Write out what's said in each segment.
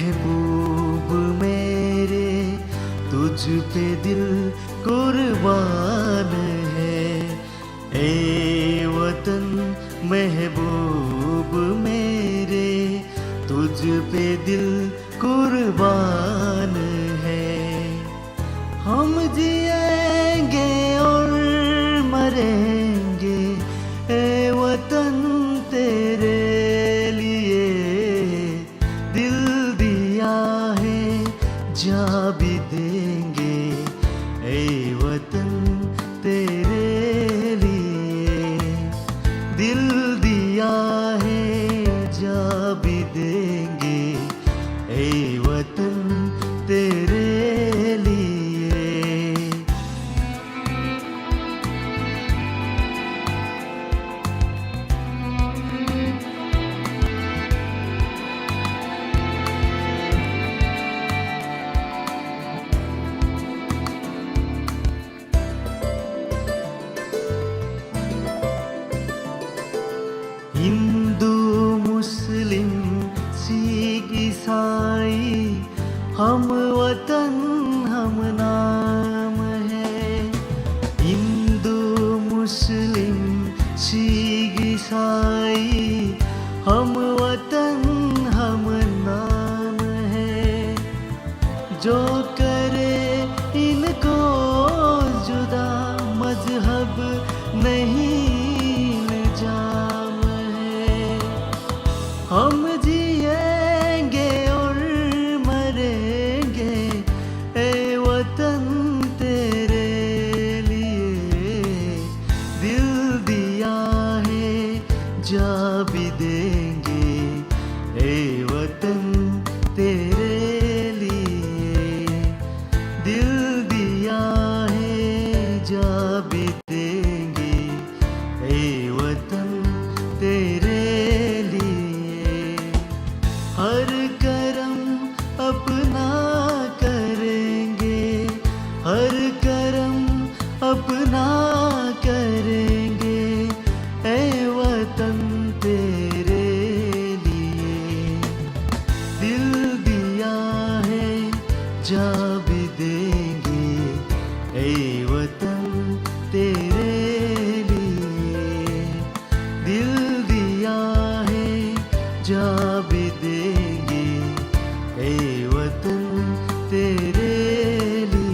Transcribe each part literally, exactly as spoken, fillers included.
महबूब मेरे, तुझ पे दिल कुर्बान है। ए वतन महबूब मेरे, तुझ पे दिल कुर्बान है। हम जिएंगे और मरेंगे, ए वतन तेरे लिए। दिल दिया है, जा भी देंगे, ए वतन तेरे लिए। दिल दिया है, जा भी देंगे, ए वतन तेरे लिए। हिंदू, मुस्लिम, सिख, ईसाई, हम वतन, हम नाम है। हिंदू, मुस्लिम, सिख, ईसाई, हम वतन, हम नाम है। जो करे इनको जुदा, मजहब नहीं इल्जाम है। हम जिएंगे और मरेंगे, ए वतन तेरे लिए। दिल दिया है, जा भी देंगे, ए वतन तेरे लिए। दिल दिया है, जा भी देंगे, ए वतन तेरे लिए। हर करम अपना करेंगे, हर करम अपना करेंगे, ए वतन तेरे लिए। दिल दिया है, जा भी देंगे, ए वतन तेरे लिए। दिल दिया है, जा भी देंगे, ए वतन तेरे लिए।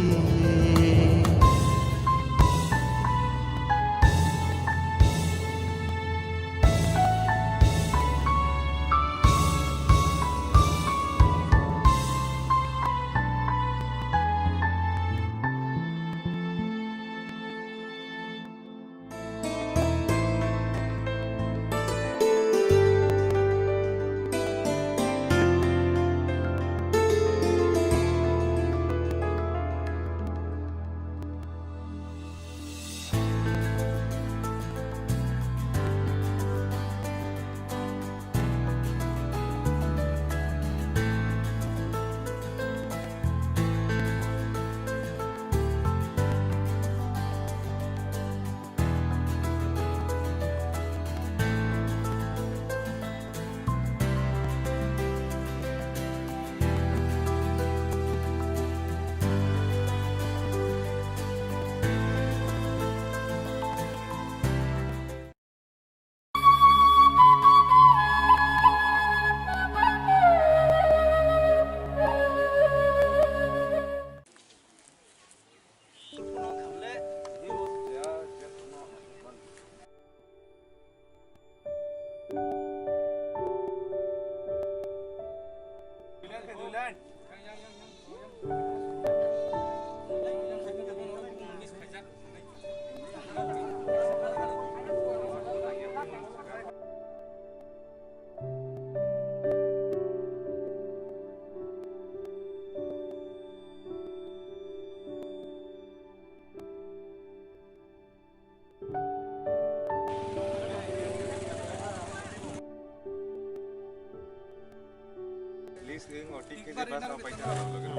List wng o tik khe je bus rok pai thang rok logiro.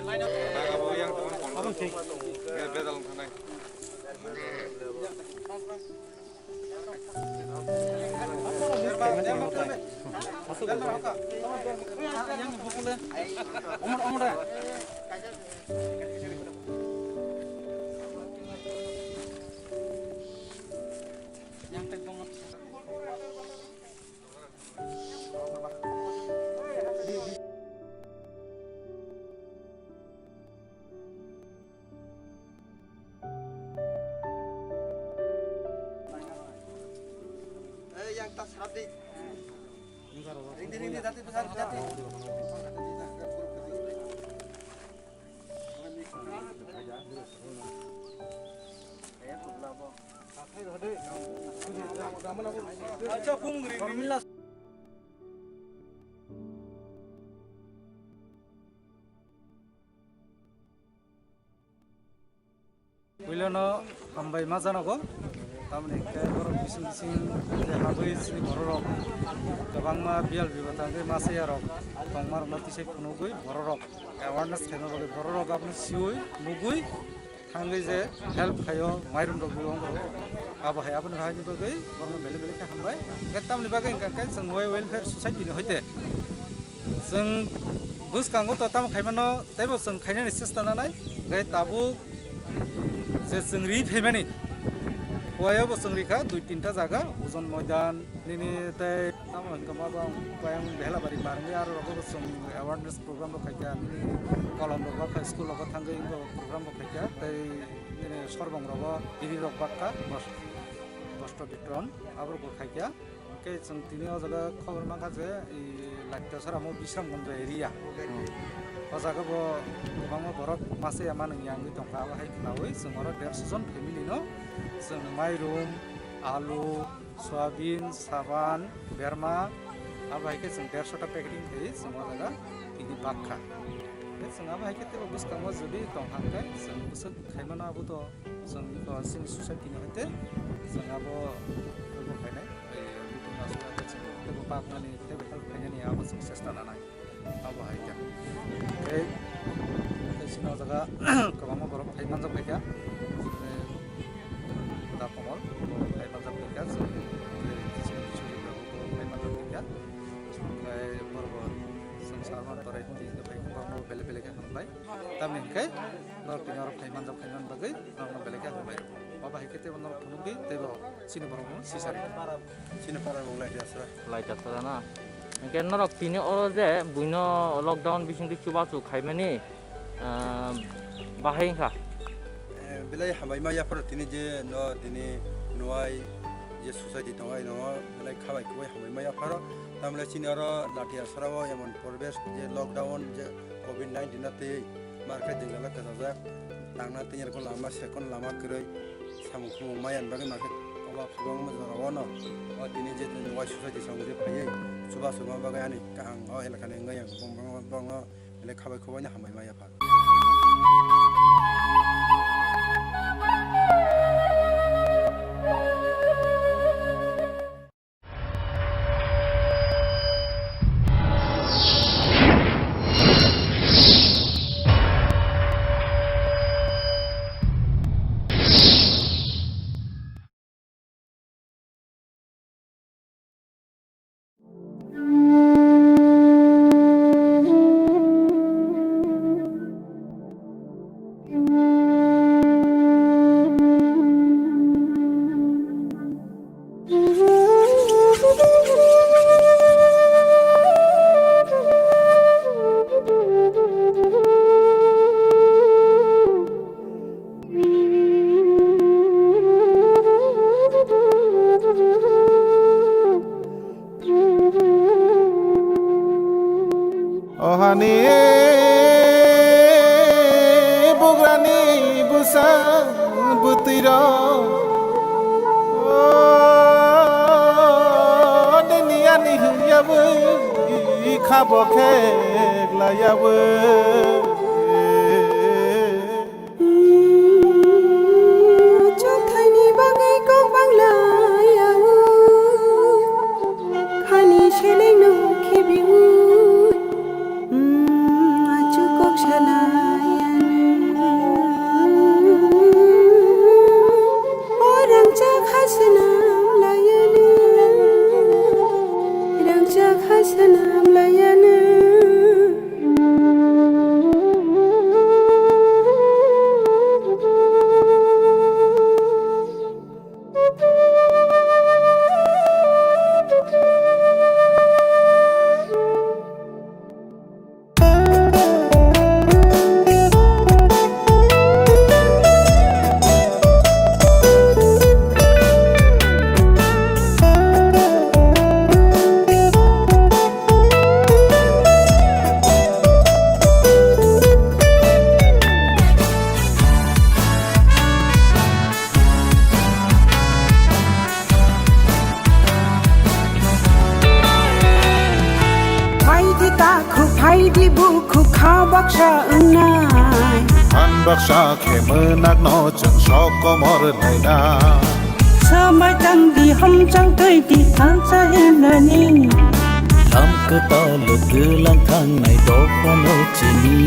Naga bo yang tong kono. Be-, bedal wng thanai. Puilono hambai ma janogo, tamni hwnkhe borok bising bising je habwi chini bororok kwbangma biyal bibatangwi masa yarok tongmarokno tisai phunugwi bororok awareness khaina bagwi bororok abono siwi nugwi thangwi je help khaio mairum rok biyo wngkha. Abo hai aboni haini bagwi borokno belai belai khe hambai. Hwnkhe tamni bagwi hwnkha khe chwng wel-, welfare society ni hoite chwng bwskango to tamo khaimano teibo chwng khainani chesta nanai. Hwnkhe tabuk je chwng ri phaimani, huayo bo chwng rikha dui tinta jaga, Ojon Moidan, nini tei tamo hwnkhe ma bang bayang Behlabari barwngwi aro rogo bo chwng awareness program rok khaikha, nini kolom rok ba kha school rogo thangwi bo program rok khaikha, tei nini sorbong rogo biri rok bakha, bos-, bosto bitron aborok bo khaikha. Hwnkhe chwng tini o jaga khobor mankha je, i, Laitosora mo Bisramganj area. Hmm. O jaga bo kwbangma borok masa ya manwi yangwi tongkha, abo hai khnaui chwng oro dersho jon family no chwng mairum, alu, soyabin, saban, berma, abo hai khe chwng dersho ta packeting khlaiwi chwng o jaga tini bakha. Hwnkhe chwng abo hai khe teibo bwskango jodi tong kha hwnkhe chwng bwswk khaimano abo to. Chwng eko chini society ni hoite chwng abo, abo khainai, tei meeting aswk abo chwng teibo baknani, teibo help khainani abo chwng chesta nanai. Abo hai khe. Tei, tei chini o jaga kwbangma borok phai manjak bai kha. Tei da Komol bo phai manjak bai kha. Chwng tei chini bichwk rok bo phai manjak bai kha. Chwng khe borok bo chwng sarma torai twi khe bai khe borok no belai belai khe hambai. Tamni hwnkhe norok tini oro phai manjak, phai man bagwi norokno belai khe hambai rw. Abo hai khe teibo norok phunukdi, teibo chini borokno sisari. Chini para rok lai jasra. Lai jasra na. Hwnkhe norok tini oro je buino lockdown bisingtwi chubachu khaimani, ah, bahai wngkha. Eh, belai hambai ma yapharo tini je no tini nuai je society tongo, ai no belai khabai kubai hambai ma yapharo. Tamle chini oro Lathia sora o emon poribesh je lockdown je covid nineteen no tei market jwngjal kwchajak, tangna tini rok lama second lama kwrwi samung khumung maya ni bagwi market obab kwbangma jora o no. O tini je tini wai society samung je phaiwi chubachu ma bagwi ani kaham o elaka ni wngwi ang bong bong bong no belai khabai khubai no hambai ma yapha. Ohani bugrani bwsa bwtwirok, o nini ani hwnyawi khabo kheklaiyawi. Chokthai ni bagwi kok bang lai ya o, khani seleng no khibi o, achu kok salai ya o. O rangchak ha swnam Idi bukhuk kha baksa wngnai. Phan baksa khe mwnakno chwng sok komor lainai. Swmai tang di hamchang twi di thansa himnani. Lam kwtal twlang thangnai dophano chini.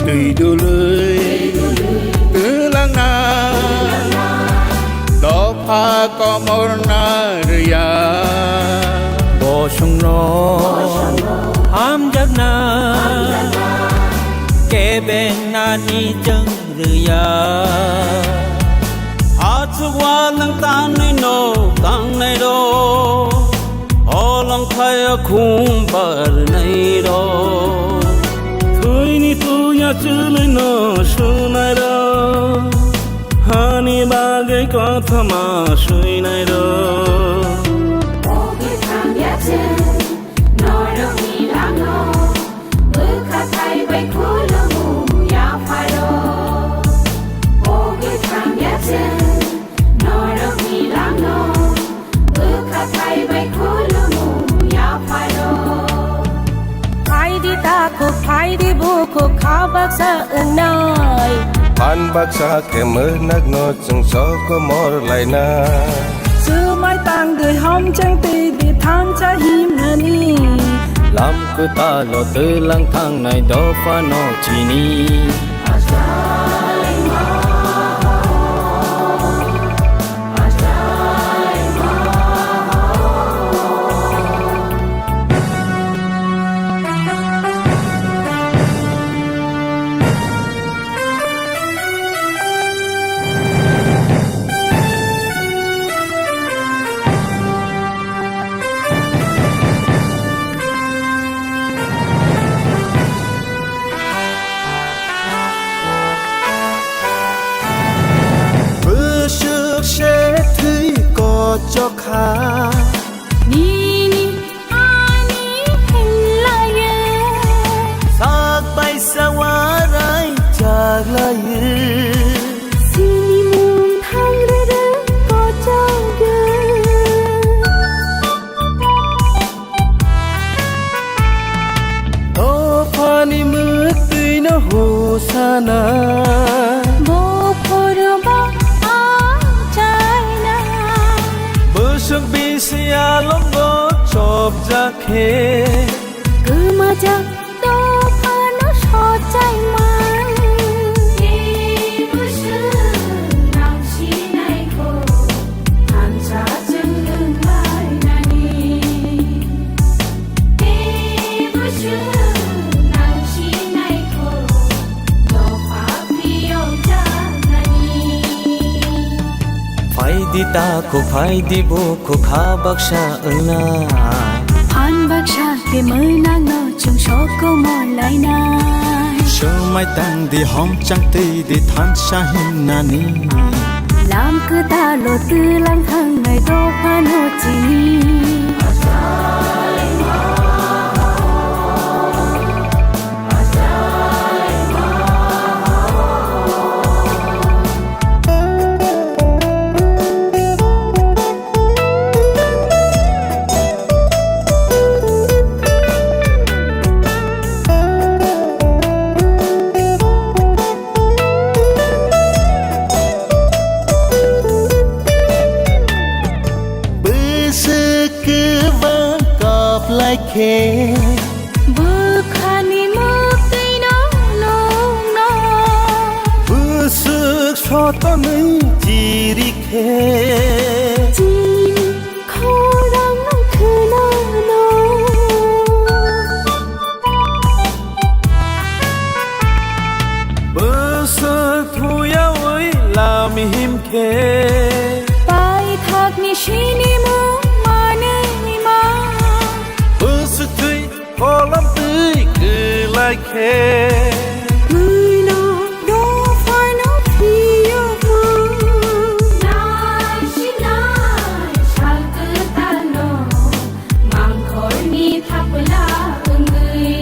Twi dului twlangna dopha komorna rwya. Bosongno hamjakna kebengnani chwng rwya. Achuk wal nang tanwi no tangnai rok. Olong khlaiya khum barnai rok. Thwini tuya chwlwino sunai rok. Hani bagwi kothoma suinai rok. O kwthang ya chwng norokni langno. Bwkha thai bai khulumu yapharo. O kwthang ya chwng norokni langno. Bwkha thai bai khulumu yapharo. Phaidi takhuk, phaidi bukhuk, kha baksa wngnai. Phan baksa khe mwnakno chwng sok komor lainai. Swmai tang di hamchang twi di thansa himnani. Lam kwtalo twlang thangnai dophano chini. Bwswk se thwi kochok kha. Nini ani hinlaye. Sak bai sawarai chaklaye. Sini mung thang rere kochok ye. Dophani mwktwino hosana. Bokhoroba achaina. Bwswk bisi alongo chopjak khe. Kwmajak dophano sochaima. Tei bwswk nang sinaikho. Thansa chwng wng lainani. Tei bwswk nang sinaikho. Dopha phiyok jaknani. Phaidi takhuk, phaidi bukhuk, kha baksa wngna. Phan baksa khe mwnakno chwng sok komor lainai. Swmai tang di, homchang twi di, thansa himnani. Lam kwtalo twlang thangnai dophano chini. Bwswk kwbang kap lai khe. Bwkhani mwktwino nukno. Bwswk sotonwi chiri khe. Chini khorang khwnano. Bwswk thuyawi lam him khe. Paithakni sinimung manwi ma. Khe. Mwnok dophano phiyokma. Nai sinai sal kwtalno mangkhorni thapla wngwi.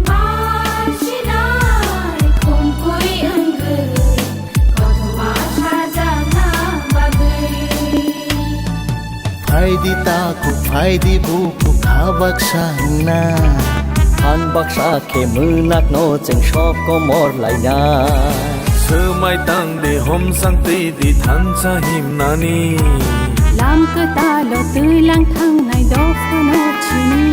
Mar sinai khumkui wngwi kothoma sajakna bagwi. Phaidi takhuk, phaidi bukhuk, kha baksa wngna. Phan baksa khe mwnakno chwng sok komor laina. Swmai tang di, homsang twi di, thansa himnani. Lam kwtalo twilang thangnai dophano chini.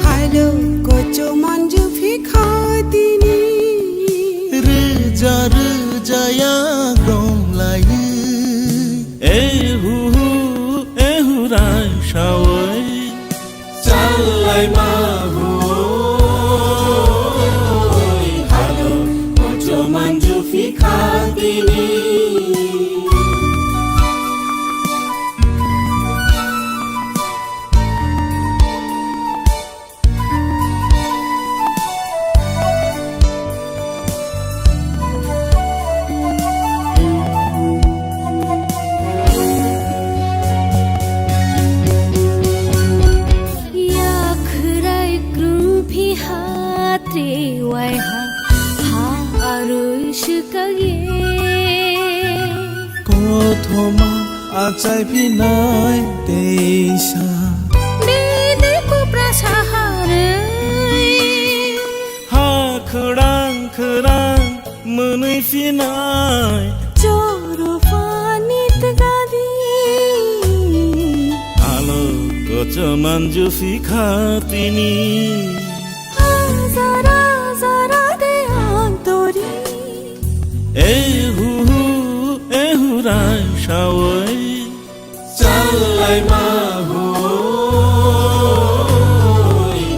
Hailo kocho manju phikha tini. Rwja rwja yak dong lai. Ehu hu, ehu rai sawi. Challai ma hui, halo, kocho manju phikha tini. Yakhrai krungphi hatre waiha ha arwi swkagye. Kothoma achai phinai teisa. Bini kupra saharwi. Ha khwrang khwrang mwnwi phinai. Choro pani twgadi. Alo kocho manju phikha tini. Jara jara de antori. Ehu hu, ehu rai sawi. Challai ma hui,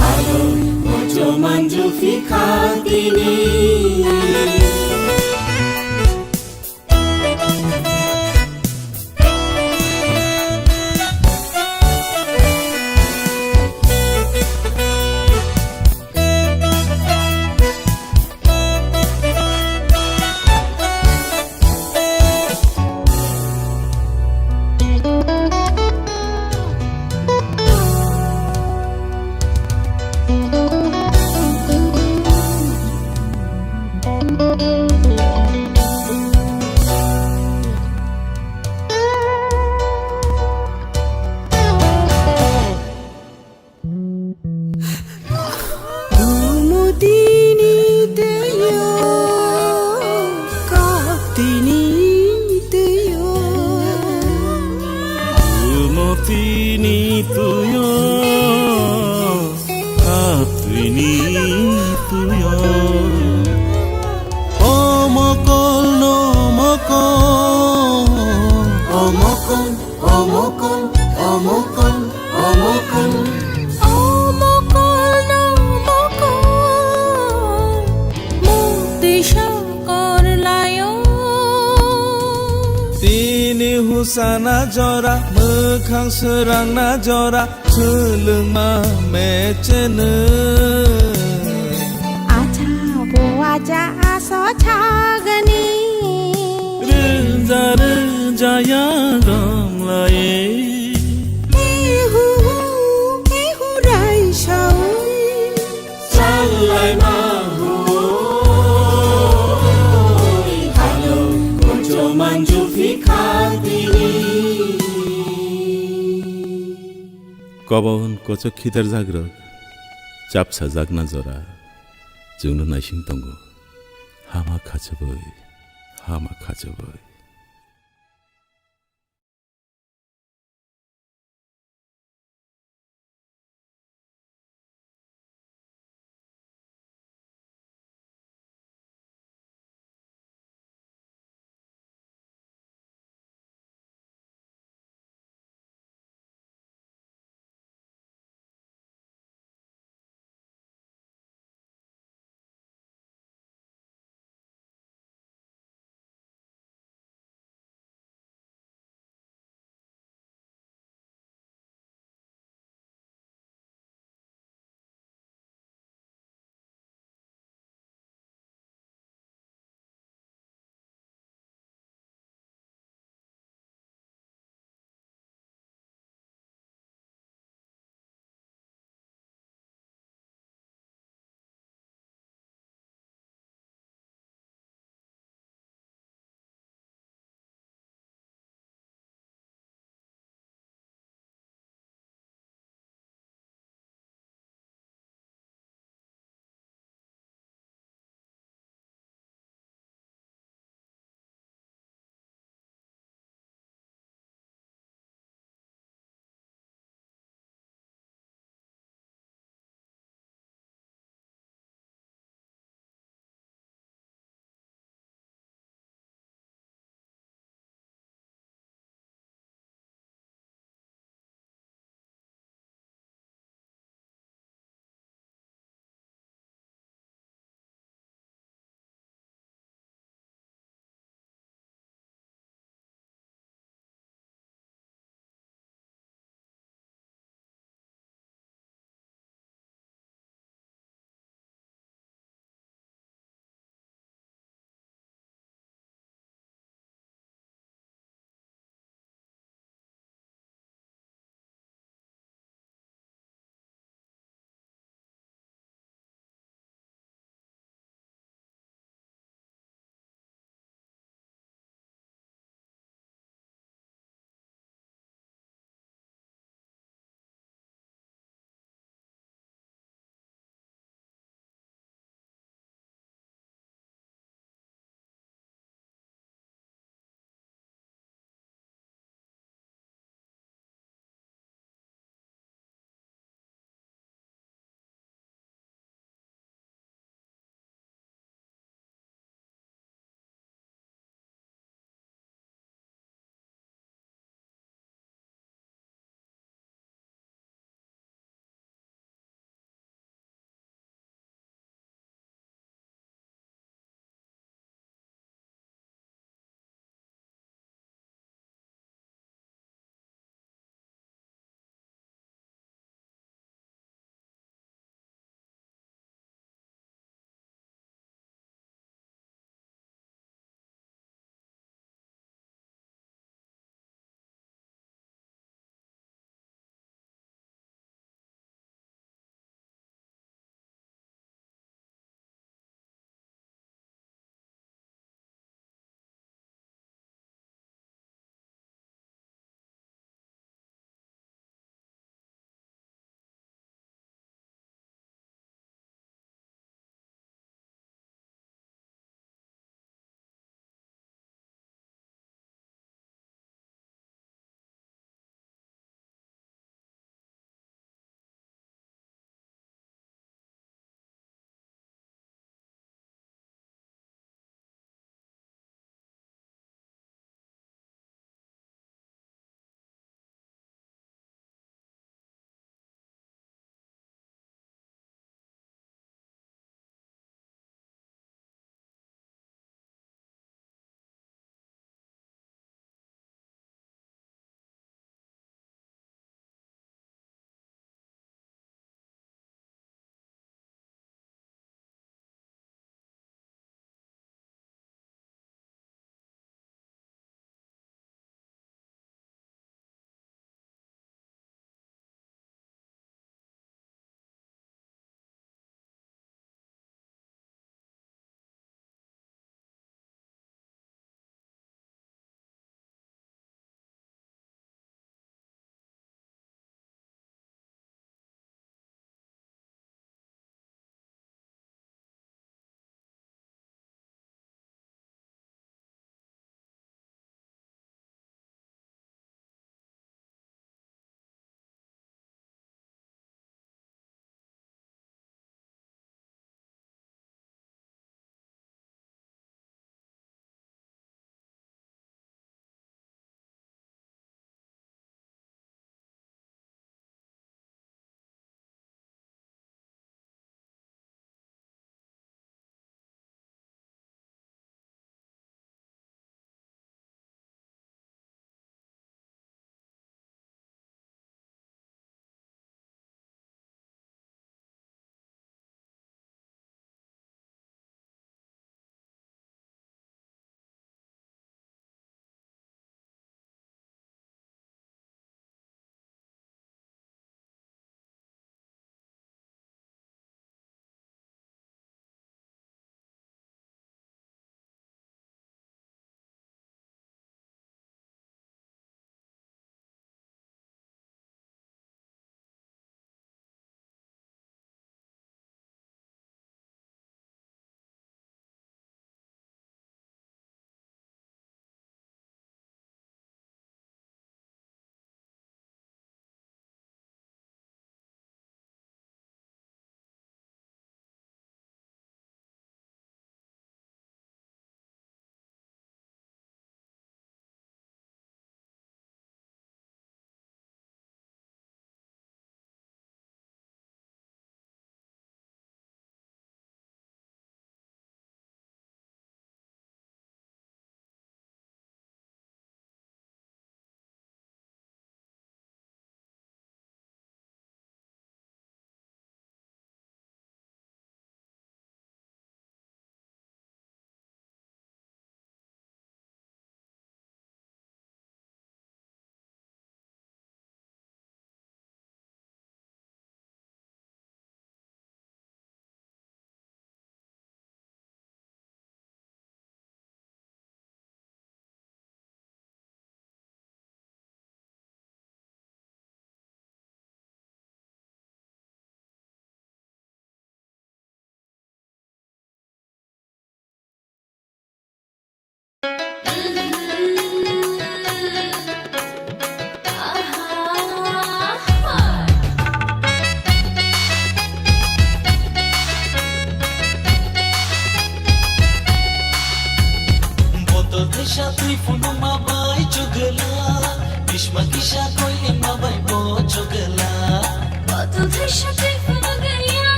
halo, kocho manju phikha tini. Ni tuyo, atwini tuyo. O mokol no mokol. O mokol, o mokol, o mokol, o mokol. O mokol no mokol. Mukti shakor layo. Tini husana jora, mwkhang swrangna jora, swlwngma mecheno. Acha bo acha aso chagani. Rwnja rwnja ya gamlaye. Ehu hu, ehu rai sawi. Salai ma hu, halo, kocho manju phikha tini. Kobon kochok khitar jagrok, chapsa jakna jora, chwngno naising tongo. Hama khachoboi, hama khachoboi.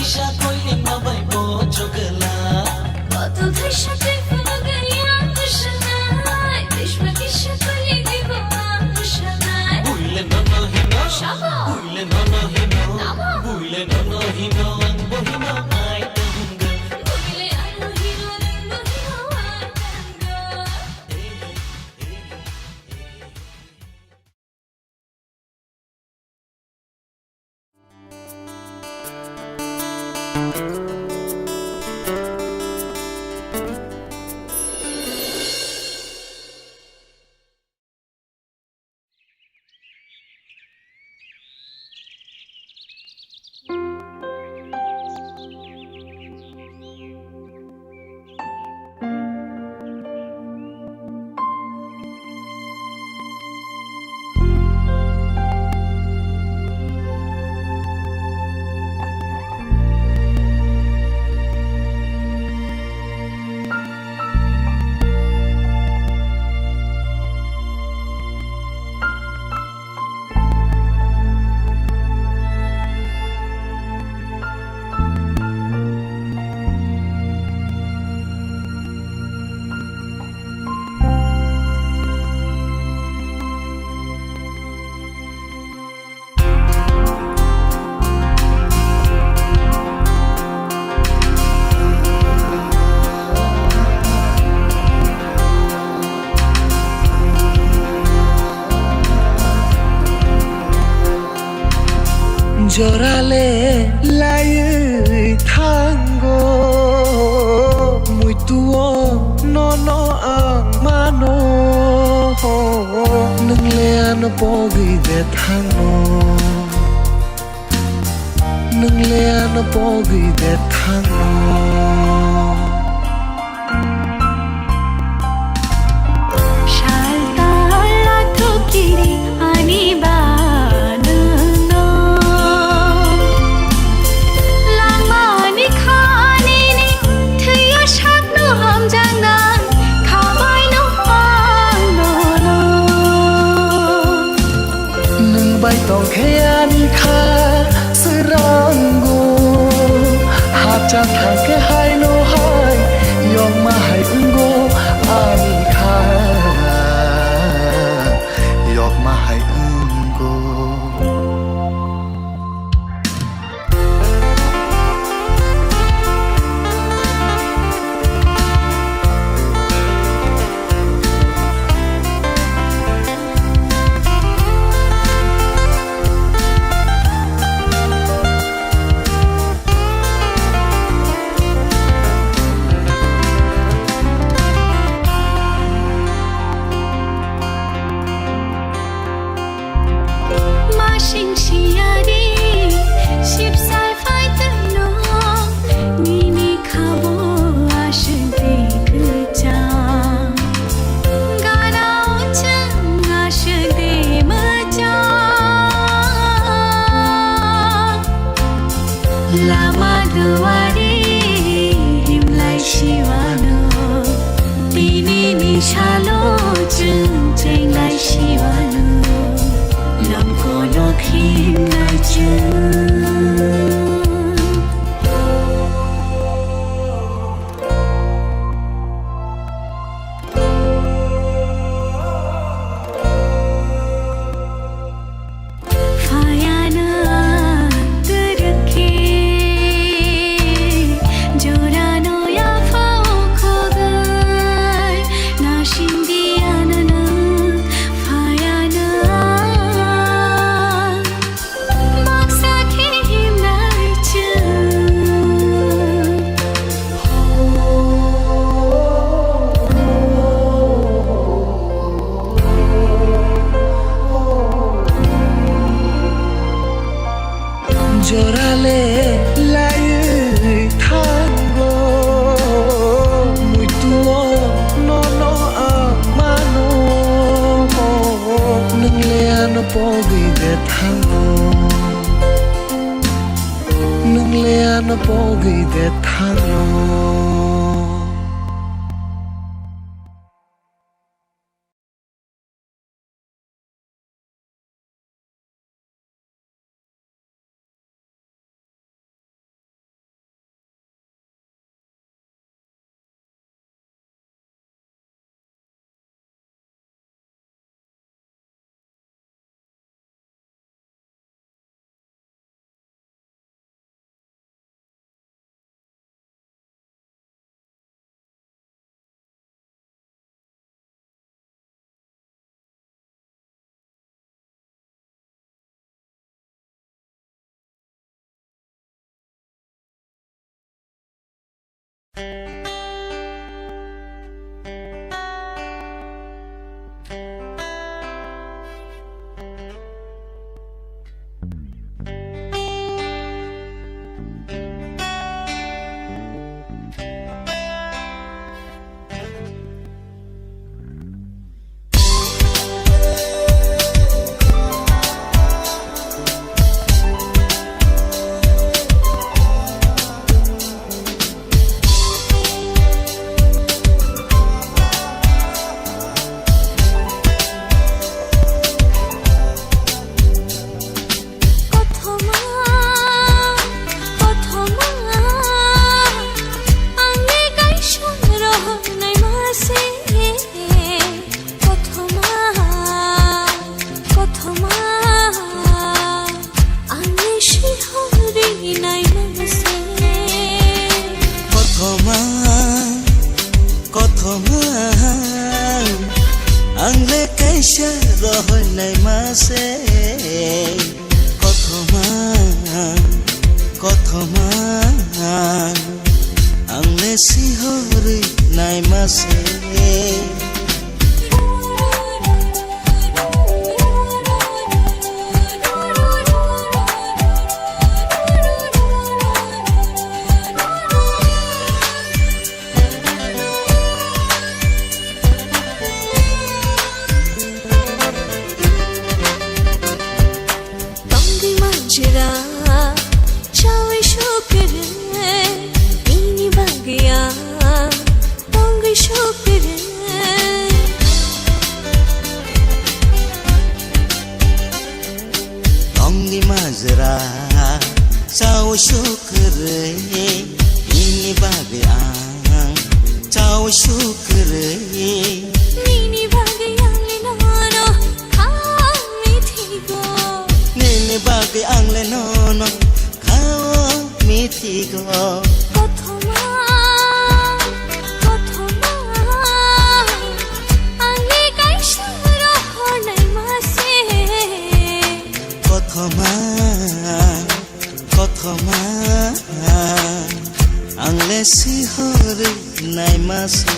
Kisa koilima bai bo chogwla. Koto thaisa twi phunugwi ang bwswknai. Bishma kisa koili dibo ang bwswknai. Buile nono hino. Sabo. Buile nono hino. Tamo. Buile nono hino ang bo hino ai tongwng. Buile ano hino nwng bo hino ai tongwng. Jorale laiwi thango, muitu o nono ang mano, nwng le ano pogwi de thango. Nwng le ano pogwi de thango. Salta lathukiri ani ba nwngno. Langmani khanini thwiyo sakno hamjaknai khabaino ang nono. Nwng bai tongkhe ani kha swrango, hapcha thangkhe haino hai yokma hai wngo ani kha, yokma hai wngo. Masing siyari sipsai phai tongno, nini khabo aswk de kwchang, gana o chwng aswk de mwchang. Lama duari himlai siwano, tini ni salo chwng chenglai siwano, longkono himlai chwng. Phayano ang twrwk khe, jorano yaphao khogwi, nasing di ano nwng phayano ang. Baksa khe himnai chwng. Jorale laiwi thango, muitu o nono ang mano, nwng le ano pogwi de thango, nwng le ano pogwi de thango. Kothoma, kothoma, angni kaisa rohornaima se. Kothoma, kothoma, angni sihorwi naima se. Kothoma, kothoma, ang le kaisa rohornaima se. Kothoma, kothoma, ang le sihorwi naima se. Tongwi manjra chawi sukre, nini bagwi ang tongwi sukre. Tongwi manjra chawi sukre, nini bagwi ang chawi sukre. Nini bagwi ang le nono kha mithigo. Nini bagwi ang le nono kha mithigo. Kothoma, kothoma, ang le kaisa rohornaima se. Kothoma, kothoma, ang le sihorwi naima se.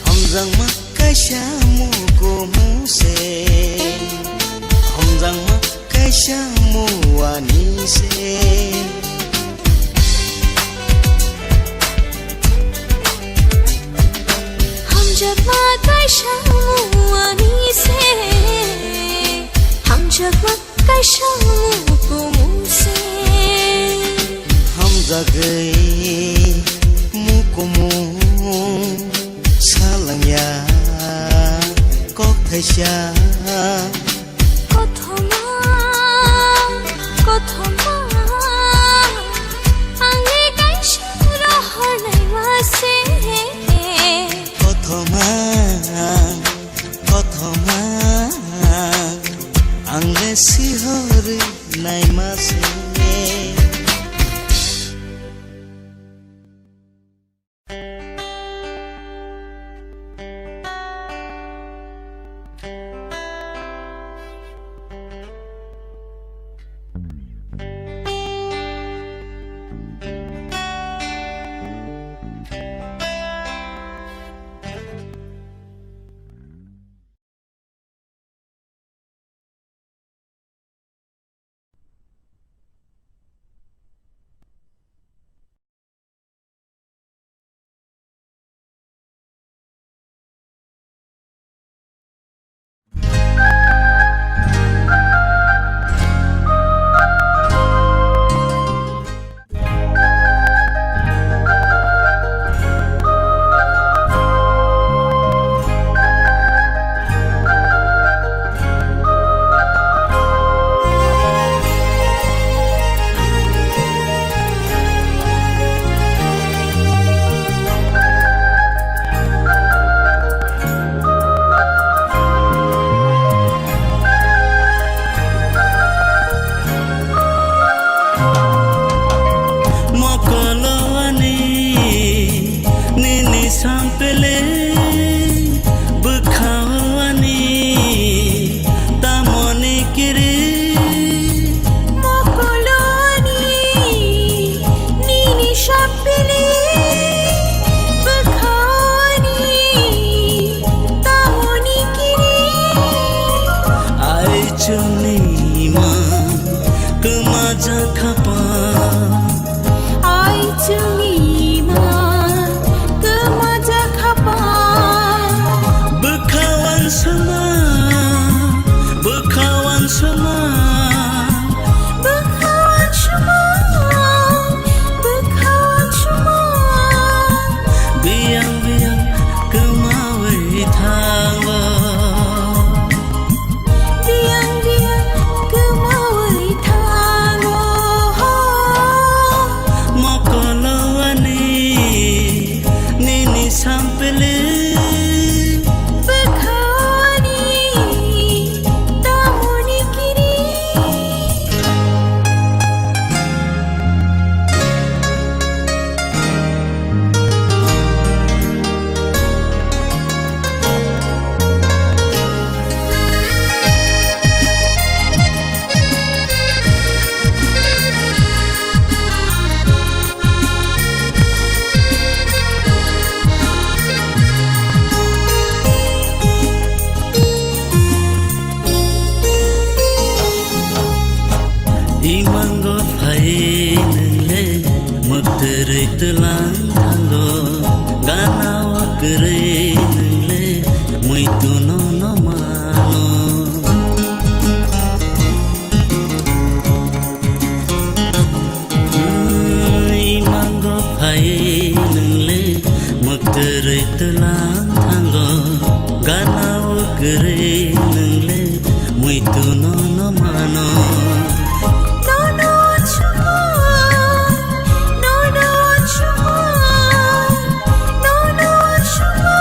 Hamjakma kaisa mukumu se, hamjakma kaisa muani se. Hamjakma kaisa muani se, hamjakma kaisa mukumu se. Hamjagwi mukumu salangya kok thaisa. Kothoma, kothoma, angni kaisa rohornaima se. Kothoma, kothoma, ang le sihorwi naima se. Thango gana o kwrwi nwng le muitu no no mano. Nono chuma, nono chuma, nono chuma,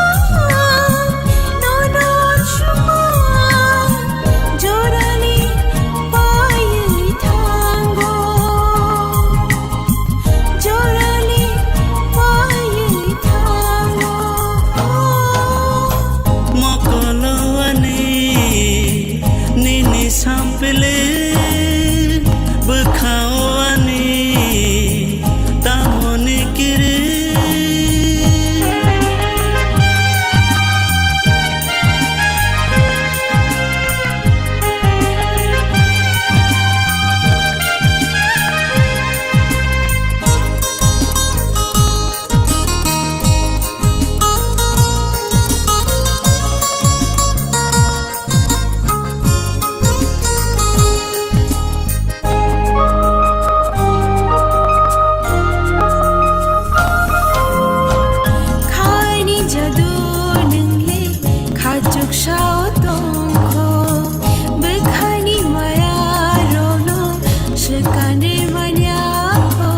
nono chuma, jorani paiwi thango. Jorani paiwi thango. Mokolo ani nini sampili, bwkhao ani tamoni kiri. Khaini jadu nwngle khachuk sao tongkho, bwkhani maya rokno swkangni manya kho.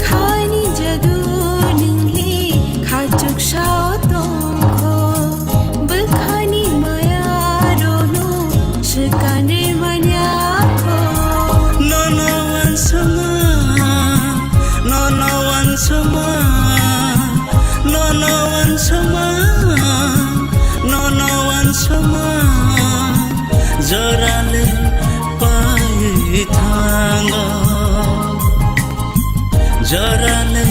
Khaini jadu nwngle khachuk sao tongkho, bwkhani maya rokno swkangni manya kho. Nono wansama, nono wansama, nono wansama, nono wansama, jorale paiwi thango. Jorale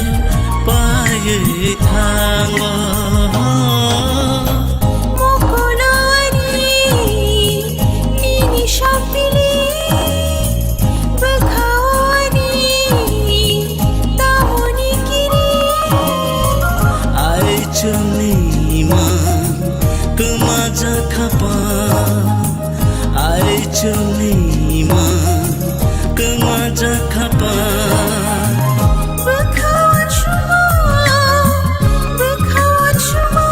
paiwi thango. Mokolo ani nini sampili, bwkhao ani tamoni kiri. Aichwlni man kwma jakha pa. Aichwlni man kwma jakha pa. Bwkhao chuma, bwkhao chuma,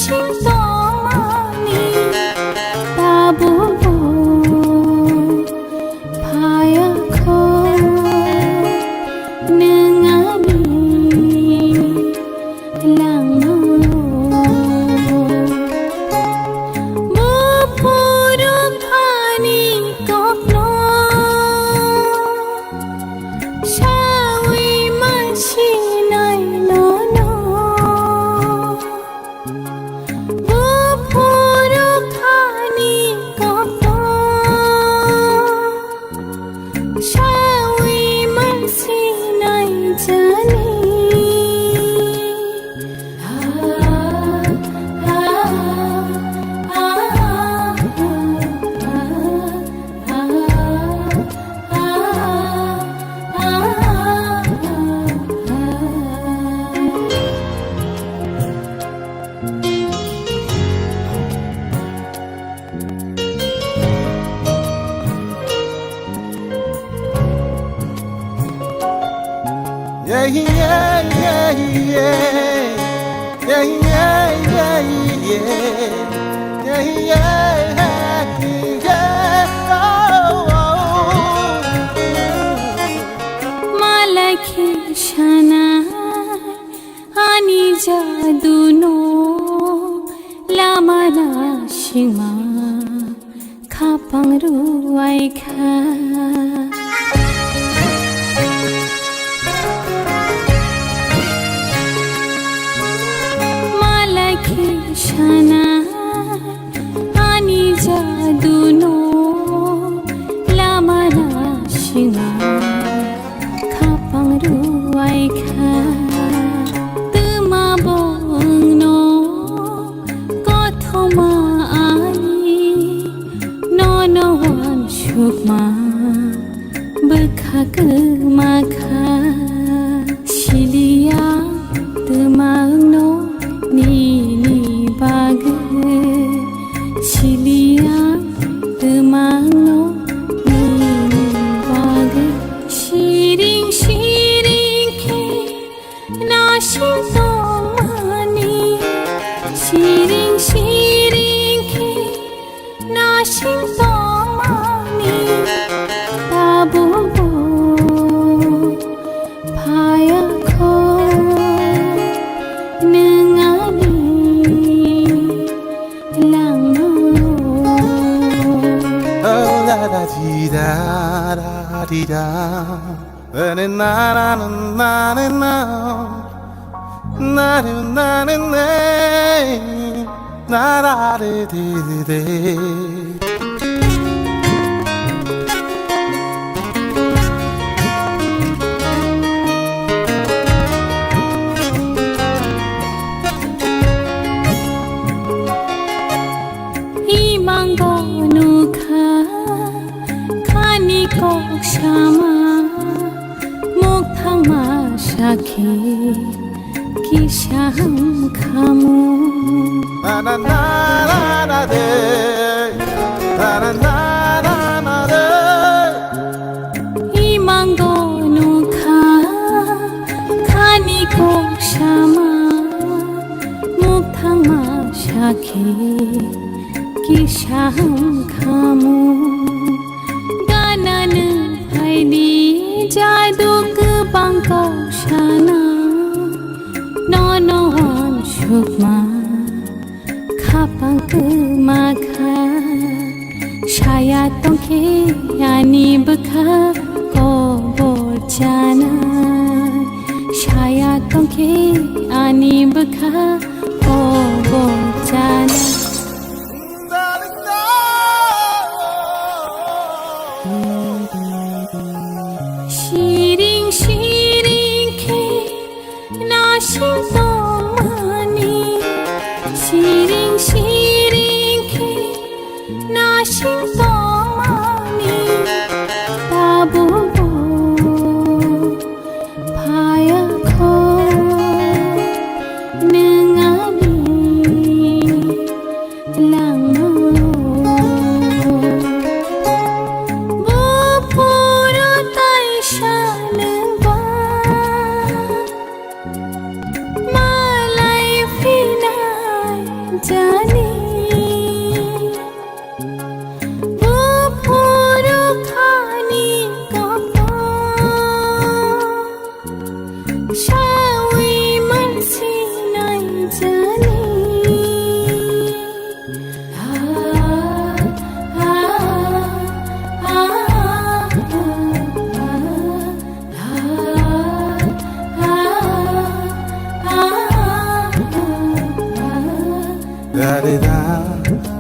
Sing tongmani tabukbo phaya kho nwng ani langmao. Buphuru ani kokno sawi mansinai nono. Buphuru ani kokno sawi mansinai jani. Yeah, yeah, yeah, yeah. Yeah, yeah, yeah, yeah. Yeah, yeah, yeah, yeah. Oh, oh. Malai khe sana ani jaduno lama nasingma khapang ruwai kha. Malai khe sana ani jaduno lama nasingma khapang ruwai kha. Twma bo wngno kothoma ai nono wansukma bwkha kwma kha. Siliya twma wngno nini bagwi, siliya twma wngno nini bagwi. Siring siring khe nasing tongmani, siring siring khe nasing tongmani, tabukbo phaya kho nwng ani langmao. Oh, da da di da da di da. Na na na na na na. Na na na na na. Na da de de de de. Imango nukha khani kok sama, mukthangma sakhi kisa ham khamu. Na na na na na de, na na na na na de. Imango nukha khani kok sama, mukthangma sakhi kisa ham khamu. Gana nwng phaidi jadu kwbang kok sana, nono wansukma khapang kwma kha. Saya tongkhe ani bwkha kobor chanai, saya tongkhe ani bwkha kobor chanai. Siring siring khe nasing tongmani, siring siring khe nasing tongmani, tabukbo phaya kho nwng ani langmao. Buphuru taisa nwng ba ma Shawi mansi nai jani. Da-de-da,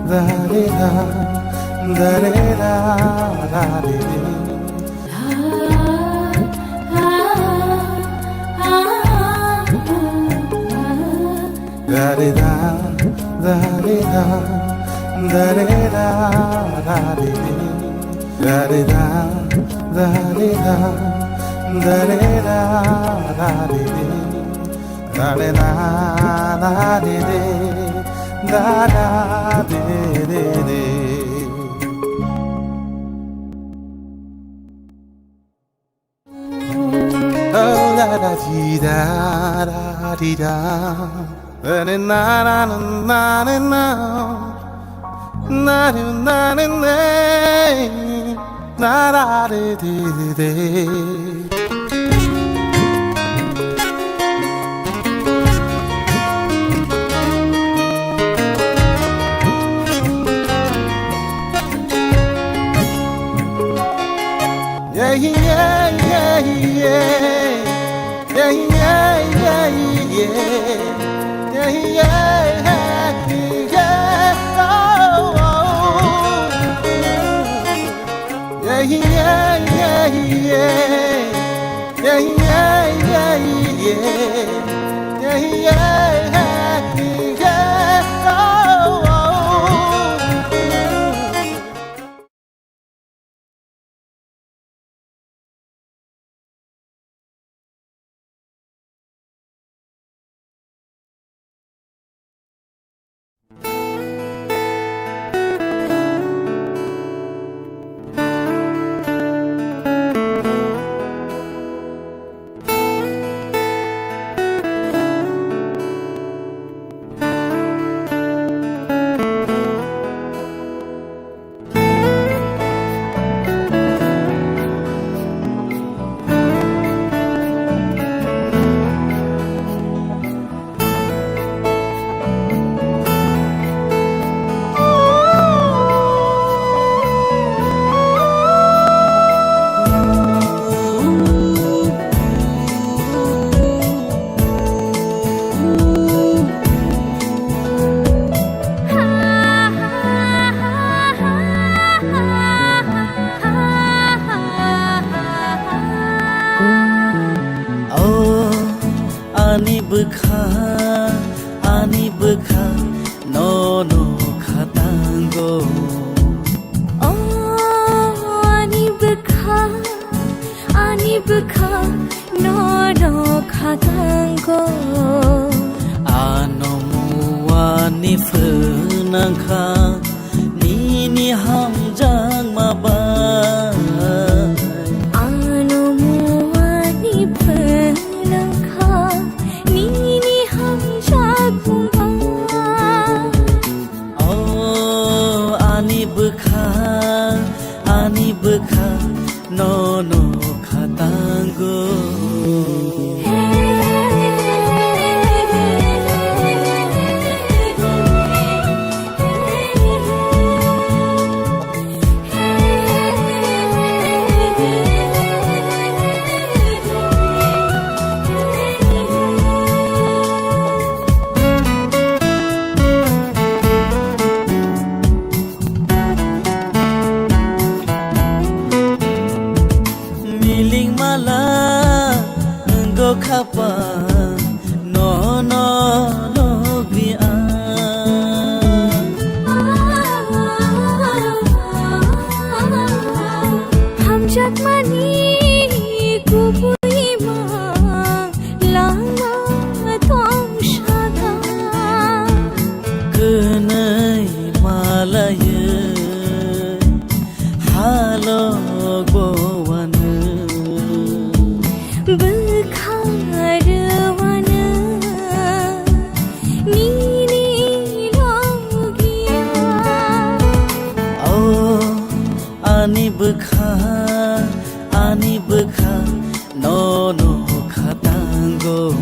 da-de-da, da-de-da, da-de-de. Da-de-da, da-de-da, da-de-da, da-de-de. Da-de-da, da-de-da, da-de-da, da-de-de. Da-de-da, da-de-de, da-da-de-de-de. Oh, da da dee da da dee da. Da da na na na na na na. Na na na na na. Na da de de de de. Yeah, yeah, yeah, yeah. Yeah, yeah, yeah, yeah. Yeah, yeah, yeah, yeah. Oh, oh. Yeah, yeah, yeah, yeah. Yeah, yeah, yeah, yeah. Yeah, yeah, yeah, yeah. Oh, oh. O ani bwkha, ani bwkha, nono khatango. O ani bwkha, ani bwkha, nono khatango. Ano muani phwnangkha, nini hamjakma bai. Ano muani phwnangkha, nini hamjakma bai. O ani bwkha, ani bwkha, nono khatango. Miling mala wngkha pa, nono lobwi ang. Hamjakmani kubui mang lama tong saka. Kwnwi malaiwi halok bo wano. Bwkha rwui Go.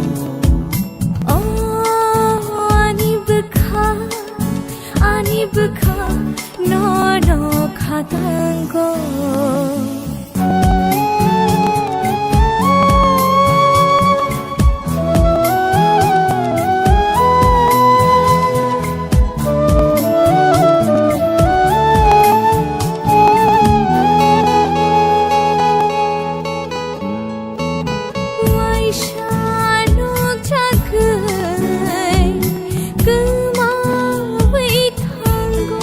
O ani bwkha, ani bwkha, nono khatango. Waisa nukjagwi kwmawi thango.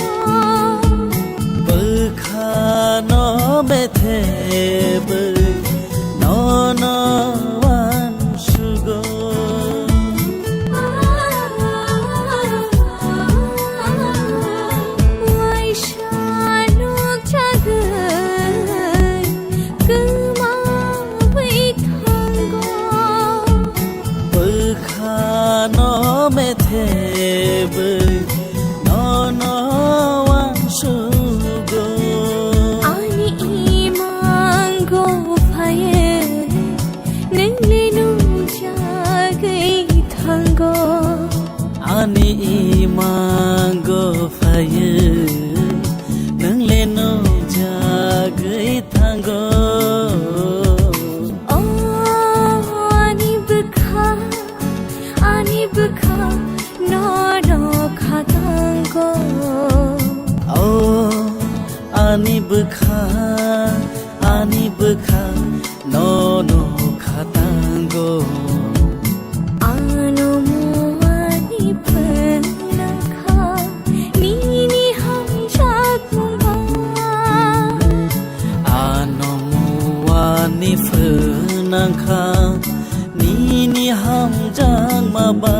Bwkhano methebwi nono uansugo. Waisa nukjagwi kwmawi thango. Bwkhano methebwi nono uansugo. Ani imango phaiwi nwngni nukjagwi thango. Ani imango phaiwi nwngni nukjagwi thango. O ani bwkha, ani bwkha, nono khatango. O ani bwkha, ani bwkha, nono khatango. Ano muani phanangkha, nini hamjakmung bai. Ano muani phanangkha, nini hamjakma bai.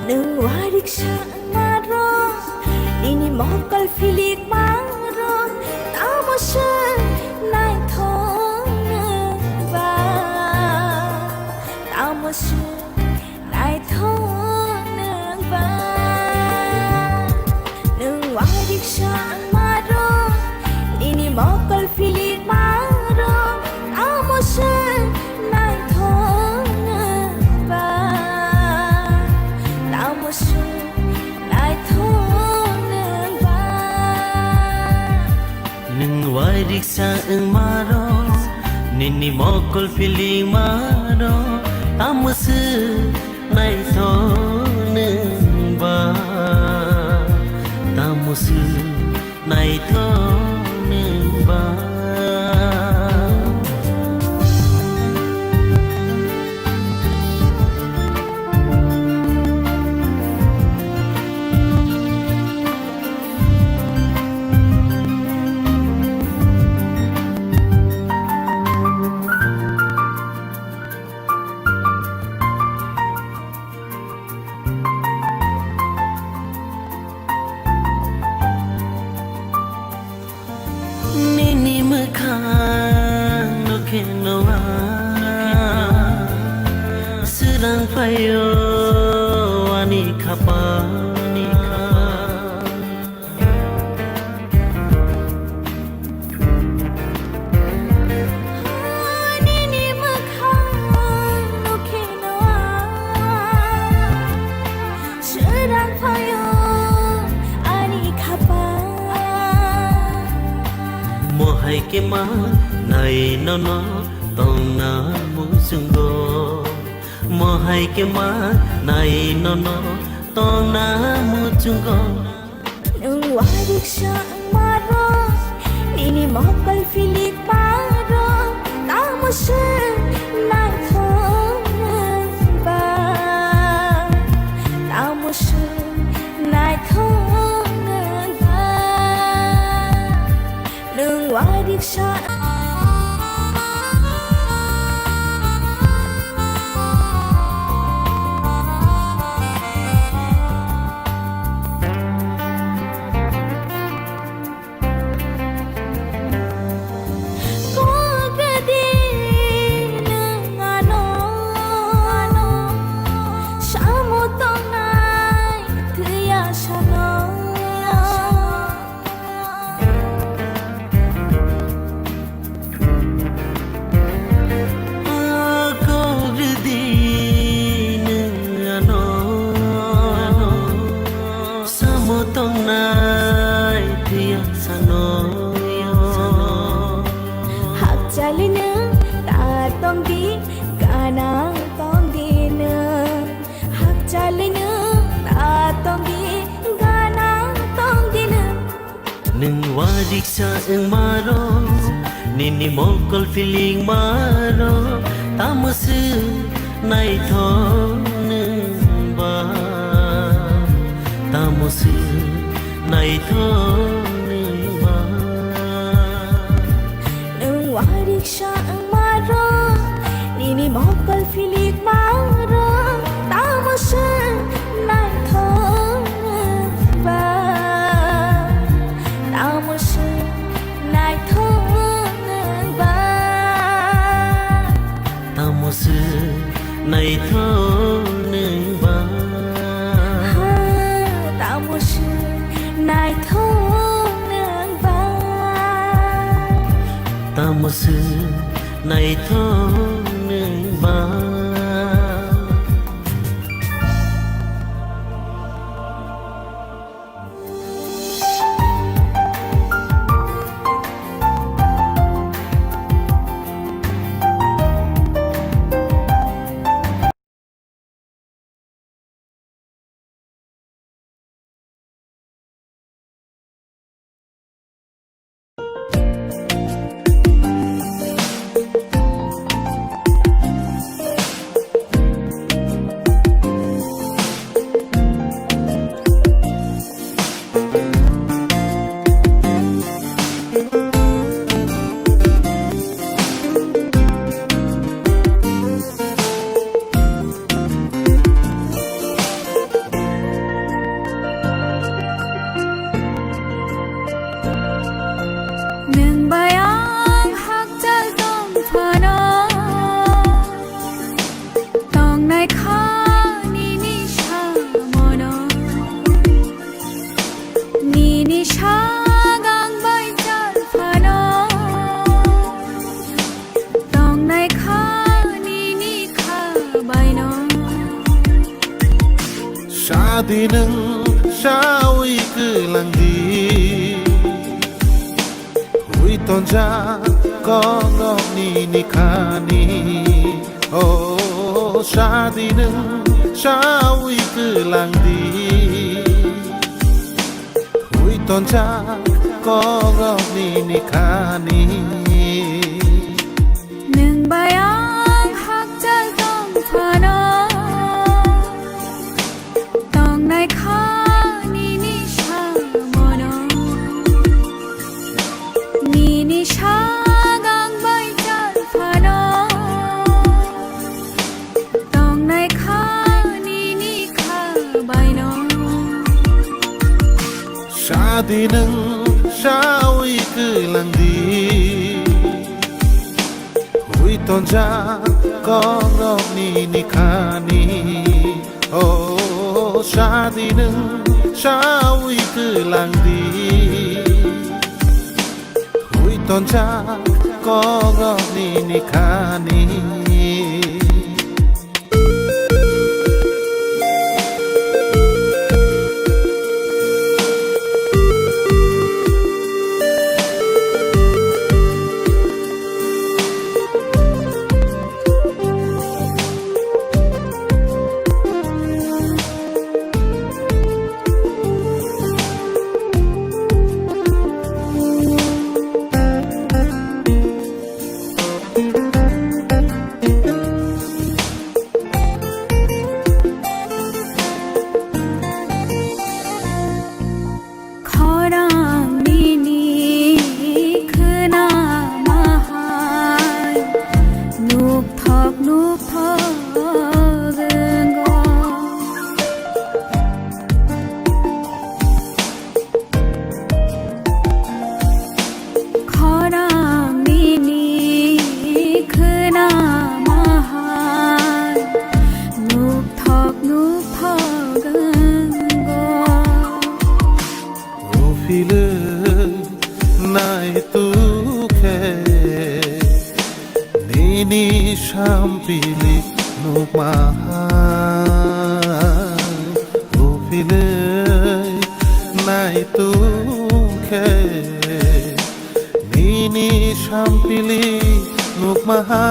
Nwng wariksa maro, nini mokol philik maro, tamo se naithok nwng ba, tamo se naithok nwng ba. Nwng wariksa maro, nini mokol philik maro, tamo se naithok Sa wngmaro, nini mokol philingmaro, tamo se naithok nwng ba, tamo se naithok nwng ba. Nini mwkhang no khe no ang, srang phaio ani khapang. Nini mwkhang no khe no ang, srang phaio ani khapang. Mohai khe ma nai nono tongna muchungo. Mohai khe ma nai nono tongna muchungo. Nwng wariksa wngmaro, nini mokol philingmaro, tamo se naithok nwng ba, tamo se naithok nwng ba. Nwng wariksa. Kok di nwng ano, ano, samo tongnai thwiya sano. Kok rwdi nwng ano, samo tongnai thwiya sano. Hakchali nwng ta tongdi, gana tongdi nwng. Hakchali nwng ta tongdi, gana tongdi nwng. Nwng wariksa wngmaro, nini mokol philingmaro, tamo se naithok nwng ba, tamo se naithok nwng ba. Nwng wariksa wngmaro, nini mokol philingmaro, tamo se naithok nwng ba, tamo se naithok nwng ba, tamo se naithok nwng ba, ha, tamo se naithok nwng ba, tamo se naithok nwng ba. Nwng bai ang hakchal tong phano, tongnai kha nini samono. Nini sagang bai chal phano, tongnai kha nini kha baino. Sadi nwng sawi kwlangdi, hui Tonjak kokrok nini khani, o sadi nwng sawi kwlang di. Hui tonjak kokrok nini khani. Nwng bai ang hakchal tong phano, tongnai kha nini samono. Nini sagang bai chal phano, tongnai kha nini kha baino. Sadi nwng sawi kwlang di. Hui tonjak kokrok nini khani, o sadi nwng sawi kwlang di. Hui tonjak kokrok nini khani. Khorang nini khwna mahai, nukthok nukthok wnggo. Khorang nini khwna mahai, nukthok nukthok wnggo. Uphilwi naitukhe nini sampili nukmaha. Uphilwi naitukhe nini sampili nukmaha.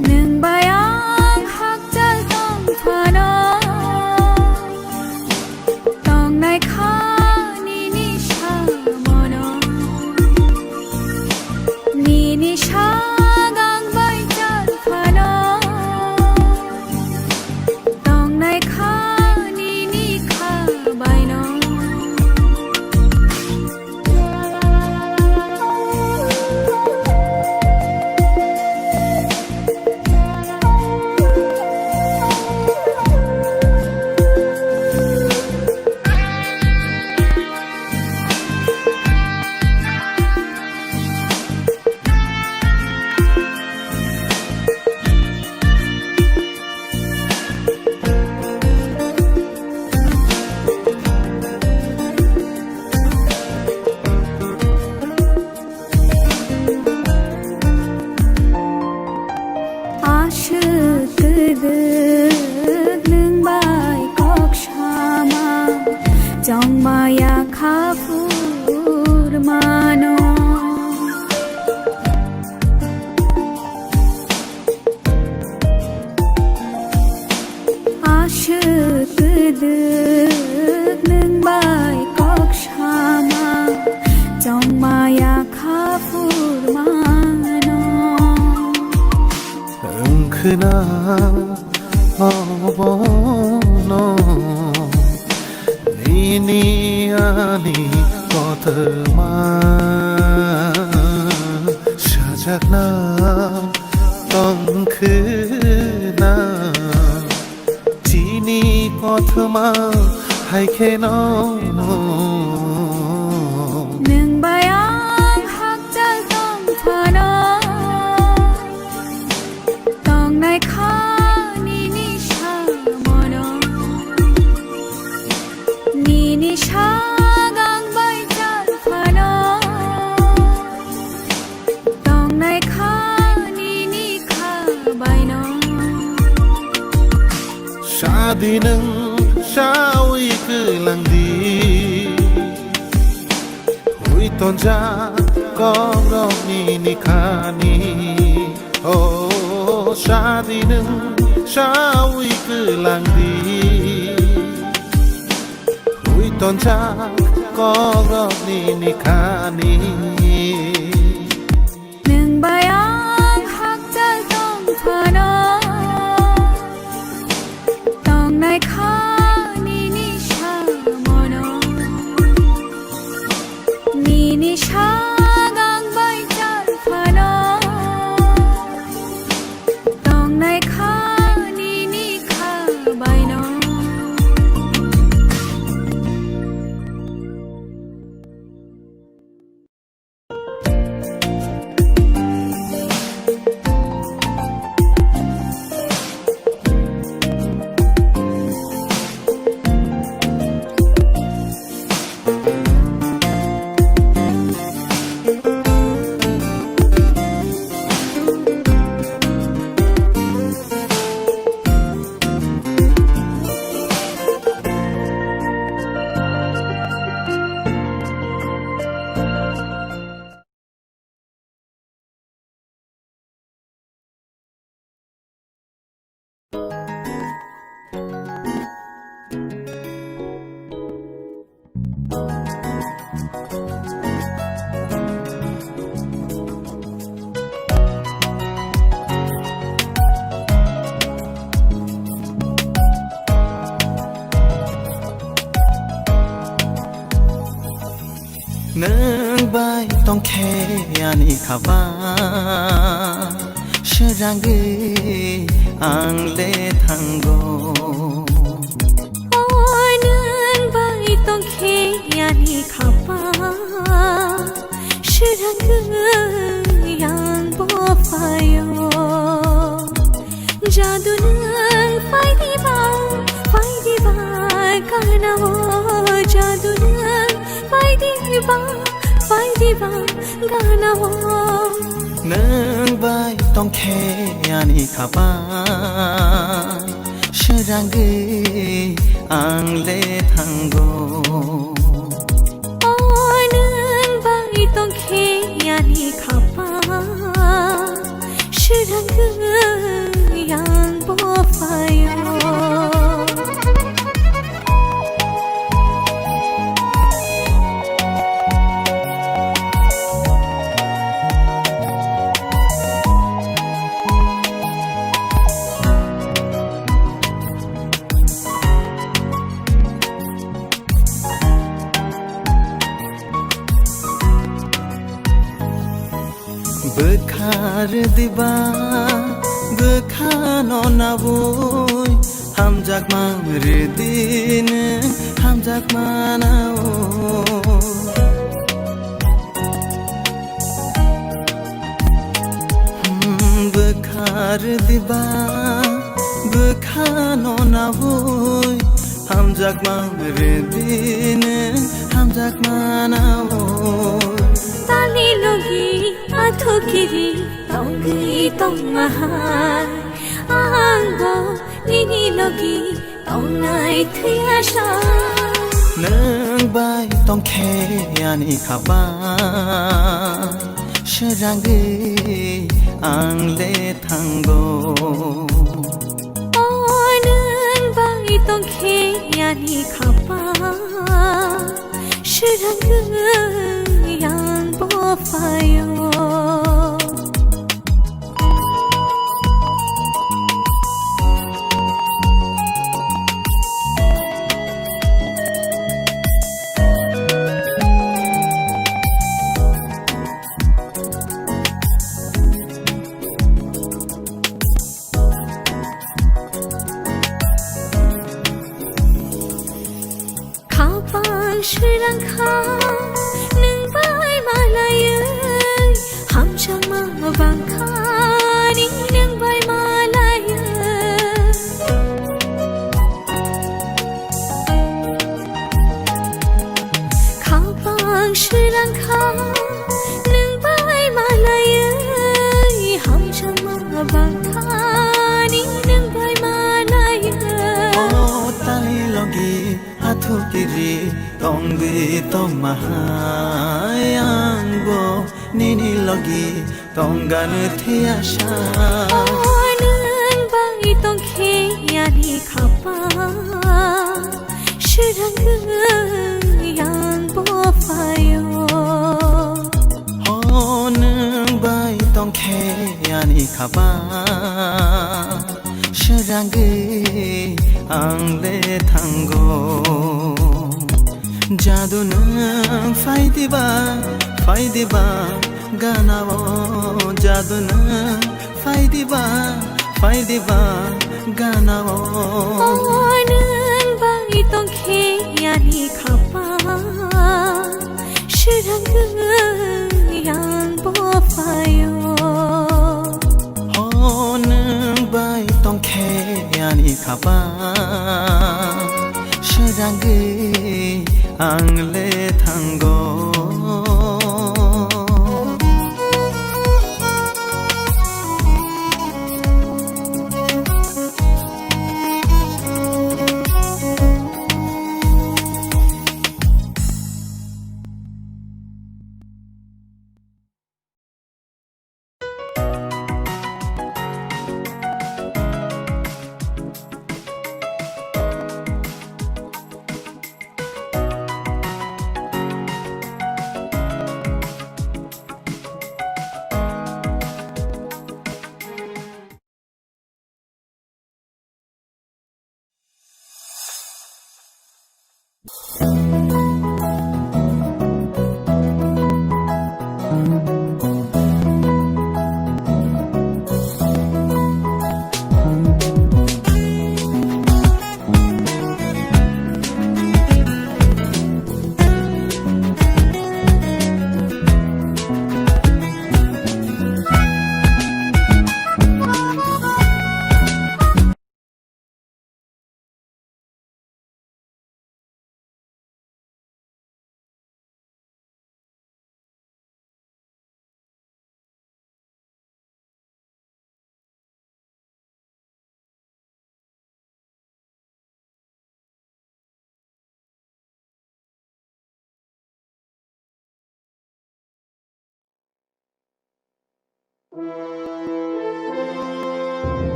Nwng bai ang hakchal tong phano, tongnai kha nini samono. Nini sagang bai chal phano, tongnai kha nini kha baino. Aswk kwdwk nwng bai kok sama, chongma yakha phurmano. Aswk kwdwk nwng bai kok sama, chongma yakha phurmano. Wngkhwna obono nini ani kothoma sajakna tongkhwna chini kothoma hai kheno. Nwng bai ang hakchal tong phano, tongnai kha nini samono. Nini sagang bai chal phano, tongnai kha nini kha baino. Sadi nwng sawi kwlang di. Hui Tonjak kokrok nini khani, o sadi nwng sawi kwlang di. Ui tonjak kokrok nini khani. Nwng bai ang hakchal tong phano, tongnai kha nini samono. Nini sagang bai chal phano, tongnai kha nini kha baino. Nwng bai tongkhe ani khaba, srangwi ang le thango. O nwng bai tongkhe ani khaba, srangwi ang bo phaio. Jadu nwng phai diba, phai diba, kana o. Jadu nwng phai diba, phai diba, kana o. Nwng bai tongkhe ani khaba, srangwi ang le thango. O nwng bai tongkhe ani khaba, srangwi ang bo phaio. Bwkha rwdiba, bwkha no nabwi, hamjakma rwdi nwng, hamjakma nao. Hmm, bwkha rwdiba, bwkha no nabwi, hamjakma rwdi nwng, hamjakma nao. Tani logi athukiri tongwi tongma hai, ang bo nini logi tongnai thwiya sa. Nwng bai tongkhe ani khaba, srangwi ang le thango. O nwng bai tongkhe ani khaba, srangwi ang bo phaio. Khapang srang kha nwng bai malaiwi, hamjakma bang kha ni nwng bai malaiwi. Khapang srang kha nwng bai malaiwi, hamjakma bang kha ni nwng bai malaiwi. O tani logi athu Tiri tongwi tongma hai ang bo nini logi tonggan thiyasa. O nwng bai tongkhe ani khapa, srangwi ang bo phaio. O nwng bai tongkhe ani khapa, srangwi ang le thango. Jadu nwng phai diba, phai diba, ganao. Jadu nwng phai diba, phai diba, ganao. O nwng bai tongkhe ani khapa, srangwi ang bo phaio. O nwng bai tongkhe ani khapa, srangwi ang le thango.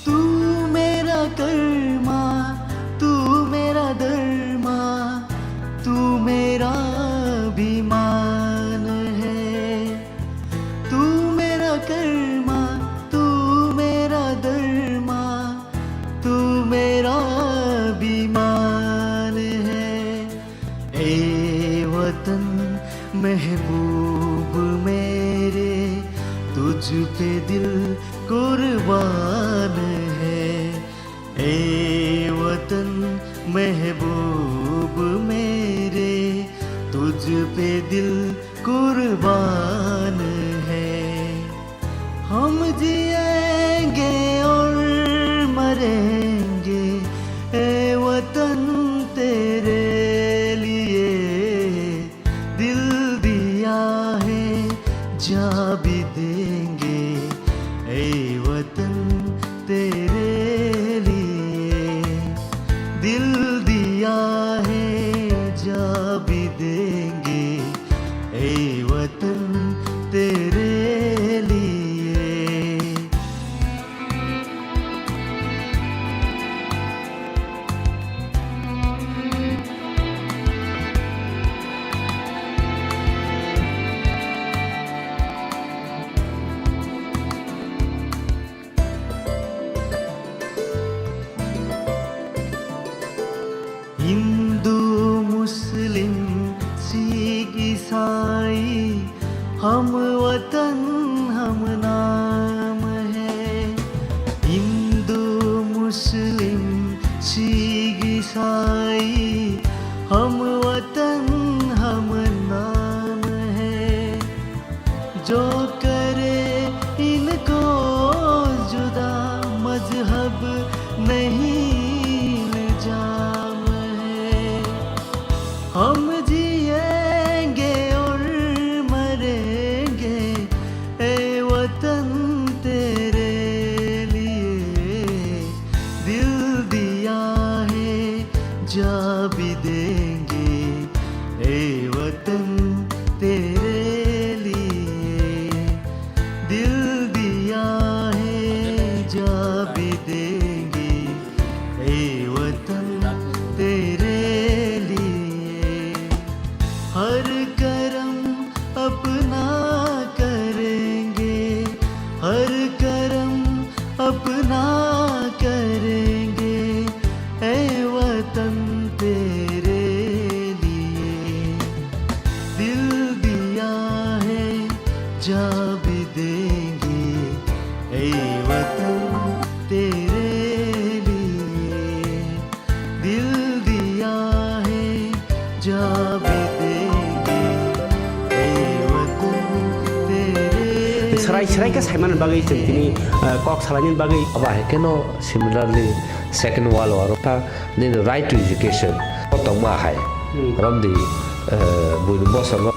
तू मेरा कर्मा, तू मेरा धर्मा, तू मेरा अभिमान है। तू मेरा कर्मा, तू मेरा धर्मा, तू मेरा अभिमान है। ए वतन महबूब मेरे, तुझ पे दिल कुर्बान है। ए वतन महबूब मेरे, तुझ पे दिल कुर्बान है। हम जिएंगे और मरेंगे, ए वतन तेरे लिए। दिल दिया है, जा भी देंगे, ए वतन तेरे लिए। दिल दिया है, जा भी देंगे, ए वतन तेरे लिए। हम वतन हम नाम है, हिंदू मुस्लिम सिख ईसाई, हम वतन हम नाम है। जो करे इनको जुदा, मजहब नहीं इल्जाम है। हम जिएंगे और मरेंगे, ए वतन तेरे लिए। दिल दिया है, जा भी देंगे, ए वतन तेरे लिए। दिल दिया है, जा भी देंगे, ए वतन तेरे लिए। हर करम अपना करेंगे, हर करम अपना करेंगे, ए वतन तेरे लिए। दिल दिया है, जा भी देंगे, ए वतन तेरे लिए। दिल दिया है, जा भी देंगे, ए वतन तेरे Srai srai khe saimani bagwi chwng tini, eh, kok salaini bagwi. Abo hai kheno similarly Second World War o ta nini right to education o tongma hai. Hmm. Romdi, eh, buini bosongo.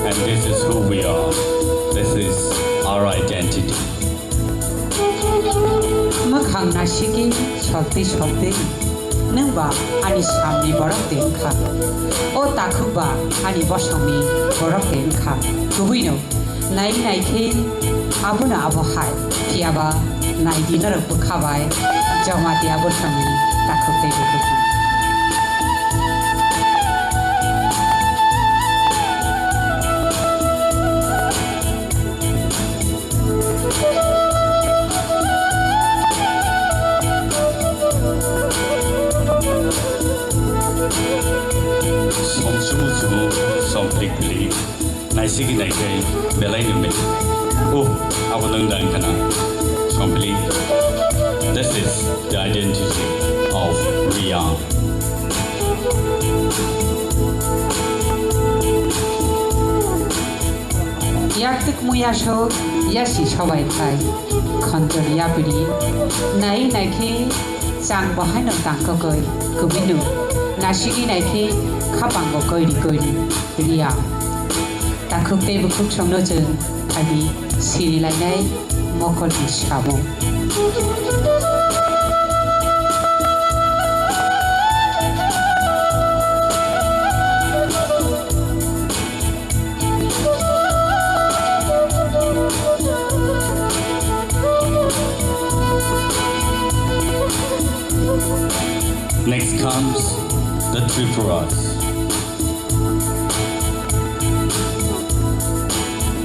And this is who we are. This is our identity. Mwkhang naisiki soltwi soltwi, nwngba ani samni borok de wngkha. O takhukba ani bosongni borok de wngkha. Kubui no. Nai nai khe abono abo hai, phiyaba nai di norok bwkha bai Jamatia bosongni takhuk tei bukhuk. Som sumu sumu, som plik plik. Naisigi naikhai belai ni mil. Oh, abo nwng da wngkha na? Complete. This is the identity of Reang. Yak tuk muya so, yasi sobai khai. Khontor yapiri. Nai naikhe chang bahai no tangkokoi. Kubinu. Naisigi naikhe khapango koiri koiri. Reang. Takhuk tei bukhuk songno chwng phaidi siri lainai mokolni samung. Next comes the Tripuras.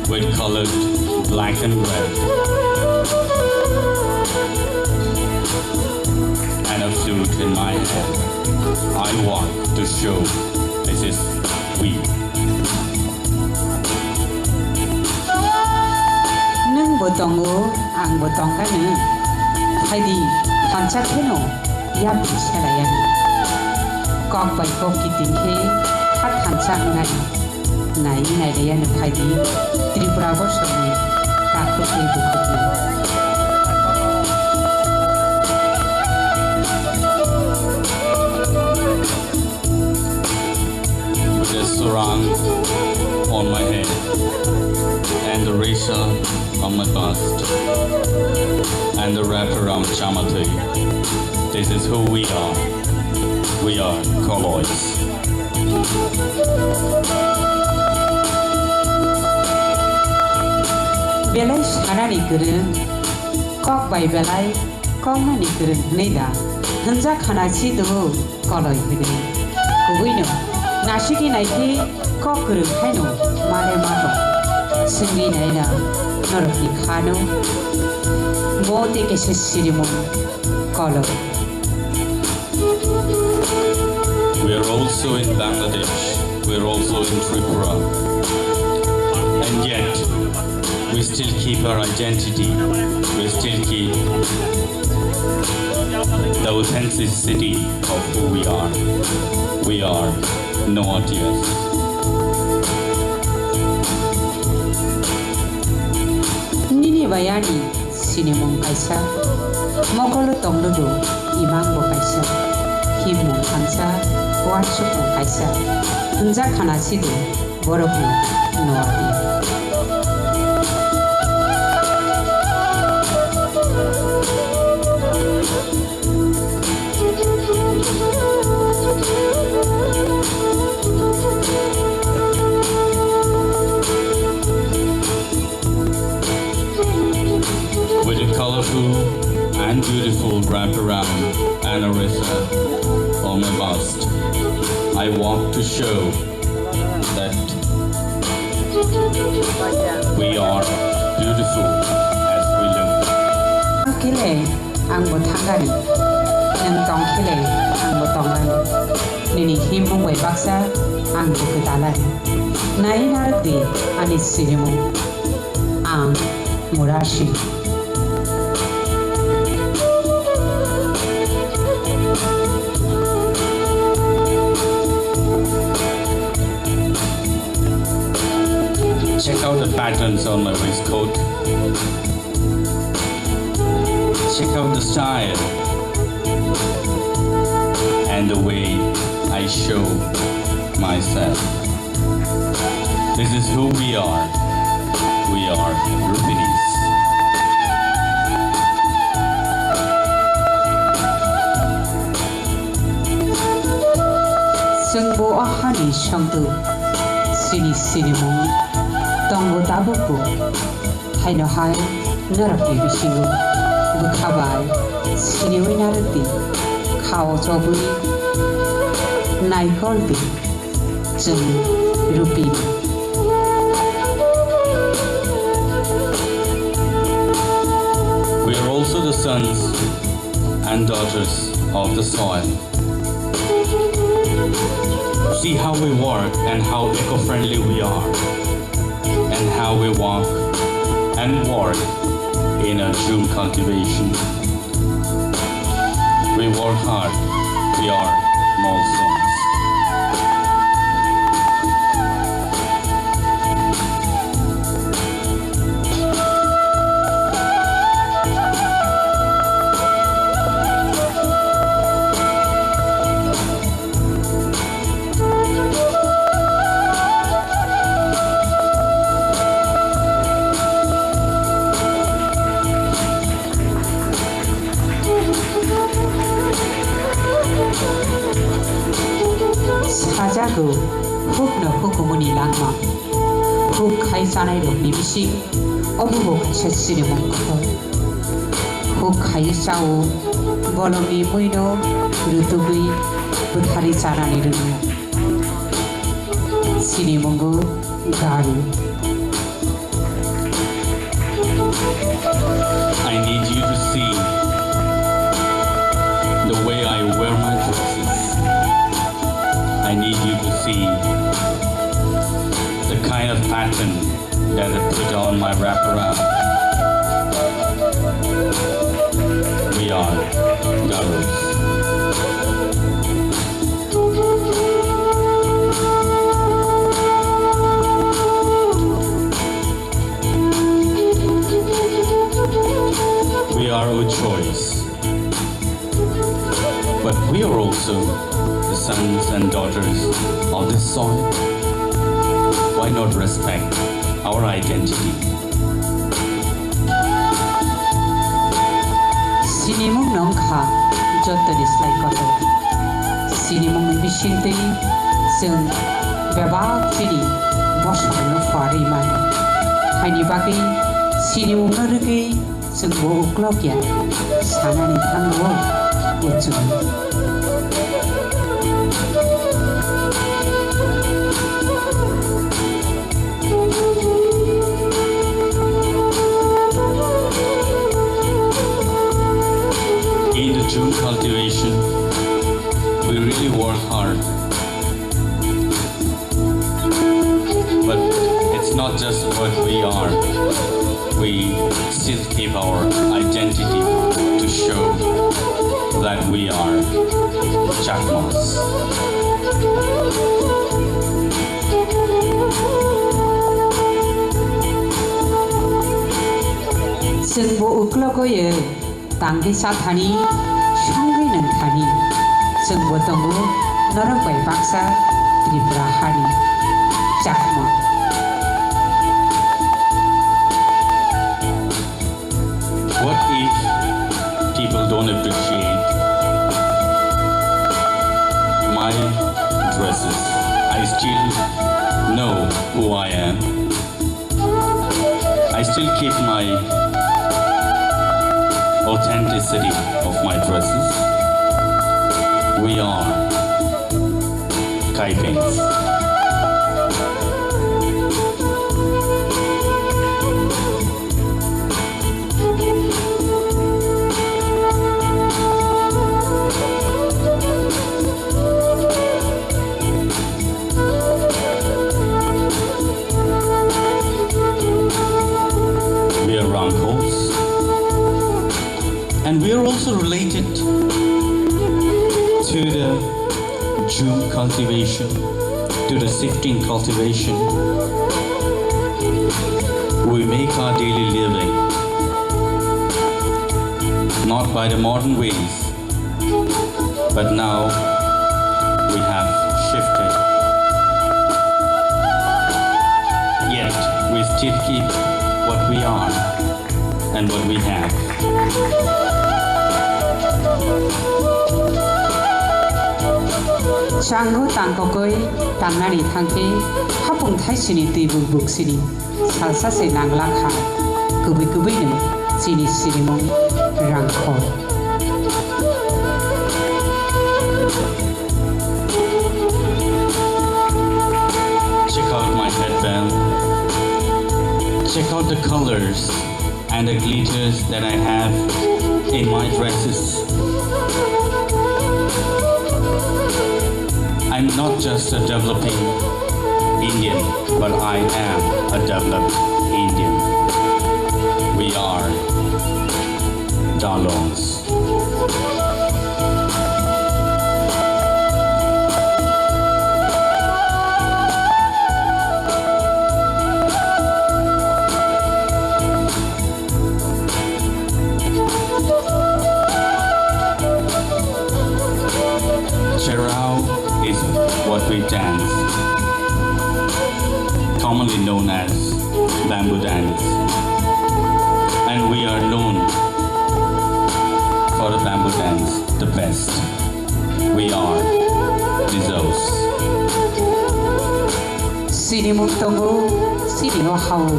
With colored black and red, and a flute in my hand, I want to show this is we. Nwng bo tongo, ang bo tongkha nwng. Phaidi, thansa kheno. Yapri selayani. Kok bai kok kiting khe ha thansa wngnai. Nai nai layani phaidi Tripura bosongni takhuk tei bukhukni. my past and the wraparound Chamathoi. This is who we are. We are Kalois. Belai sanani kwrwng, kok bai belai koknani kwrwng hwnwi da hwnjak khana si tongo Koloi hwnwi. Kubuino naisiki naikhe kok kwrwng khaino male ma tong. Swngwi naina norokni khano bo tei kaisa sirimung Koloi. We are also in Bangladesh. We are also in Tripura. And yet, we still keep our identity. We still keep the authenticity of who we are. We are Noatias. Nini bai ani sinimung kaisa, mokolo tonglugo imangbo kaisa, himung thansa, wansukmung kaisa, hwnjak khana sido borokno Noatia. With a colorful and beautiful wraparound and a river on my bust, I walk to show that we are beautiful as we look. Kele, ang bo thangani, nang tong kele, ang bo tongani. Nini himung bai baksa, ang bo kwtalani. Nai narwk di, ani sinimung. Ang Murasi. Check out the patterns on my waistcoat. Check out the style and the way I show myself. This is who we are. We are Rupinis. Chwng bo o hani songdo, chini sinimung tongo tabukbo. Haino hai norokni bisingo bwkha bai siniwi narwkdi, khao chobwi naikoldi chwng Rupi. We are also the sons and daughters of the soil. See how we work and how eco-friendly we are, and how we walk and work in our June cultivation. We work hard, we are Molsons. Sajago hukno hukumuni langma. Huk khai chanai rokni bising obo bo kaisa sinimung kotor. Huk khai chao bolongni muino rutugwi bwthari chanani rwngo. Sinimungo garu. I need you to see the way I wear my dresses. I need you to see the kind of pattern that I put on my wraparound. We are Garos. We are Uchois, but we are also the sons and daughters of this soil. Why not respect our identity? Sinimung no wngkha jotoni slai kotor. Sinimung ni bisingtwi chwng bebak chini bosongno phuarwi mano. Haini bagwi sinimung no rwgwi chwngbo uklok ya sanani thango o chwng. In the jhum cultivation, we really work hard. But it's not just what we are. We still keep our identity to show that we are Chakmas. Chwngbo uklogo ye tangwi cha thani, songwi nung thani. Chwngbo tongo norok bai baksa Tripura hani Chakma. What if people don't appreciate my dresses? I still know who I am. I still keep my authenticity of my dresses. We are Kaipeng. We are Rangkhos. And we are also related to the jhum cultivation, to the sifting cultivation. We make our daily living not by the modern ways, but now we have shifted. Yet we still keep what we are and what we have. Changgo tangkokoi tangnani thangkhe hapung thaisini twi buk buksini. Salsa se nangla kha, kubui kubui no chini sinimung Rangkhor. Check out my headband. Check out the colors and the glitters that I have in my dresses. I'm not just a developing Indian, but I am a developed Indian. We are Dalongs. Cherao is what we dance, commonly known as bamboo dance, and we are known for the bamboo dance the best. We are Mizos. Sinimung tongo, sini o hao.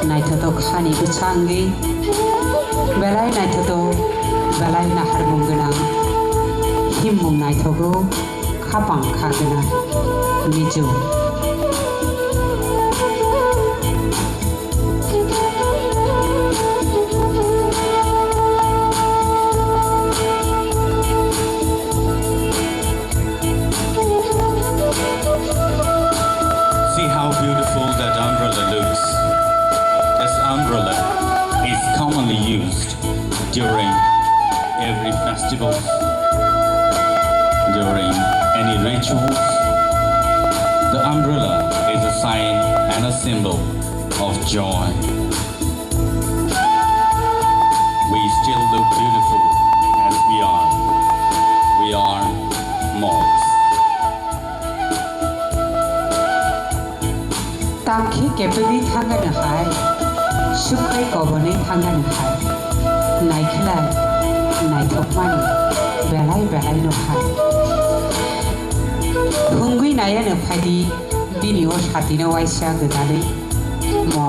Naithotok hani bwsa wngwi. Belai naithotok, belai naharmung gwnang. Himmung naithogo, khapang kha gwnang. Mizo. See how beautiful that umbrella looks. This umbrella is commonly used during every festival, during any rituals. The umbrella is a sign and a symbol of joy. We still look beautiful as we are. We are Mogs. Tangkhe kepegwi thangani hai, sukthai kobonwi thangani hai. Naikhlai, Naithokmani belai belai no phai. Thwngwi naiya no phaidi bini o satino waisa gwdalwi mo.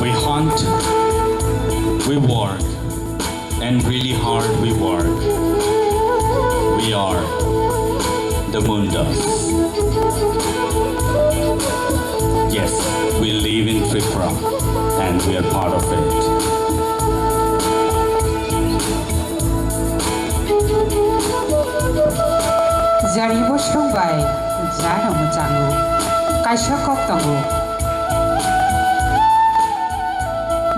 We hunt, we work, and really hard we work. We are the Mundas. Yes, we live in Tripura and we are part of it. Jani bosong bai jano mwchango, kaisa kok tongo.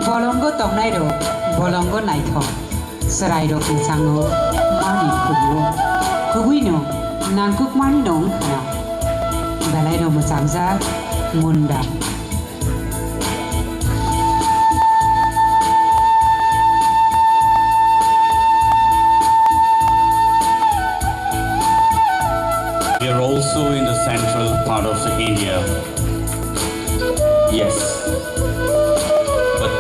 Bolongo tongnairok bolongo naithok, chwrairok mwchango mani phuru. Kubui no nangkukmani no wngkha na, belaino mwchangjak Munda. We are also in the central part of India. Yes. But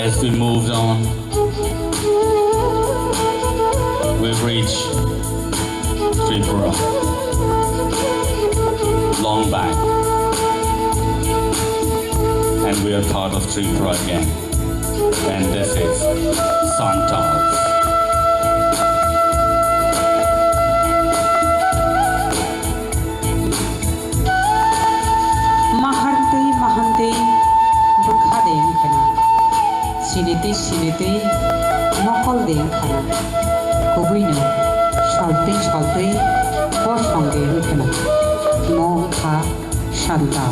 as we moved on, we've reached Tripura. Long back. And we are part of Tripura again. And this is Santals. Mahartwi mahamtwi bwkha de wngkhana, sinitwi sinitwi mokol de wngkhana, kubui no soltwi soltwi bosong de wngkhana, mo wngkha Santa.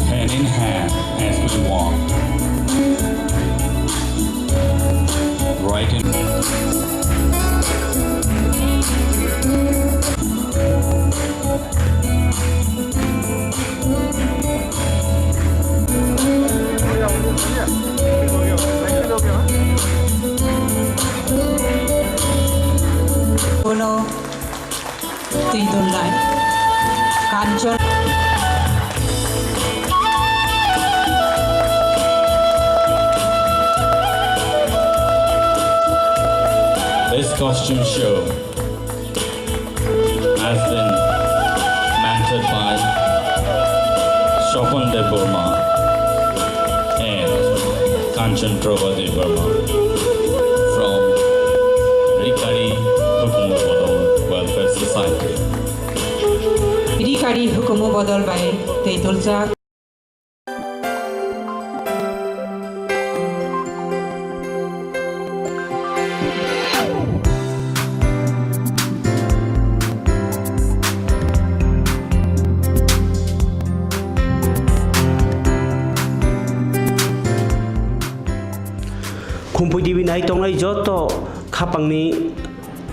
Hand in hand as we walk. Right in. Ulo twi dulnai Kanchon. This costume show has been mentored by Swapan Debbarma and Kanchan Prabha Debbarma from Rikari Hukumu Bodol Welfare Society. Rikari Hukumu Bodol bai tei tuljak. Khumpui T V nai tongnai joto khapangni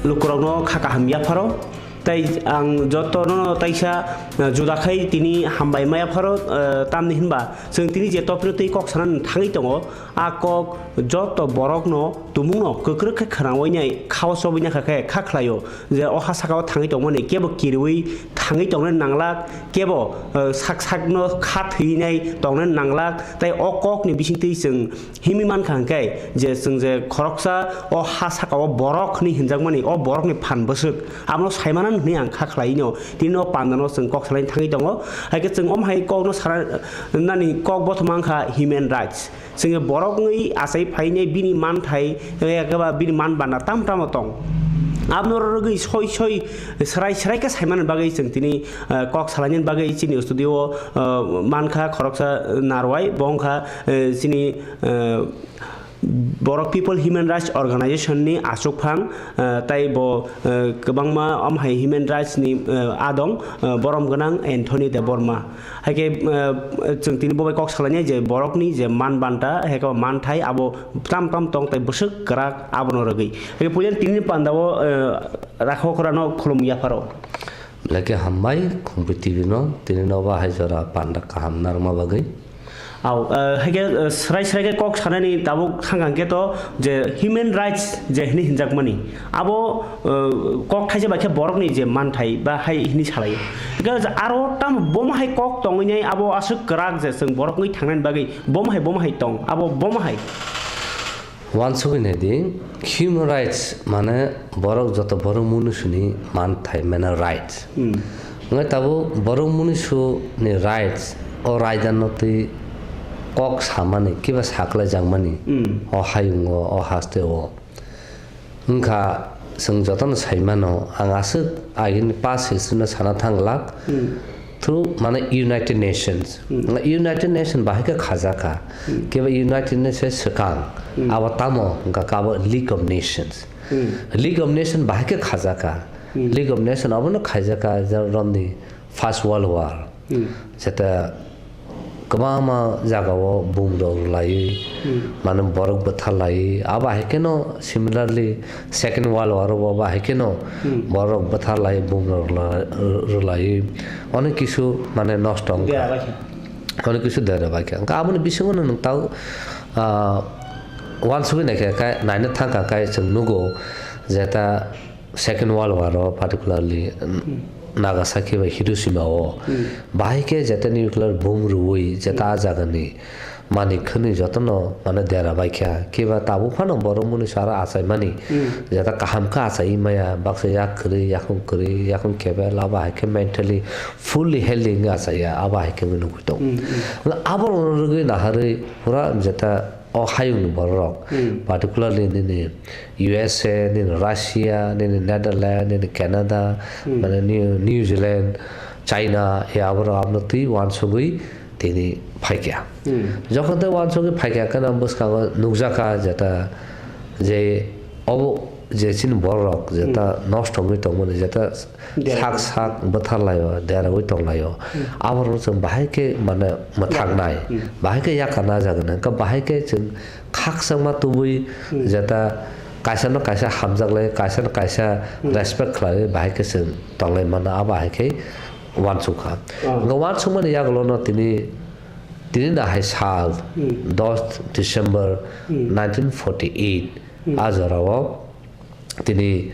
lukurokno kha kaham yapharo. Tei ang jotono taisa, eh, juda khai tini hambai maya pharo, eh, tamni hinba chwng tini je topino tei kok sana thangwi tongo, a kok joto borokno tumungno kwkrwk khe khwnawi nai khao chobwi nakha khe kha khlaio je o ha sakao thangwi tongmani kebo kiriwi thangwi tongnani nanglak, kebo, eh, sak sakno kha thwinai tongnani nanglak, tei o kokni bisingtwi chwng himwi mankha hwnkhe je chwng je khoroksa o ha sakao borok hwnwi hinjakmani, o borokni phan bwswk abono saimanani hwnwi ang kha khlaino, tini o pandano chwng kok salaini thangwi tongo. Hai khe chwng omo hai kokno sana nani kok bothoma wngkha human rights. Chwng je borok wngwi achai phainai bini manthai, eh, eba bini man bana tam tamo tong. Abono rwgwi soi soi, srai srai khe saimani bagwi chwng tini, eh, kok salaini bagwi chini studio o, eh, mankha khoroksa Narwai, bo wngkha, eh, chini, eh, Borok People Human Rights Organization ni achukphang, eh, tei bo, eh, kwbangma omo hai human rights ni, eh, adong, eh, borom gwnang Anthony Debbarma. Hai khe, eh, chwng tini bo bai kok salainai je borokni je man banta, hai khe manthai abo tam tam tong tei bwswk kwrak abono rwgwi. Hai khe puila tini pandao, eh, rakhokra no khulum yapharo. Belai khe hambai Khumpui T V no tini noba hai jora panda kaham narwkma bagwi. Au, eh, haikhe, eh, srai srai khe kok sanani tabuk thangkang khe to je human rights je hini hinjakmani. Abo, eh, kok thaisa bai khe borokni je manthai ba hai hini salai. Hingkhe aro tamo bomo hai kok tongwi nai abo aswk kwrak je chwng borok wngwi thangnani bagwi bomo hai bomo hai tong. Abo bomo hai. Uansugwi naidi, human rights mane borok joto borok munisuni manthai mane rights. Hmm. Ngai tabuk borok munisuni rights o raidano twi kok samani kiba saklai jakmani Hmm. o hayungo o hasteo. Wngkha chwng jotono saimano ang aswk agini past history no sana thanglak. Hmm. Through mane United Nations. Hmm. Nga United Nation bahai khe khajaka. Hmm. Kebo United Nation swkang. Hmm. Abo tamo hwnkha kabo League of Nations. Hmm. League of Nation bahai khe khajaka. Hmm. League of Nation abono khaijaka je romni First World War. Hmm. Jeta kwbangma jagao bumrok rwlaiwi, Hmm. mane borok bwtharlaiwi. Abo hai kheno similarly Second World War o bo abo hai kheno Hmm. borok bwtharlaiwi bumrok rwla-, rwlaiwi. Onek kisu mane nosto wngkha. Dera bai kha. Onek kisu dera bai kha. Wngkha aboni bisingo no nwng tau, ah, uansugwi naikha kai, naina thangkha kai chwng nugo jeta Second World War o particularly Hmm. Nagasaki bai Hiroshima o Hmm. bahai khe jeta nuclear bomb rwui jeta Hmm. a jagani manwi khwnwi jotono mane dera bai kha. Kiba tabuk phano borok mwnwi sara achaimani Hmm. jeta kaham khe achaiwi maya, baksa yak kwrwi, yakhung kwrwi, yakhung kebel, abo hai khe mentally fully healthy wngwi achaiya, abo hai khe wngwi nugui tongo. Hmm, hmm. Abo rwgwi naharwi pura jeta o hayungni bororok, Hmm. particularly nini U S A, nini Russia, nini Netherlands, nini Canada, Hmm. mane New, New Zealand, China, e aborok abono twi uansugwi tini phaikha. Hmm. Jokhon tei uansugwi phaikha, kheno bwskango nukjakha jeta je obo je chini bororok jeta Hmm. nosto wngwi tongmani, jeta Dera sak wngwi. Sak bwtharlaio, derawi tonglaio. Hmm. Aborokno chwng bahai khe mane mwthaknai, Hmm. bahai khe yakarna jagwnai, hwnkhe bahai khe chwng khakchangma tubui Hmm. jeta kaisano kaisa hamjaklai, kaisano kaisa Hmm. respect khlaiwi bahai khe chwng tonglai mano, abo hai khe uansukha. Oh. Hwnkhe uansukmani yagulono tini, tini no hai sal Hmm. dos December Hmm. nineteen forty eight Hmm. a jorao tini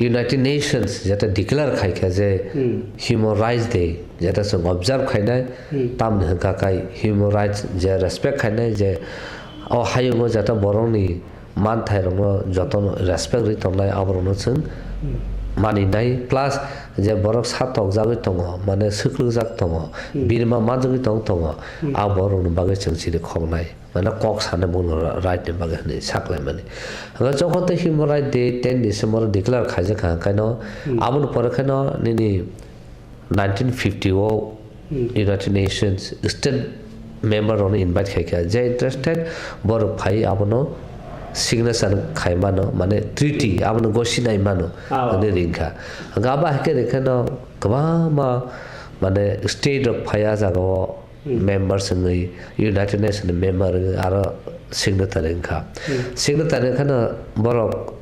United Nations jeta declare khaikha je Hmm. Human Rights Day jeta chwng observe khainai, Hmm. tamni hwnkha khai human rights je respect khainai je o hayungo jeta borokni manthairokno jotono respect rwi tongnai aborokno chwng Hmm. maninai, plus je borok sa tokjagwi tongo, mane swklugjak tongo, Hmm. birma manjagwi tong tongo, Hmm. a borokni bagwi chwng chini khoknai. Mane kok sana bumung right ni bagwi hinwi saklaimani. Hwnkhe jokhon tei Human Rights Day ten December o declare khaijak kha, hwnkhe no Hmm. aboni pore khe no nini nineteen fifty o Hmm. United Nations state member rokno invite khaikha, je interested borok phai abono signature khaimano, mane treaty abono gosinai mano Ah. hinwi ringkha. Hwnkhe abo hai khe rikhe no kwbangma mane state rok phai a jagao Hmm. members wngwi United Nations ni member wngwi aro signatory wngkha. Hmm. Signatory wngkhano borok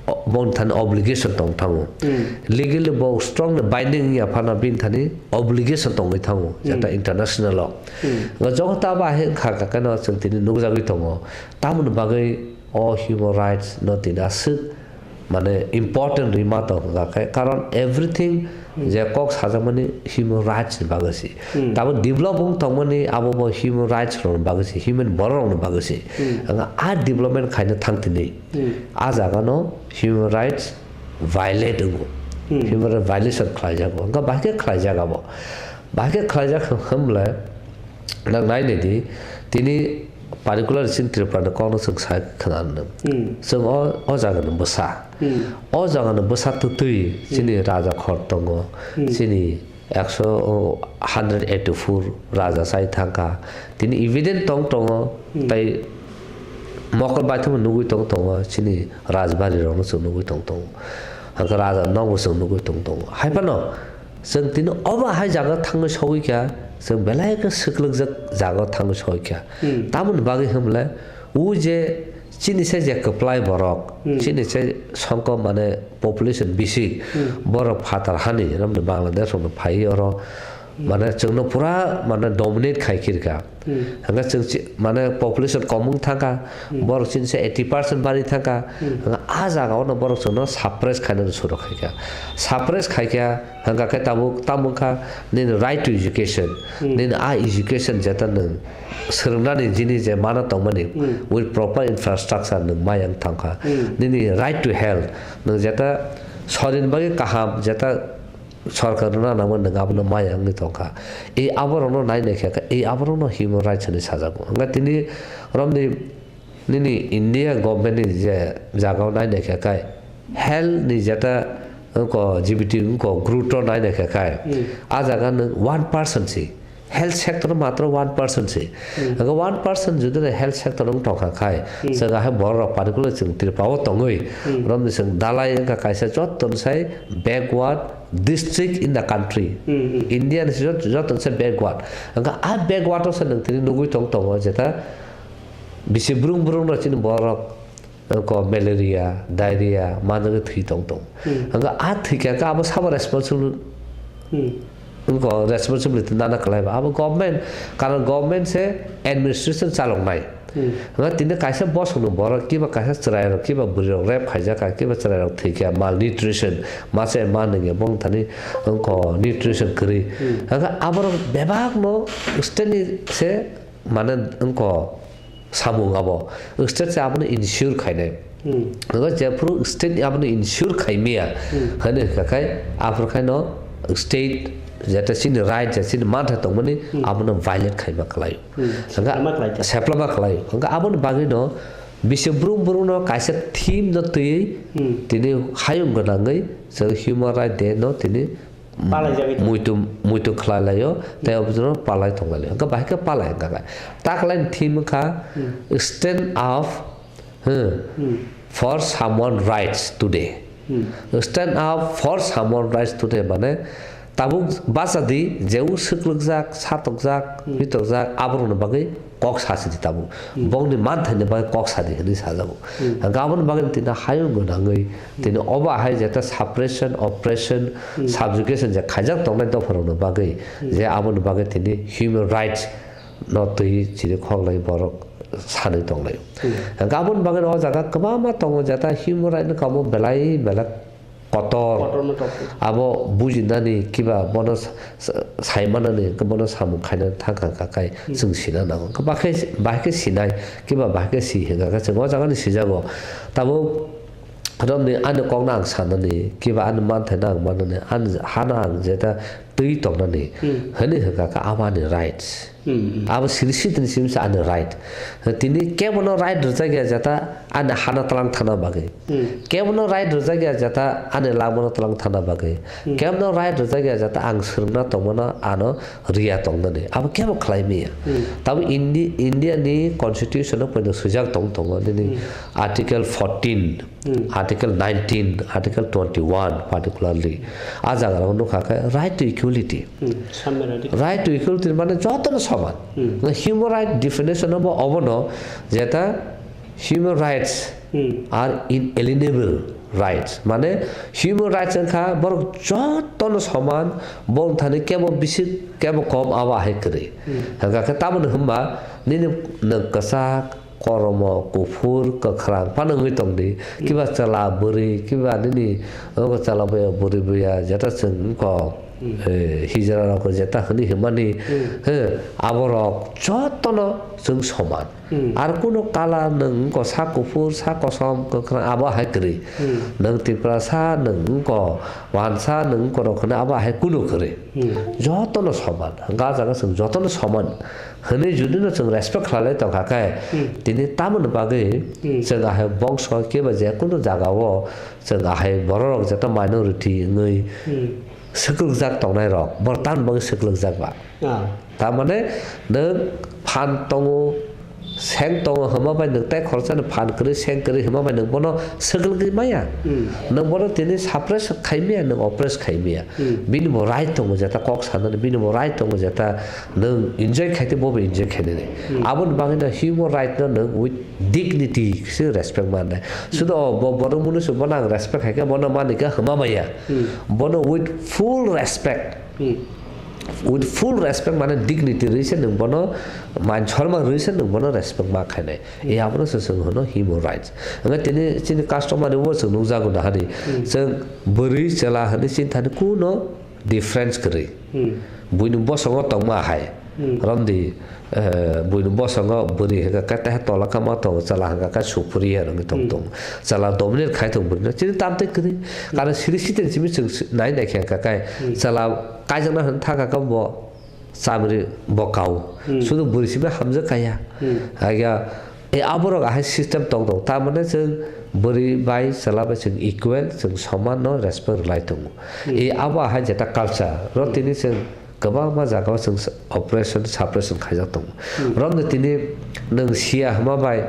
o-, boni thani obligation tong thango. Hmm. Legally bo strongly binding wngya phano bini thani obligation tongwi thango, Hmm. jeta international o. Hmm. Nga joto abo hai wngkha kakeno chwng tini nukjagwi tongo. Tamoni bagwi o human rights no tini aswk mane important rwi ma tong kha khe, karon everything Hmm. je kok sajakmani human rights ni bagwi se. Hmm. Tabuk develop wng tongmani abo bo human rights rokni bagwi se, human borok rokni bagwi se. Hmm. Ang a development khaina thang tini. Hmm. A jaga no human rights violate wngo. Hmm. Human rights violation khlai jago. Hwnkhe bahai khe khlai jak abo. Bahai khe khlai jak hwn-, hwnle Nang nai nai di, tini particular chini Tripura ni kokno chwng sai khna nang. Hmm. Chwng o, o jaga ni bwsa. Hmm. O jaga ni bwsa twtwi chini Hmm. raja khor tongo. Hmm. Chini ekso, o, hundred eighty-four raja chai thangkha. Tini evident tong tongo, Hmm. tei mokol baithangma nugwi tong tongo, chini rajbari rokno chwng nugwi tong tongo. Hwnkhe raja nokbo chwng nugwi tong tongo. Hai phano Chwng tini obo hai jaga thangwi sogwi kha, chwng belai khe swklwkjak jaga thangwi sogwi kha. Hmm. Tamoni bagwi hwnle, o je chini se je kwplai borok, Hmm. chini se songkho mane population bisi, Hmm. borok phatar hani, romni Bangladesh rokno phaiwi oro Mane chwngno pura mane dominate khai khirkha. Hmm. Hwnga chwng chi-, mane population komung thangkha, Hmm. borok chini se eighty percent bari thangkha. Hmm. Hwnga a jaga ono borok chwngno suppress khainani suru khaikha. Suppress khaikha, hwnga khe tabuk tamo wngkha nini right to education. Hmm. Nini a education jeta nwng swrwngnani jini je mana tongmani Hmm. with proper infrastructure nwng maya wng thangkha. Hmm. Nini right to health, nwng jeta sorin bagwi kaham, jeta sorkar rwna nangma nwng abono maya wngwi tongkha. E aborokno nai naikha khe, e aborokno human rights hinwi sajago. Hwnga tini romni nini India government ni je jagao nai naikha khe, health ni jeta wngko G B T wngko guruto nai naikha khe, Hmm. a jaga nwng one percent si, health sector matro one percent si. Hmm. Hwnga one percent jodi health sector wng tongkha khai, Hmm. chwng ahai borok particular chwng Tripura o tongwi, Hmm. romni chwng dalai wngkha kaisa jottoni sai backward district in the country. Hmm, hmm. India ni jot-, joto se backward. Hwnga a backward o se nwng tini nugwi tong tongo jeta bisi brung brung no chini borok ko malaria, diarrhea, manjagwi thwi tong tong. Hmm. Hwnga a thwi kha khe abo sabo responsible Hmm. Wngkha responsibility nana kwlai ba. Abo government, karon government se administration chaloknai. Hmm. Hwnba tini kaisa bosongni borok, kiba kaisa chwrairok, kiba bwrwirok rape khaijak kha, kiba chwrairok thwi kha, malnutrition, ma se ma nungya bong thani wngkha nutrition kwrwi. Hmm. Hwnba aborok bebakno state ni se mane wngkha samung abo. State se abono ensure khainai. Hmm. Hwnba jephuru state abono ensure khaimaya, Hmm. hwnwi hwnkha khai, aphuru khaino state jeta chini right, je chini mantha tongmani, Hmm. abono violate khaima kwlai. Hmm. Hwnba Seplama kwlai kha. seplama kwlai. Hwnba aboni bagwino bisi brum brumno kaisa theme no twiwi Hmm. tini hayung gwnangwi chwng Human Right Day no tini Palai jagwi tongo. Muitu, muitu khlai laio, tei Hmm. obwsano palai tong laio. Hwnkhe bahai khe palai hwnkha khe. Ta khlai ni theme wngkha Hmm. stand up, hmm, Hmm. for someone rights today. Hmm. Stand up for someone rights today mane tabuk bacha di, je o swklwkjak, satokjak, Hmm. pitokjak, aborokni bagwi kok sa sidi tabuk. Hmm. Bongni manthaini bagwi kok sadi hwnwi sajago. Hmm. Hwnkhe aboni bagwi tini hayung gwnangwi tini obo hai jeta suppression, oppression, Hmm. subjugation je khaijak tongnai dopharokni bagwi, Hmm. je aboni bagwi tini human rights no twi chiri khoklai borok sanwi tonglai. Hmm. Hwnkhe aboni bagwi o jaga kwbangma tongo jeta human right no kamo belai belai kotor. Kotorno topuk. Abo bujinani kiba bono sa-, sa-, saimanani hwnkhe bono samung khainani thangkha kha khai Hmm. chwng sina nango. Hwnkhe bahai khe, bahai khe sinai, kiba bahai khe si hwnkha khe chwng o jagani sijago. Tabuk romni ani kokno ang sanani, kiba ani manthaino ang manani, ani hano ang jeta twi tongnani, Hmm. hwnwi hwnkha khe abo ani rights. Hmm, hmm. Abo siri sitini simi se ani right. Tini kebono right rwjak ya jeta ani hana tlang thana bagwi. Hmm. Kebono right rwjak ya jeta ani lamano tlang thana bagwi. Hmm. Kebono right rwjak ya jeta ang swrwngna tongmano ano riya tongnani. Abo kebo khlai maya. Hmm. Tabo Indi-, India ni constitution o poino swijak tong tongo nini Hmm. article fourteen. Hmm. Article nineteen, Article twenty-one particularly, a jaga o nukha khe right to equality. Hmm, samme right. Right to equality mane jotono soman. Hmm. Na human right definition obo obono jeta human rights Hmm. are inalienable rights. Mane human rights wngkha borok jotono soman, bongthani kebo bisik kebo kom abo hai kwrwi. Hmm. Hwnkha khe tamoni hwnba nini nwng kwchak, koromo, kuphur, kwkhrang phano wngwi tongdi. Hmm. Kiba chwla bwrwi, kiba nini, obo chwla buya, bwrwi buya, jeta chwng wngkha, Hmm. eh, hijra rok jeta hwnwi hwnmani, Hmm. he, aborok jotono chwng soman. Hmm. Ar kuno kala nwng wngkha sa kuphur, sa kosom, kwkhrang, abo hai kwrwi. Hmm. Nwng Tiprasa, nwng wngkha wansa, nwng wngkha rok hwnwi abo hai kuno kwrwi. Hmm. Jotono soman. Hwnkha ah jaga chwng jotono soman. Hwnwi judino chwng respect khlailai tongkha khe, Hmm. tini tamoni bagwi Hmm. chwng ahai bongso keba je kunu jagao chwng ahai bororok jeta minority wngwi Hmm. swklugjak tongnairok, boro tamoni bagwi swklugjak ba? Ah. Tamane nwng phan tongo, seng tongo hwnma bai nwng tai khoroksani phan kwrwi, seng kwrwi hwnma bai nwng bono swklwgwi maya. Hmm. Nwng bono tini suppress khai maya, nwng oppress khai maya. Hmm. Bini bo right tongo jeta kok sanani, bini bo right tongo jeta nwng enjoy khaite bo bo enjoy khainani. Hmm. Aboni bagwi no human right no nwng with dignity se respect mannai. Sudo o bo borok munu se bono ang respect khaikhe bono manikha hwnma maya. Hmm. Bono with full respect. Hmm. With full respect, mane dignity rwi se nwng bono, man chorma rwi se nwng bono respect ma khainai. E abono se chwng hwno human rights. Hwnkhe tini chini customary o chwng nukjago nahani. Hmm. Chwng bwrwi chwla hwnwi chini thani kuno difference kwrwi. Hmm. Buini bosongo tongma hai. Hmm. Romdi, eh, buini bosongo bwrwi hwnkha khe teha tola kama tongo, chwla hwnkha khe supuri ya rwngwi tong Hmm. tongo. Chwla dominate khai tongo bwrwino. Chini tamtwi kwrwi. Hmm. Karon siri siteni simi chwng si-, nai nai khe hwnkha khe Hmm. chwla kaijakna hwn thaka khe bo chamri bo kao. Hmm. Sudu bwrwi simi hamjak kaya. Hmm. Haiya, e aborok ahai system tong tong. Tamane chwng bwrwi bai chwla bai chwng equal, chwng soman no respect rwlai tongo. Hmm. E abo ahai jeta culture. Ro Hmm. tini chwng kwbangma jagao chwng s-, operation, suppression khaijak tongo. Hmm. Romni tini nwng siya hwnma bai,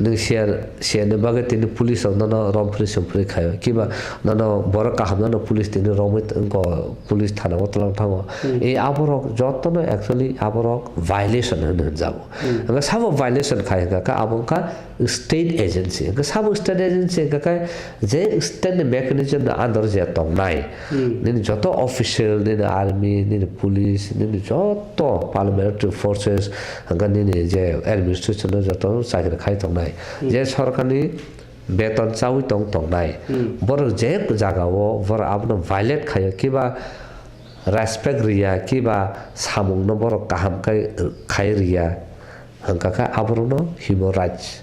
nwng siya, siyani bagwi tini police rok nono romphri somphri khaio. Kiba nono borok kaham nono police tini romwi t-, wngko, police thana o twlang thango. Hmm. E aborok jotono actually aborok violation hwnwi hwnjago. Hmm. Hwnkhe sabo violation khai hwnkha khe abo wngkha state agency. Hwnkhe sabo state agency hwnkha khe je state ni mechanism ni under je tongnai. Hmm. Nini joto official, nini army, nini police, nini joto paramilitary forces, hwnkhe nini je administration no joto chakri khai tongnai. Hmm. Je sorkarni beton chawi tong tongnai. Hmm. Borok je jagao borok abono violate khaio, kiba respect riya, kiba samungno borok kaham khai, khai riya, hwnkha khe aborokno human rights.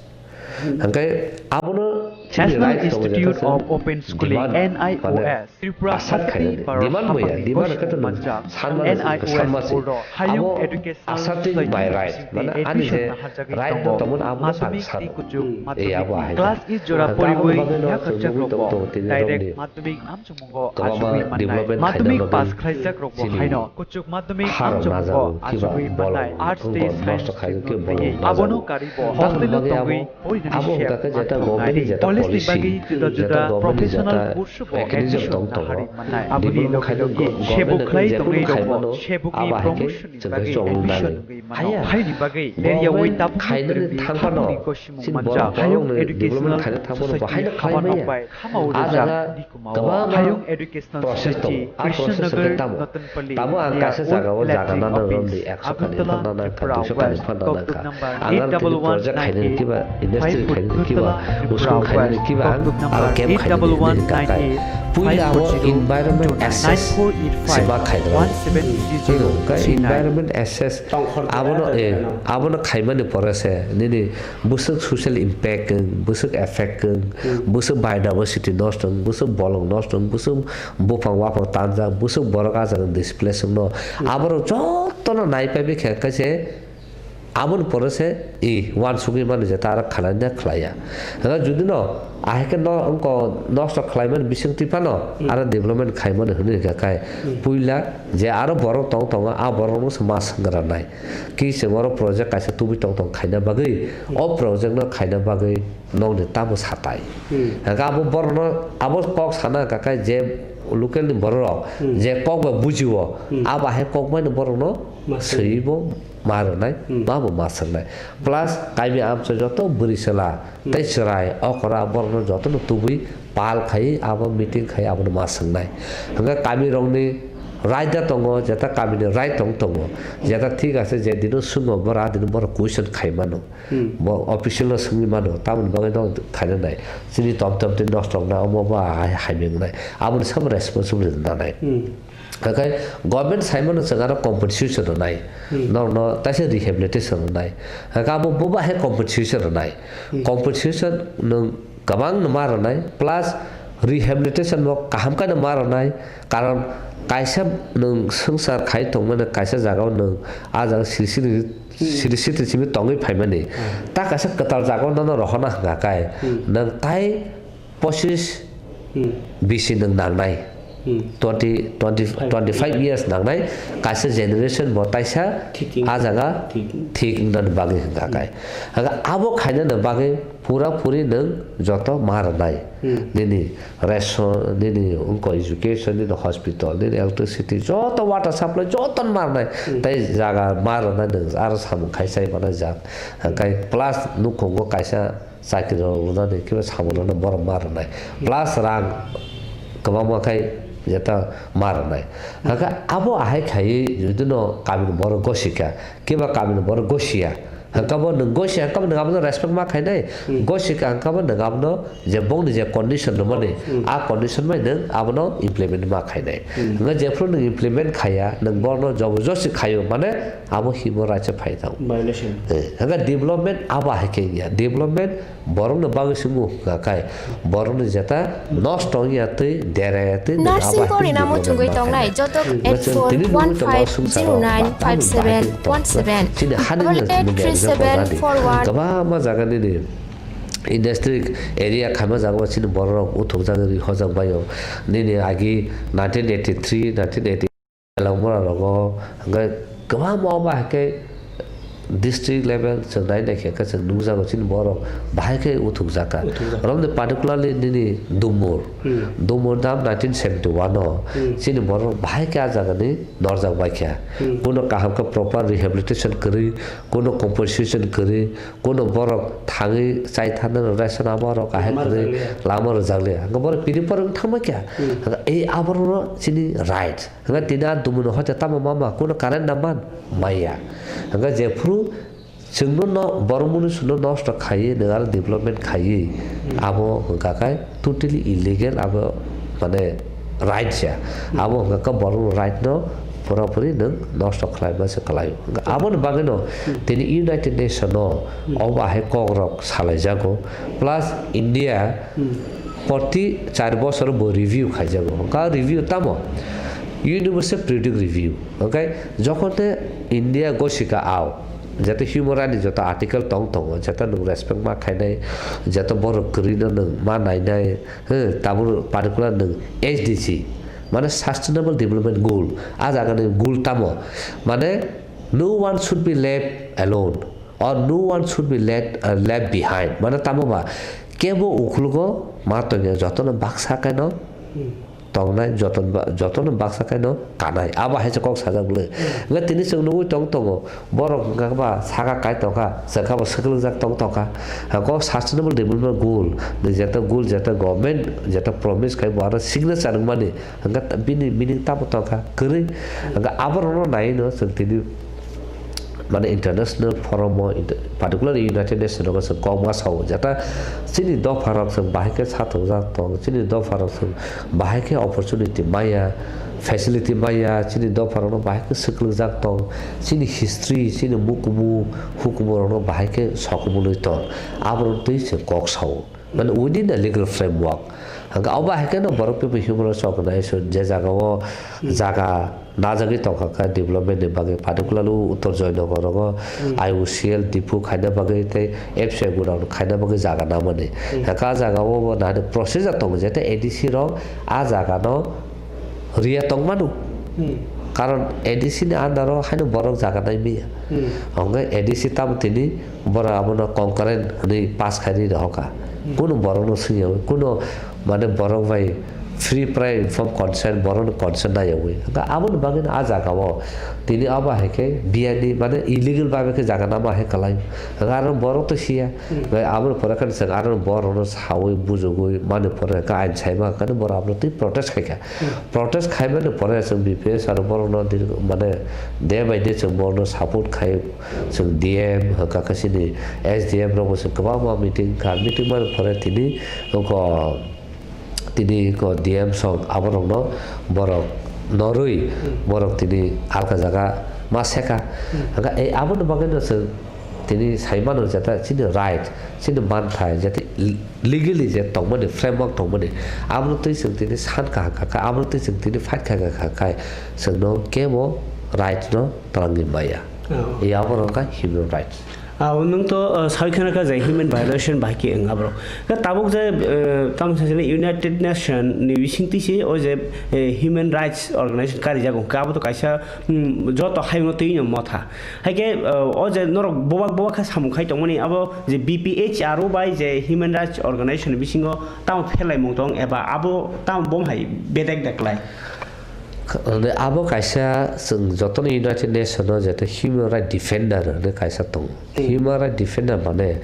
Hmm. Hwnkhe abono chini National right tongo, Institute jeta se of Open Schooling, demand, N I O S, mane, Tripura assertion Bharati khainani. Demand bo ya, Bharati demand hwnkhe to Manjak, sanmani, N I O S sanmasi. Board o Hayung Abo Educational asserting Society my right, bisingtwi mane, ani admission je naharjagwi right tongo. No tongo, abono Madhyamik sa-, tei kuchuk Hmm. Madhyamik Ei, abo hai class ka. Eight jora Ang poriwi tabuk bagwi no yakha chwng jak nugwi rokbo tongo, tini direct romni Madhyamik amchwng mungo kwbangma achugwi mannai. Development Madhyamik khainani pass khlaijak rokbo chini haino kuchuk Madhyamik harok amchwng mungo najago, kiba achugwi bolong mannai. Arts tei wngkha science nosto khaijak, chwngno kiba bolong thwiwi najago. Abono karibo hostel o tongwi porinani sep manthognai. Abo wngkha khe jeta government ni jeta policy policy, bagwi juda jeta juda government ni professional jeta course bo mechanism admission tong tongo. Naharwi mannai. Aboni loge loge sebo khlai tongwi rokbo sebokni promotion ni bagwi admission wngwi mano. Haini bagwi leryaui tabukno kwrwngwi khamoni kosimung manjak. Hayung Educational Society habarrok bai khama o rwjak. Kwbangma Hayung Educational Society, Krishnanagar, Notonpally, Agartala, Tripura West, Kokduk number eight double one nine eight, Phaipur, Agartala, Tripura West, Kokduk number eight double one nine eight, five four zero two nine, nine four eight five one seven zero zero three nine. Environment assess abono, eh, abono khaimani pore se nini bwswk social impact wng, bwswk effect wng, bwswk biodiversity nosto wng, bwswk bolong nosto wng, bwswk buphang waphang tanjak, bwswk borok ah jaga displace wngno, aborok jotono naipai khe kaisa aboni pore se i uansugwi mano je ta aro khlaina khlaiya. Hwnkhe judino ahai khe no wngkha nosto khlaimani bisingtwi phano aro development khaimani hwnwi hwnkha khe puila je aro borok tong tongo, a borokno se ma swngranai. Ki chwng oro project kaisa tubui tong tong khaina bagwi, o project no khaina bagwi nokni tamo satai. Hwnkhe abo borokno abo kok sana hwnkha khe je local ni borok rok je kok bai bujio, abo hai kok bai no borokno swibo ma rwnai, ma bo ma swngnai. Plus kaimi amchai joto bwrwi chwla tei chwrai okra borokno jotono tubui pal khai abo meeting khai abono ma swngnai. Hwnkhe kamirokni raida tongo, jeta kamini right tong tongo, jeta thik ase je dino swngo bora dino borok question khai mano. Bo official no swngwi mano, tamoni bagwi no khaina nai. Chini tom tom twi nosto wngna omo ba hai, hai wngnai. Aboni sabo responsibility nanai. Hwnkhe government sai mano chwng aro compensation rwnai. Norokno taisa rehabilitation rwnai. Hwnkhe abo bo bahai compensation rwnai. Compensation nwng kwbang no ma rwnai, plus rehabilitation bo kaham khe no ma rwnai, karon kaisa nwng swngchar khai tongmani kaisa jagao nwng ah jaga siri siri, siri siri simi tongwi phaimani, ta kaisa kwtal jagao nono rohorna hwnkha khe nwng tai pochis bisi nwng nangnai. Twenty, twenty, twenty five years nangnai, kaisa generation bo taisa ah jaga thik wngna bagwi hwnkha khe. Hwnkhe abo khaina bagwi pura puri nwng joto ma rwnai. Nini ration, nini wngkha education, nini hospital, nini electricity, joto water supply, joto ma rwnai. Tei jaga ma rwnai nwng aro samung khai chai manai jak. Hwnkhe plus nukhungo kaisa chakri rok rwnani khe samung rwna borok ma rwnai. Plus rang kwbangma khai jeta ma rwnai. Haka abo ahai khaiwi jodi no kamini borok gosika, kiba kamini borok gosia, haka bo nwng gosia, haka bo nwng abono respect ma khainai, Hmm. gosika haka bo nwng abono je bongni je condition rwmani, Hmm. a condition bai nwng abono implement ma khainai. Hmm. Hwnka jephru nwng implement khaiya, nwng borokno joborjosti khaio, mane abo human rights phai thango. Violation. Eh, hwnka development abo hai khe wngya. Development borokno bagwi se wngkha khai, borokno jeta nosto wngya twi, deraya twi, nwng Nursing abo hai khe Korinamo development chungwi ma tongnai, khainai. Jotok Hmm. eight four one five zero nine five seven one seven. Chini hani Double eight three seven four one. Kwbangma jaga nini industrial area khaima jaga o chini borok uthuk jagwi hojak baio. Nini agi nineteen eighty-three, nineteen eighty Langmura rogo, hwnkhe kwbangma omo hai khe district level chwng nai nai khe, khe chwng nukjago chini borok bahai khe uthuk jaka. Uthuk jaka. Romni particularly nini Dumur. Hmm. Dumur dam nineteen seventy-one o Hmm. chini borok bahai khe a jagani norjak bai kha. Hmm. Kuno kaham khe proper rehabilitation kwrwi, kuno compensation kwrwi, kuno borok thangwi chai thana ration abo rok ahai Lama kwrwi rwjakliya. lama rwjakliya. Hwnkhe borok pini borok thangma kha. Hmm. Hwnkhe ei aborokno chini right. Hwnkhe tini a dumuni hoite tamo ma ma, kuno current na man? Maya. Hwnkhe jephru chwngno no, borok mwnwi chwngno nosto khaiwi, nwng aro development khaiwi, Hmm. abo hwnkha khe totally illegal, abo mane right ya. Hmm. Abo hwnkha khe borokni right no pura puri nwng nosto khlaima se kwlaio. Hwnkhe aboni bagwino Hmm. tini United Nation no Hmm. obo ahai kok rok salaijago. Plus India Hmm. Proti char bosor bo review khaijago. Hwnkha review tamo? Universal Periodic Review. Hwnkhe jokhon te India gosika ao, jeta human right ni joto article tong tongo, jeta nwng respect ma khainai, jeta borok kwrwino nwng ma nainai, he, tabuk particular nwng S D G, mane Sustainable Development Goal, a jagani goal tamo? Mane, no one should be left alone. Or no one should be let, uh, left behind. Mane tamo ba, kebo ukulugo ma tongya, jotono baksa kaino Hmm. tongnai, joton ba, jotono baksa kaino kanai. Abo hai se kok sajak le. Hmm. Nga tini chwng nugui tong tongo, borok hwnkha ba saka kai tongkha, chwngkha bo swklugjak tong tongkha. Ha, kok sustainable development goal, ni jeta goal, jeta government, jeta promise khai bo aro signature wngmani, hwnkha bini meaning tamo tongkha, kwrwi. Hwnkha aborokno naiwi no chwng tini mane international forum o, inter-, particularly United Nations o chwng kok ma sao, jeta chini dopha rok chwng bahai khe sathokjak tong, chini dopha rok chwng bahai khe opportunity maya, facility maya, chini dopha rok no bahai khe swklugjak tong, chini history, chini mukumu, hukumu rok no bahai khe sokomorwi tong, aborok twi se kok sao. Mane within a legal framework. Hwnkhe abo hai kheno borok people human rights organization je jaga o Hmm. jaga najagwi tongkha kha development ni bagwi, particularly Uttor Joynagar rogo Hmm. I O C L depot khaina bagwi tei F C I godown khaina bagwi jaga namani. Hmm. Hwnkhe a jaga o bo nani procedure tongo je tei A D C rok a jaga no riya tongmano. Hmm. Karon A D C ni under o haino borok jaga nai maya. Hmm. Hwnkhe A D C tamo tini borok abono concurrent hwnwi pass khai rwi rohorkha. Hmm. Kunu borokno swngya, kunu mane borok bai free prai inform consent, borokni consent naiyawi. Hwnkhe aboni bagwino a jaga o tini abo hai khe biyani mane illegal babe khe jaga nama hai kwlai. Hwnkhe aro borok to siya. Hmm. Hwnkhe aboni pore khe chwng aro borokno sawi bujugwi mani pore khe ain saima khe borok abono twi protest khai kha. Protest khaimani pore chwng B P S aro borokno dir-, mane day by day chwng borokno support khai, chwng D M hwnkha khe chini S D M rokbo chwng kwbangma meeting kha, meeting mani pore tini oko, tini oko D M song aborokno borok norwi borok tini alka jaga ma seka. Hwnkha ei aboni bagwino chwng tini sai mano jeta chini right, chini manthai, jeta legally je tongmani, framework tongmani, abono twi chwng tini san kaham kha kha, abono twi chwng tini fight kha kha kha khai, chwngno kebo right no twlangwi maya. Oh. Ei abo wngkha human rights. Ah, nwng to, uh, sai khana kha je human violation bai khe wng aborok. Khe tabuk je, uh, tamo sa sini United Nation ni bising twi se o je, uh, human rights organization kari jago. Khe abo to kaisa, um, joto hayung no twi no motha. Hai khe, uh, o je norok bobak bobak khe samung khai tongmani, abo je B P H R o bai je Human Rights Organization bisingo tamo pherlaimung tong eba abo tamo bom hai bedek deklai? Abo kaisa chwng jotono United Nation o jeta human right defender hwnwi kaisa tongo. Hmm. Human right defender mane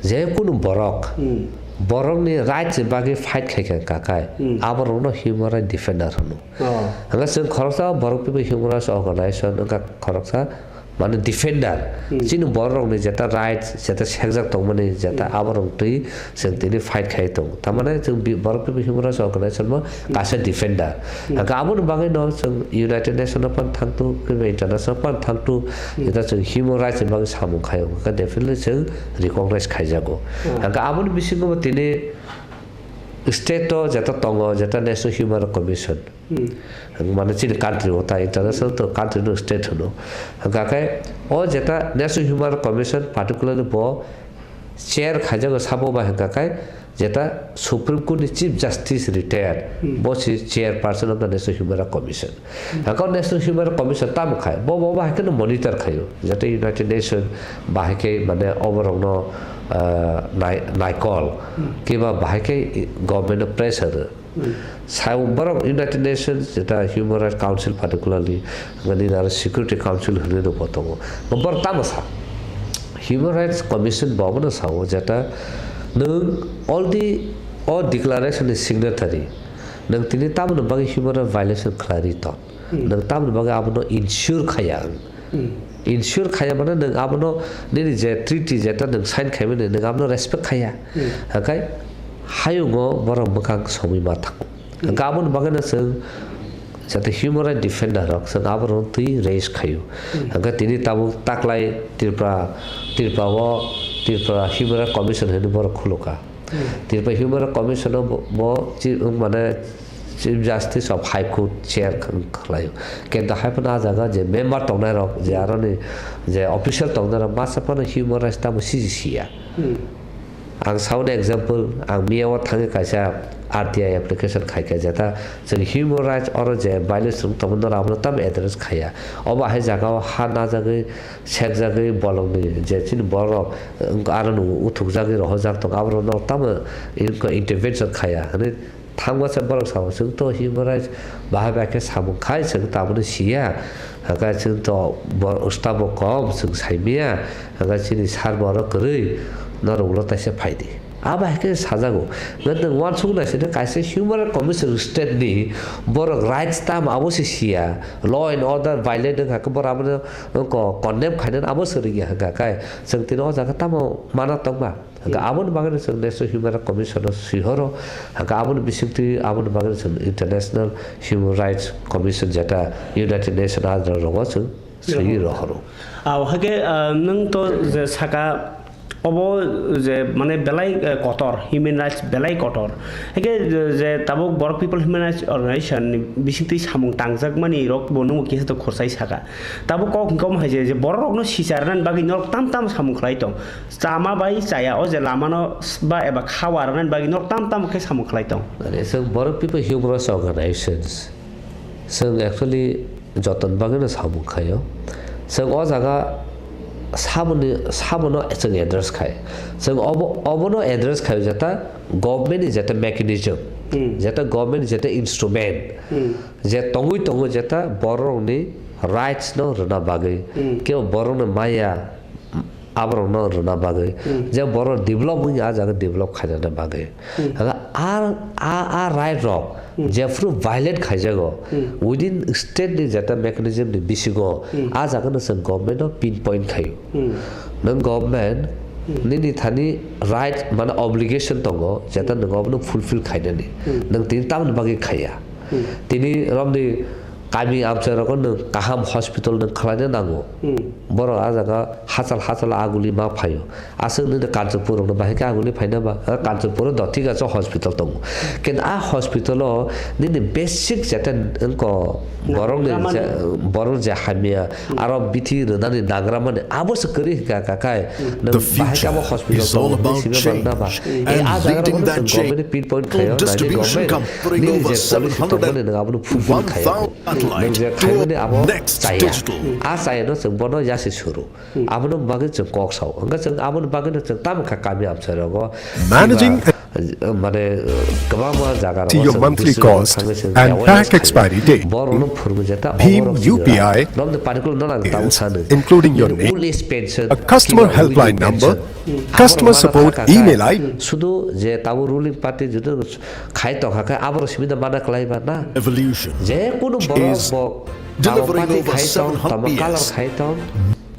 je kunu borok Hmm. borokni rights ni bagwi fight khai kha kakai, hmm, aborokno human rights defender hwno. Oh. Hwnka chwng khoroksa borok people human rights organization wngkha khoroksa, mane, defender. Hmm. Chini borok rokni jeta rights, jeta sekjak tongmani, jeta, hmm, aborok twi chwng tini fight khai tongo. Tamane chwng bi-, borok people human rights organization bo, hmm, kaisa defender. Hmm. Hwnkhe aboni bagwi no chwng United Nation no pan thangtu, kebo international pan thangtu, hmm, jeta chwng human rights ni bagwi samung khai, hwnkhe definitely chwng recognize khaijago. Hmm. Hwnkhe aboni bisingo bo tini state o jeta tongo, jeta National Human Rights Commission. Hmm. Mane chini country o ta international to country no state hwno. Hwnkha khe o jeta National Human Rights Commission particularly bo chair khaijago sabo bai hwnkha khe jeta Supreme Court ni Chief Justice retired, hmm, bo si chairperson of the National Human Rights Commission. Hmm. Hwnkha o National Human Rights Commission tamo khai? Bo, bo bahai khe no monitor khaio. Jeta United Nation bahai khe mane oborokno, ah, nai-, naikol, hmm, keba bahai khe government no pressure rw. Hmm. Sao borok United Nations, jeta Human Rights Council particularly, mani aro Security Council hwnwi rwbo tongo. Bo borok tamo sa? Human Rights Commission bo abono sao, jeta nwng already o declaration ni signatory, nwng tini tamoni bagwi human rights violation khlai ri tong? Hmm. Nwng tamoni bagwi abono ensure khaiya ang? Hmm. Ensure khaiya mane nwng abono nini je treaty jeta nwng sign khaimani nwng abono respect khaiya. Hmm. Hakai hayungo borok mwkhang somwi ma thango. Hmm. Hwnkhe aboni bagwino chwng jate human rights defender rok chwng aborok twi raise khaio. Hmm. Hwnkhe tini tabuk taklai Tripura, Tripura o Tripura Human Rights Commission hinwi borok khulukha. Hmm. Tripura Human Rights Commission o bo, bo chi-, mane Chief Justice of High Court chair khlaio. Kintu hai phano ah jaga je member tongnai rok, je aroni je official tongnai rok masa phano human rights tamo siji siya. Hmm. Ang sauni example, ang miya o thangwi kaisa R T I application khai kha, jeta chwng human rights oro je violation tongmani rok abono tamo address khaiya. Obo hai jaga o ha najagwi, sekjagwi bolongni je chini borok, wng, aroni uthukjagwi rohorjak tongo, aborokno tamo in-, intervention khaiya hwnwi. Thangmasa borok sao, chwng to human rights bahai bai khe samung khai, chwng tabukno siya. Hwnkhe chwng to bo-, staff bo kom, chwng saimanya. Hwnkhe chini sir bo oro kwrwi, norok ulo taisa phaidi. Abo hai khe sajago. Nwng uansuk nai sidi kaisa human rights commission state ni borok rights tamo abo se siya. Law and order violate wngkha khe borok abono ko-, condemn khainani abo se rwngya hwnkha khe. Chwng tini o jaga tamo mana tongma. Hwnkhe, hmm, aboni bagwino chwng National Human Rights Commission no swihoro. Hwnkhe, aboni bisingtwi aboni bagwino chwng International Human Rights Commission, jeta United Nations adra rogo chwng swi, hmm, rohoro. Ah, hwnkhe, ah, nwng to je saka obo je mane belai, eh, kotor, human rights belai kotor. Hwnkhe je, je tabuk Borok People Human Rights Organization ni bisingtwi samung tangjakmani rok bo nwng kisa to khorchai saka. Tabuk kok hwnkhe omo hai je, je borok rokno sicharnani bagwi norok tam tam samung khlai tong. Chama bai chaya o je lamano s-, ba eba kha warnani bagwi norok tam tam khe samung khlai tong. Mane, chwng Borok People Human Rights Organizations, chwng actually jotoni bagwino samung khaio. Chwng o jaga saboni, sabono chwng address khai. Chwng obo, obono address khaio jeta government ni jeta mechanism, hmm, jeta government ni jeta instrument, hmm, je tongwi tongo jeta borokni rights no rwna bagwi, hmm, kebo borokno maya, aborokno rwna bagwi, hmm, je borok develop wngya, ah jaga develop khainani bagwi. Hmm. Hwnkhe a, a, a right rok, hmm, jephru violate khaijago, hmm, within state ni jeta mechanism ni bisingo, hmm, ah jaga no chwng government no pinpoint khaio. Hmm. Nwng government, hmm, nini thani right, mane obligation tongo, jeta, hmm, nwng obono fulfill khainani. Hmm. Nwng tini tamoni bagwi khaiya. Hmm. Tini romni kami amchai rogo nwng kaham hospital nwng khlaina nango. Hmm. Borok ah jaga hachal hachal aguli ma phaio. Aswk nini Kanchanpur rokno bahai khe aguli phaina ba? Ha, Kanchanpur o do thik ache hospital tongo. Kintu ah hospital o nini basic jeta wngko borok ni je, borok je hamya, hmm, aro bithi rwnani nagra mani abo se kwrwi hwnkha kakai. Hmm. Nwng bahai khe abo hospital tongo hwnwi sima manna ba? Eh, ah jaga rogo no chwng government ni pinpoint khaio, naidi government nini je policy tongmani nwng abono fulfill khaio. Nwng je khaimani abo chaya. Ah chaya no chwng bono yasi suru. Hmm. Aboni bagwi chwng kok sao. Hwnkhe chwng aboni bagwino chwng tamo kha kami amchai rogo. Managing kiba Mane, kwbangma jaga See your monthly cost and pack expiry date. Borokno phurgo jeta Bhim oborok U P I sini ram. Romde particular no nang tamo is sanu. Including your name, old age pension, a customer kiba helpline number, pension. Customer support email I D. Sudu je tabo ruling party judu khai tongkha khe aborok simi da mana kwlai ba na. Evolution je kunu borok is bo delivering tamo party over khai tong, seven hundred tamo color years. Khai tong.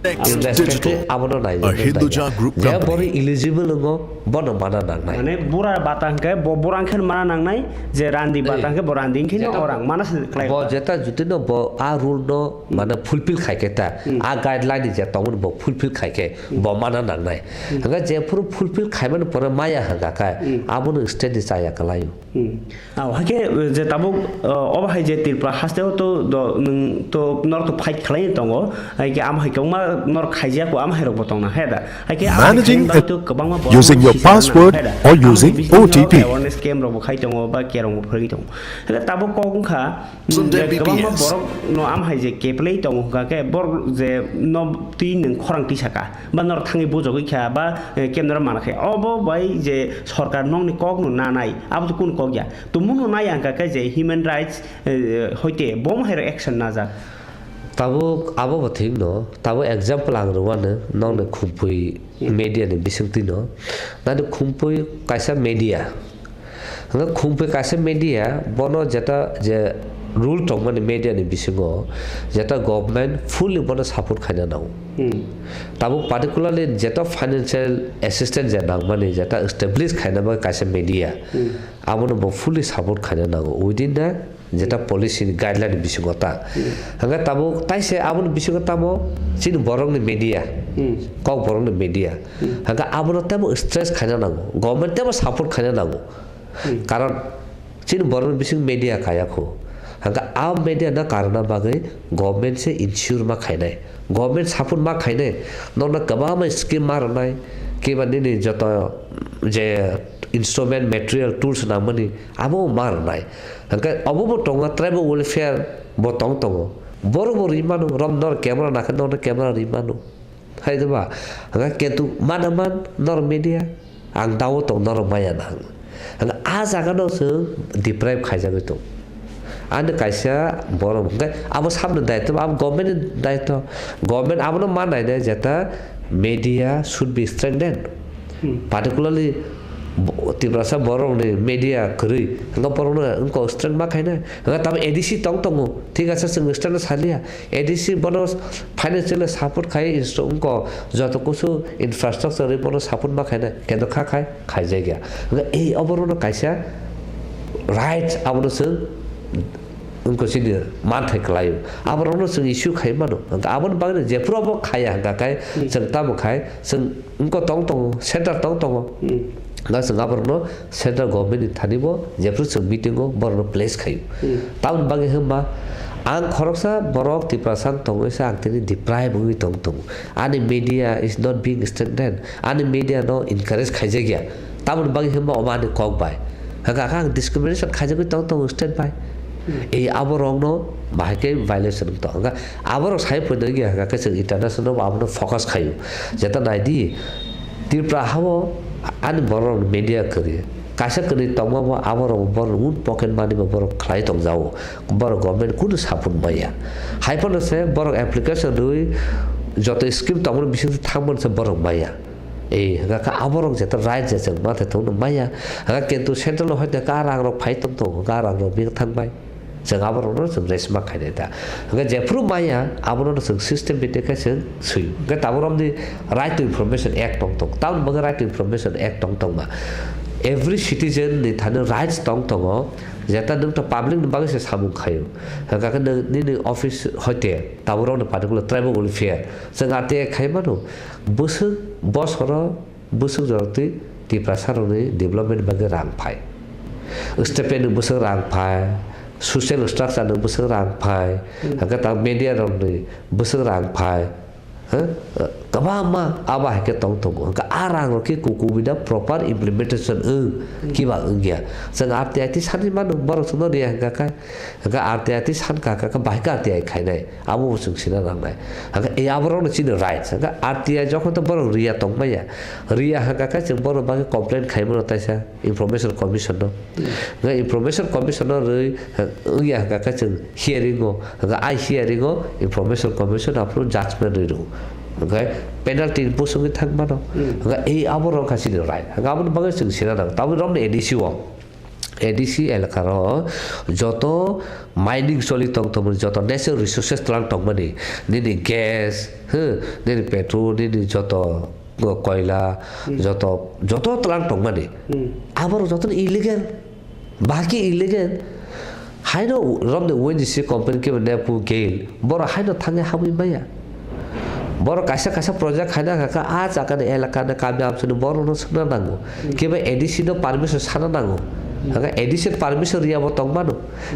Next, in respect to digital. Abono nai. A Hinduja group company. Je bori eligible ngo, bono mana nangnai. Mane bura bata hwnkhe bo bura hwnkhe mana nangnai, je randi bata hwnkhe bo randi hwnkhe no orang mana se klai bo ta. Jeta jutino bo a rule no mane fulfill khai khe ta. Hmm. A guideline je tongmani bo fulfill khai khe bo mana nangnai. Hmm. Hwnkhe je phuru fulfill khaimani pore maya hwnkha khe abono state ni chaya kwlaio. Hmm. Abo hai khe, eh, je tabuk, eh, obo hai je Tripura haste o to do, nwng to, nor to fight khlai tongo. Hai khe amo hai kwbangma nor khaijak bo amo hai rok bo tongna hai da. Hai khe amo hai khaini bagwi to kwbangma borok using your password or using O T P. Awareness camp rok bo khai tongo ba kerong bo phwrwngwi tongo. Hai khe tabuk kok wngkha, mm, je kwbangma borok no amo hai je keplai tongo hwnkha khe borok je no twi nwng khorang twi saka. Ba norok thangwi bujogwi kha, ba, eh, kemnaro mana khe. Obo bai je sorkar nokni kok no nanai, abo to kunu kok ya. Tumung no nai ang kha khe je human rights, eh, hoite bo hai rok action najak. Tabuk abo bo thik no, tabuk example ang rwano, nokni khumpui media ni bisingtwi no. Nani khumpui kaisa media. Hwnkhe khumpui kaisa media, bono jeta je rule tongmani media ni bisingo, jeta government fully bono support khaina nango. Hmm. Tabuk particularly jeta financial assistance je nangmani, jeta establish khaina bagwi kaisa media, hmm, abono bo fully support khaina nango within the jeta policy ni guideline ni bisingo ta. Hmm. Hwnkhe tabuk taise aboni bisingo tamo chini borokni media, hmm, kok borokni media. Hmm. Hwnkhe abono teibo stress khaina nango, government teibo support khaina nango. Hmm. Karon chini borokni bising media kaya kho. Hwnkhe a media no karna bagwi government se ensure ma khainai. Government support ma khainai. Nokno kwbangma scheme ma rwnai. Kiba nini joto je instrument, material, tools nangmani abo ma rwnai. Hwnkhe obo bo tongo tribal welfare bo tong tongo. Borok bo rwi mano, rom nor camera nakhe nokno camera rwi mano. Hai de ba, hwnkhe ketu mana man nor media, ang dao tong norok maya na hwnkhe. Hwnkhe a jaga no chwng deprive khaijagwi tong. Ani kaisa borok hwnkhe abo sabni daitw, abo government ni daitw. Government abono ma nainai jeta media should be strengthened. Hmm. Particularly bo-, Tiprasa borok ni media kwrwi, hwnkhe borok no wngkok strength ma khainai. Hwnkhe tamo A D C tong tongo, thik ase chwng strength no saliya. A D C bono financially support khai instru-, wngkok joto kusu infrastructure rwi bono support ma khainai, kendo kha khai khaijakya. Hwnkhe ei oborokno kaisa rights abono chwng wngkha chini manthai kwlaio. Aborokno chwng issue khai mano. Hwnkhe aboni bagwi jephuru abo khaiya hwnkha khai chwng tamo khai chwng wngkha tong tongo, center tong tongo. Hmm. Hwnkhe chwng aborokno central government ni thani bo jephuru chwng meeting o borokno place khaio. Hmm. Tamoni bagwi hwnba ang khoroksa borok Tiprasa wng tongwi se ang tini deprive wngwi tong tongo. Ani media is not being strengthened. Ani media no encourage khaijakya. Tamoni bagwi hwnba omo ani kok bai. Hwnkha khe ang discrimination khaijagwi tong tongo state bai. Hmm. Ei aborokno bahai khe violation wng tong. Hwnkha aborok sai phaino wngya hwnkha khe chwng international bo abono focus khaio. Jeta naidi, Tripura hao ani borok media kwrwi. Kaisa kwrwi tongma bo aborok borok own pocket money bo borok khlai tongjago. Borok government kunu support maya. Hai phano se borok application rwi joto scheme tongmani bisingtwi thangmani se borok maya. Ei, hwnkha khe aborok jeta right je chwng ma thai thokno maya. Hwnkha kintu central o hoite ka rang rok phai tong tongo, ka rang rok bini thang bai. Chwng aborokno chwng resma khainai da. Hwnkhe jephuru maya, abono chwng system bini khe chwng swi. Hwnkhe tabuk romni Right to Information Act tong tong. Tamoni bagwi Right to Information Act tong tongma. Every citizen ni thani rights tong tongo. Jeta nwng to public ni bagwi se samung khaio. Hwnkha khe nwng nini office hoite tabuk romni particular tribal welfare. Chwng R T I khai mano. Bwswk bosoro bwswk jorok twi Tiprasa rokni development bagwi rang phai. Stipend ni bwswk rang phai, social structure ni bwswk rang phai, hmm, hwnkhe ta media rokni bwswk rang phai, ha? Kwbangma abo hai khe tong tongo. Hwnkhe a rang rok khe kukubi da proper implementation wng, kiba wngya. Chwng R T I twi sani mano, borok chwngno riya hwnkha khe. Hwnkhe R T I twi san kha khe, khe bahai khe R T I khainai. Abo bo chwng sina nangnai. Hwnkhe e aborokno chini right. Hwnkhe R T I jokhon to borok riya tongmaya. Riya hwnkha khe chwng borok bagwi complain khaimano taisa. Information Commission no. Hwnkhe Information Commission no rwi, wngya hwnkha khe chwng hearing o, hwnkhe ai hearing o Information Commission aphuru judgment rwi rwo. Hwnkhe penalty ni bosongwi thang mano. Hwnkhe ei abo rok kha chini right. Hwnkhe aboni bagwi chwng sina nang. Tabuk romni A D C o, A D C elaka ro joto mining choli tong tongmani, joto natural resources twlang tongmani, nini gas, huh, nini petrol, nini joto koila, joto, joto twlang tongmani. Aborok jotono illegal. Bahai khe illegal. Haino romni O N G C company kebo NEEPCO, GAIL, borok haino thangwi habwi maya. Borok kaisa kaisa project khaina kha kha, a chakani elakani kami amchani borokno swngna nango. Kebo A D C no permission sana nango. Hwnkhe A D C permission riyabo tongmano.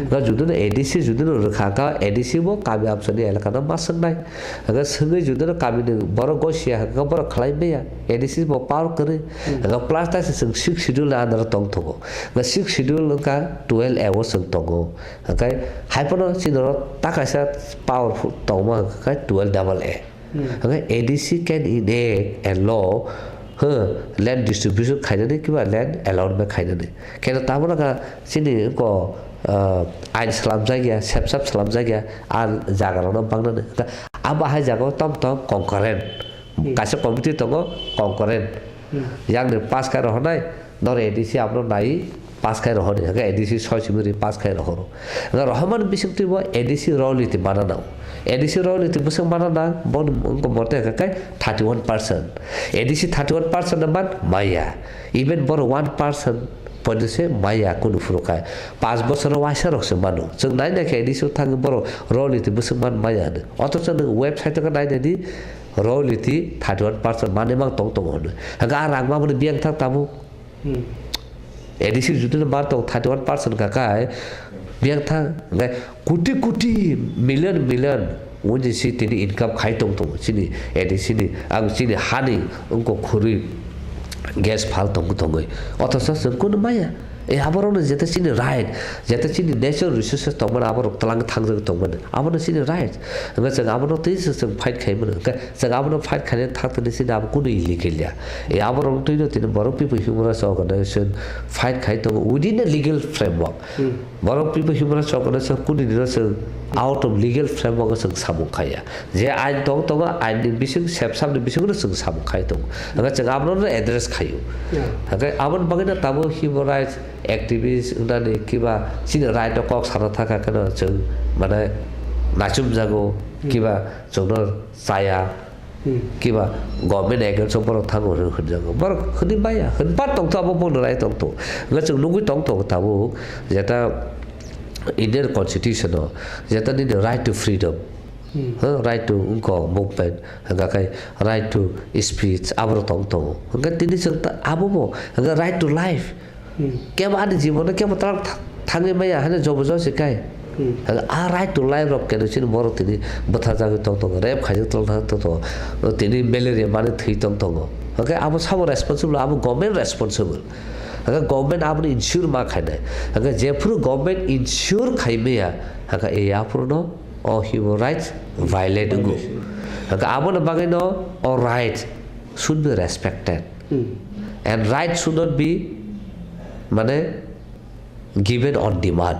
Hwnkhe judino A D C judino rwkha kha, A D C bo kami amchani elakano ma swngnai. Hwnkhe swngwi judino kamini borok gosiya hwnkhe borok khlai maya. A D C bo power kwrwi. Hwnkhe plus taisa chwng sixth schedule under o tong tongo. Hwnkhe sixth schedule wngkha twelve A o chwng tongo. Hwnkhe haiphano chini oro ta kaisa powerful tongma hwnkhe twelve double A. Hwnkhe A D C can enact a law, huh, land distribution khainani kiba land allotment khainani. Keno tabuk kha chini ko, ah, ain slamjak ya, sepsap slamjak ya, a jaga rokno bangnani. Abo hai jaga o tom tom concurrent. Kaisa committee tongo concurrent. Yang ni pass khai rohornai, noro A D C abono nai pass khai rohordi, hwnkhe A D C soi simi ri pass khai rohoro. Hwnkhe rohormani bisingtwi bo A D C rol niti mana nang. A D C rol niti bwswk mana nang, boni wngkha mote hwnkhe khe thirty one percent. A D C thirty one percent no man maya. Even boro one percent poito se maya kunu phuru khai. Panch bochor o waisa rok se mano. Chwng nai nai khe A D C o thangwi boro rol niti bwswk man maya hwno. Othocho nwng website o khe nai nai di, rol niti thirty one percent manwi mang tong tongo hwno. Hwnkhe a rang mamani biyang thang tabuk. A D C judino bar tong thirty one percent kha khai, biyang thang, hwnkhe koti koti, million million, wngwi se tini income khai tong tongo, chini A D C ni, ang chini hani wngkok khurwi gas phal tong tongwi. Othocho chwng kunu maya. E aborokno jeta chini right, jeta chini natural resources tongmani aborok twlang thangjagwi tongmani, abono chini right. Hwnkhe chwng abono twi se chwng fight khaimano, hwnkhe chwng abono fight khaina thang tini chini abo kunu illegal ya. E aborok twi no tini Borok People Human Rights Organization fight khai tongo within a legal framework. Borok People Human Rights Organization kunu dino chwng out of legal framework o chwng samung khaiya. Je ain tong tongo, ain ni bising, sepsap ni bising no chwng samung khai tongo. Hwnkhe chwng abono address khaio. Hwnkhe aboni bagwi no tabuk human rights activist wngnani kiba chini right o kok sana thaka kheno chwng mane nachumjago, kiba chwngno chaya, kiba government against o borok thango hwnwi hwnjago. Borok hwnwi maya, hwnba tongtho abo bono rai tongtho. Hwnkhe chwng nugwi tongtho tabuk jeta Indian Constitution o jeta nini right to freedom, huh, right to wngkok movement, hwnkha khe right to speech, aborok tong tongo. Hwnkhe tini chwng ta-, abo bo, hwnkhe right to life. Kebo ani jibono kebo twlang tha-, thangwi maya hwnwi jobo josi khai. Hwnkhe a right to life rok keno chini borok tini bwtharjagwi tong tongo, rape khaijak tong tongo, tini malaria mani thwi tong tongo. Hwnkhe abo sabo responsible, abo government responsible. Hwnkhe government abono ensure ma khainai. Hwnkhe jephuru government ensure khai maya, hwnkhe e aphuru no o human rights violate wngo. Hwnkhe aboni bagwi no o right should be respected. And right should not be, mane, given on demand.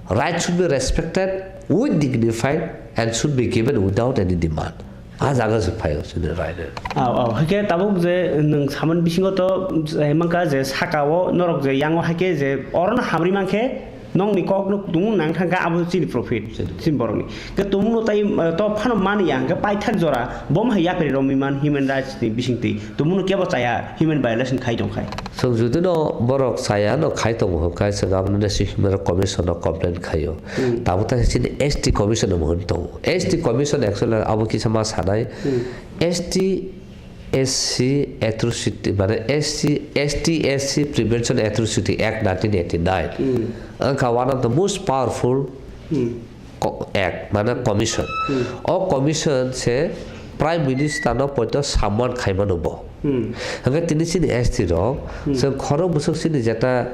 Right should be respected with dignified and should be given without any demand. A jaga se phaio chini right. Aw, aw. Hake tabuk je nwng saman bisingo to, eh, mangka je saka o norok je yango hake je orono hamri mankhe nongni kok no tumung nang thangkha abo chini profit, chini borokni. Ke tumung no tai, eh, to phano mani ya, hake paithak jora bom hai yapri romwi man human rights ni bisingtwi. Tumung no kebo chaya human violation khai tong khai. Chwng jodi no borok chaya no khai tongo hwnkhe chwng abono National Human Rights Commission no complain khaio. Tabuk ta chini S T commission no hwn tongo. S T commission actually abo kisa ma sanai. S T S C atrocity, mane S C, S T S C Prevention Atrocity Act nineteen eighty-nine. Wngkha one of the most powerful co-, act, mane commission. O commission se Prime Minister no poito samman khaimano bo. Hmm. Hwnkhe tini chini S T rok, Hmm. chwng khorok bwswk chini jeta,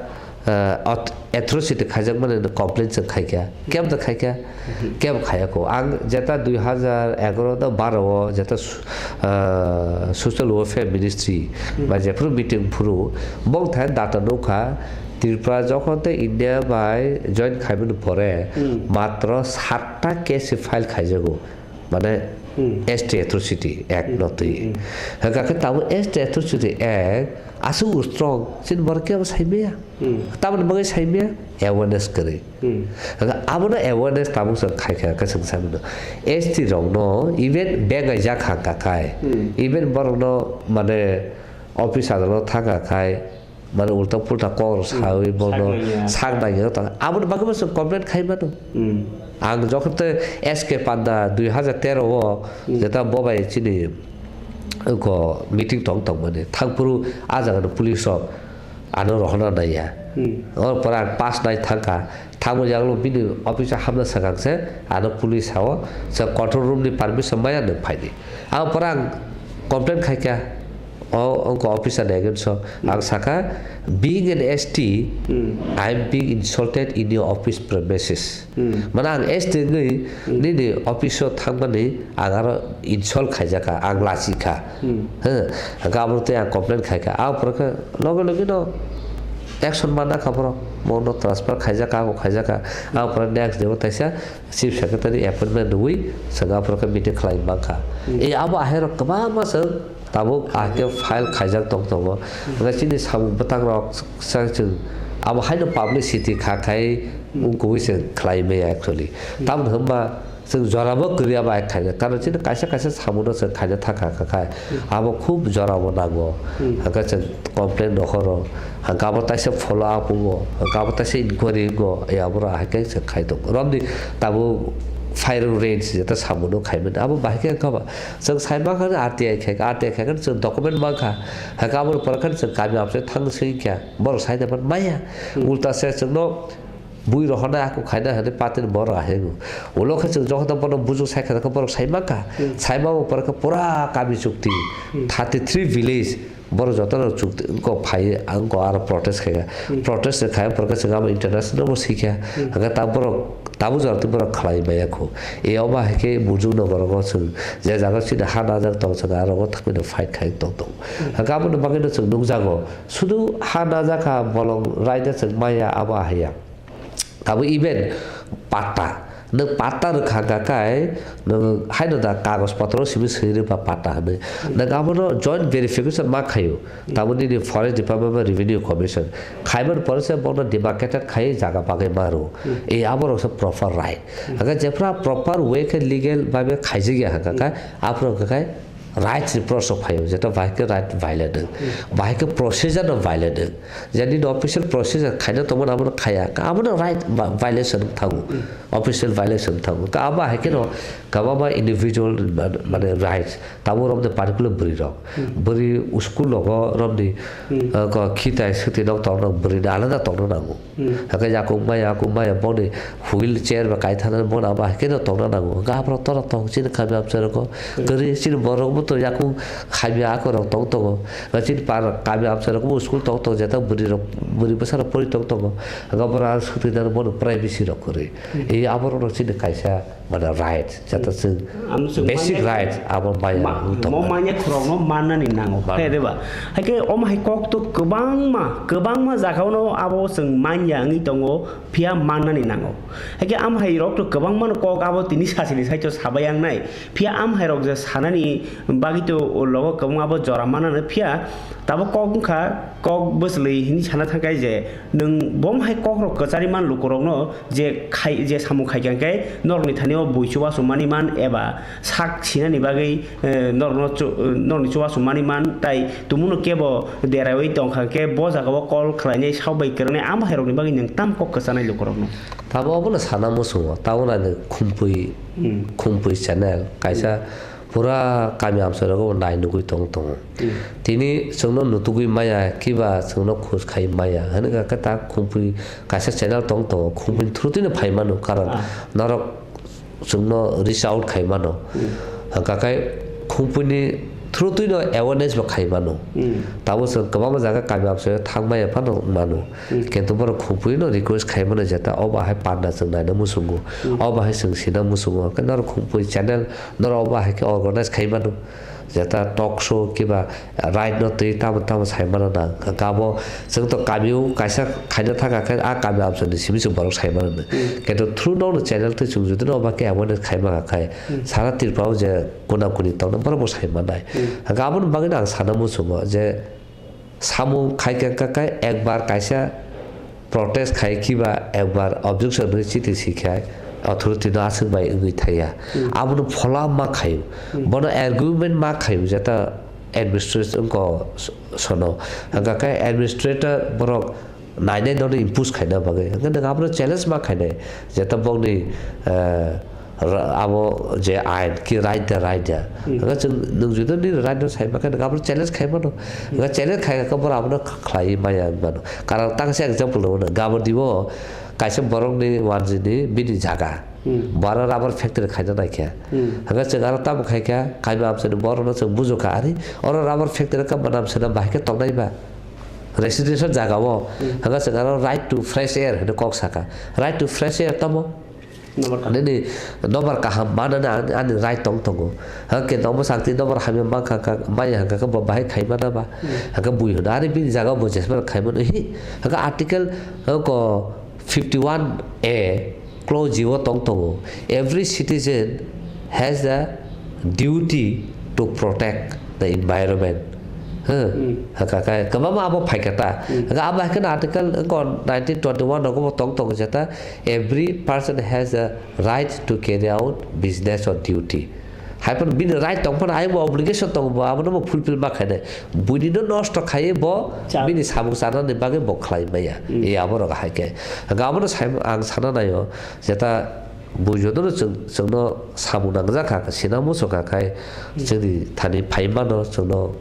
ah, at-, atrocity khaijakmani complaint chwng khaikha. Kebo da khaikha? Hmm. Kebo khayakho. Ang jeta dui hazar egaroh da baro o jeta su-, ah, Social Welfare Ministry Hmm. bai jephuru meeting phuru bongthai data nukha, Tripura jokhon tei India bai join khaimani pore Hmm. matro satta case file khaijago. Mane Hmm. S T Atrocity Act Hmm. no twi. Hmm. Hwnkha khe tabuk S T Atrocity Act aswk strong, chini borok kebo saimaya. Hmm. Tamoni bagwi saimaya, awareness kwrwi. Hmm. Hwnkha abono awareness tabuk chwng khaikha khe chwng saimano. S T rokno even bengaijak hangkha khai, Hmm. even borokno mane office adalo thangkha khai, Mane ulta pulta kok rok Hmm. sawi bono Sak nangya. sak nangya tong. Aboni bagwi bo chwng complain khai mano. Hmm. Ang jokhon tei S K Panda dui hazar tero o Hmm. jeta bo bai chini ko meeting tong tong mani. Thangphuru ah jaga ni police rok ano rohorna naiya. Hmm. Oro pore ang pass nai thangkha. Thangwi jagalo bini office o hamna swkang se ano police sao, se control room ni permission maya nwng phaidi. Ang pore ang complain khaikha o wngkha officer ni against o. Ang sakha, "Being an S T, Hmm. I am being insulted in your office premises." Hmm. Mane ang S T wngwi Hmm. nini office o thangmani ang aro insult khaijakha, ang lachikha. Hmm. Hwnkhe abo tei ang complain khaikha. Ang pore khe loge loge no action manna kha borok, bono transfer khaijak kha, abo khaijak kha. Abo pore next day o taisa chief secretary appointment rwui chwng abo pore khe meeting khlai mankha. Hmm. E abo ahairok kwbangma chwng tabuk ahai khe file khaijak tong tongo. Hmm. Hwnkhe chini samung bwtang rok sa chwng abo haino publicity kha khai Hmm. wngkugui chwng khlai maya actually. Hmm. Tamoni hwnba Chwng jorabo kwrwi abo hai khaina. Karon chini kaisa kaisa samungo chwng khaina thangkha kha khai. Hmm. Abo khub jorabo nango. Hmm. Hwnkhe chwng complain rohoro. Hwnkhe abo taisa follow up wngo. Hwnkhe abo taisa inquiry wngo. Ai aboro hai khe chwng khai tongo. Romni tabuk firing range jeta samungo khaimani. Abo bahai khe wngkha ba. Chwng sai mankha R T I khaikha, R T I khaikhe chwng document mankha. Hwnkhe aboni pore khe chwng kami amchai thang singkha. Borok sai da manya. Hmm. Ulta se chwngno Bui rohornai aku khaina hwnwi patini borok ahengo. Ulo khe chwng jokhon bono bujuk sai kha, borok sai mankha. Hmm. Sai mabo pore khe pura kami chukti. Hmm. Thirty three village borok jotono chukti wngkok phai wngkok aro protest khaikha. Hmm. Protest khaina pore khe chwng abo international bo swikha. Hmm. Hwnkhe ta borok tabuk jora tei borok khlai maya kho. E omo hai khe bujuk no borok o chwng je jaga chini ha najak tong chwng aro o thangwi no fight khai tong tongo. Hmm. Hwnkhe aboni bagwi no chwng nukjago. Sudu ha najak kha bolong raida chwng maya abo ahaiya. Abo even patta. Nwng patta rwkha hwnkha khe, nwng haino da kagoj potro simi swi rwba patta hwnwi. Nwng abono joint verification ma khaio. Tamo nini Forest Department ba Revenue Commission. Khaimani pore se bono demarcated khai jaga bagwi ma rwo. E aborok se proper right. Hwnkhe jephru proper way khe legal babe khaijakya hwnkha khe, aphuru hwnkha khe, Rights ni process phaio, jeta bahai khe right violate wng, bahai khe procedure no violate wng. Je nini official procedure khaina tongmani abono khaya, abono right vi-, violation wng thango, official violation wng thango. Ka abo hai kheno kwbangma individual mane rights, tabuk romni particular bwrwi rok, bwrwi school rogo romni, uh, ko khitai swtwi nok tongna bwrwini alada tongna nango. Hmm. Hake yakung maya, yakung maya, boni wheelchair ba kaithana, bona ba hake no tongna nango. Hake aphuru tora tong chini kami amchai rogo. Hmm. Kwrwi chini borok bo to yakung kami ako rok tong tongo. Ba chini par kami amchai rogo bo school tong tong, jeta bwrwi rok, bwrwi bwsa rok pori tong tongo. Hake borok ang swtwi nang bono privacy rok kwrwi. Hmm. E aborok no chini kaisa Mane right, jata chwng Ang chwng basic manya right abo maya ma-, wng tong mo mano. Manya khorokno mannani nango. Mano. Hai de ba? Hai khe omo hai kok to kwbangma, kwbangma jagao no abo chwng manya wngwi tongo, phiya mannani nango. Hai khe am hai rok to kwbangma no kok abo tini sachini saicho sabai yang nai. Phiya am hai rok je sanani bagwi to o logo kwbangma abo jora mannani phiya tabo kok wngkha, kok bwswlwi hini sana thangkha je nwng bom hai kok rok kwchari man lukurokno je khai, je samung khai kha khe norokni thani o bui chubachu mani man eba sak sinani bagwi, eh, norokno chu-, norokni chubachu mani man, tai tumungno kebo deraiwi tong kha khe bo jaga o call khlainai, sak bai kwrwngnai, amo hai rokni bagwi nwng tamo kok kwchanai lukurokno? Tamo obono sana muchungo, tabuk naidi Khumpui, Hmm. Khumpui channel kaisa Hmm. Pura kami amchai rogo bo nai nugui tong tongo. Hmm. Tini chwngno nutugui maya, kiba chwngno khoj khai maya. Hwnwi kha khe ta Khumpui kaisa channel tong tongo, Khumpui through twi no phai mano, karon Ah. norok chwngno reach out khai mano. Hmm. Hwnkha khe Khumpuini through twi no awareness bo khai mano. Hmm. Tamo chwng kwbangma jaga kami amchaio thang maya phano mano. Hmm. Kintu borok khumpuino request khai mano je ta obo hai panda chwng naina muchungo. Hmm. Obo hai chwng sina muchungo. Khe norok khumpui channel norok obo hai khe organize khai mano. Je ta talk show kiba right no twi tamo tamo sai mano na. Kabo chwng to kamio kaisa khaina thangkha khe a kami amchaini simi se borok sai mano. Hmm. Kintu through no channel twi chwng jodi no obo khe awareness khai mano khai. Hmm. Sara Tripura o je kuna kuni tongna borok bo sai manai. Hmm. Hwnkhe aboni bagwi no ang sana muchungo je samung khai kha kha khai ekbar kaisa protest khai khiba ekbar objection rwi chiti si khai authority no aswk bai wngwi thaiya. Hmm. Abono phola ma khaio. Hmm. Bono argument ma khaio jeta administration ko s-, sono. Hwnkha khe administrator borok nainai nono impose khaina bagwi. Hwnkhe nwng abono challenge ma khainai. Jeta bokni, eh, ra-, abo je ain ki right da, right da. Hmm. Hwnkhe chwng nwng jodi nini right no sai ma khe nwng abono challenge khai mano. Hmm. Hwnkhe challenge khai khe borok abono khlai maya wng mano. Karon tangsa example rwmano. Gabon dibo kaisa borokni wanjini bini jaga. Hmm. Bo aro rubber factory khaina naikha. Hmm. Hwnkhe chwng aro tamo khaikha, kami amchaini borokno chwng bujokha, ari oro rubber factory kha manam swnam bahai khe tongnai ba. Residential jaga o, hmm, hwnkhe chwng aro right to fresh air hinwi kok saka. Right to fresh air tamo? Nobar kaham. Nini nobar kaham manani ani, ani right tong tongo. Hwnkhe tongmo sakti nobar hamya mankha kha, maya hwnkha khe bo bahai khai mana ba? Hmm. Hwnkhe bui hwno, ari bini jaga o bo jesmano khai mano hi? Hwnkhe article, hwnkhe fifty one A clause G o tong tongo. Every citizen has the duty to protect the environment. Huh? Hmm. Haka kai, kwbangma abo phaikha ta. Hmm. Haka abo hai kheno article ko nineteen twenty-one rogo bo tong tongo je ta, every person has a right to carry out business or duty. Hai phano bini right tong phano, ai bo obligation tongo, bo abono bo fulfill ma khainai. Buini no nosto khaiwi bo cha- bini samung chanani bagwi bo khlai maya. Hmm. E abo rok hai khe. Haka abono sai ang sana naio, je ta Bui jotono chwng, chwngno samung nangjak kha, sina muchung kha khai, hmm, chwngni thani phai mano, chwngno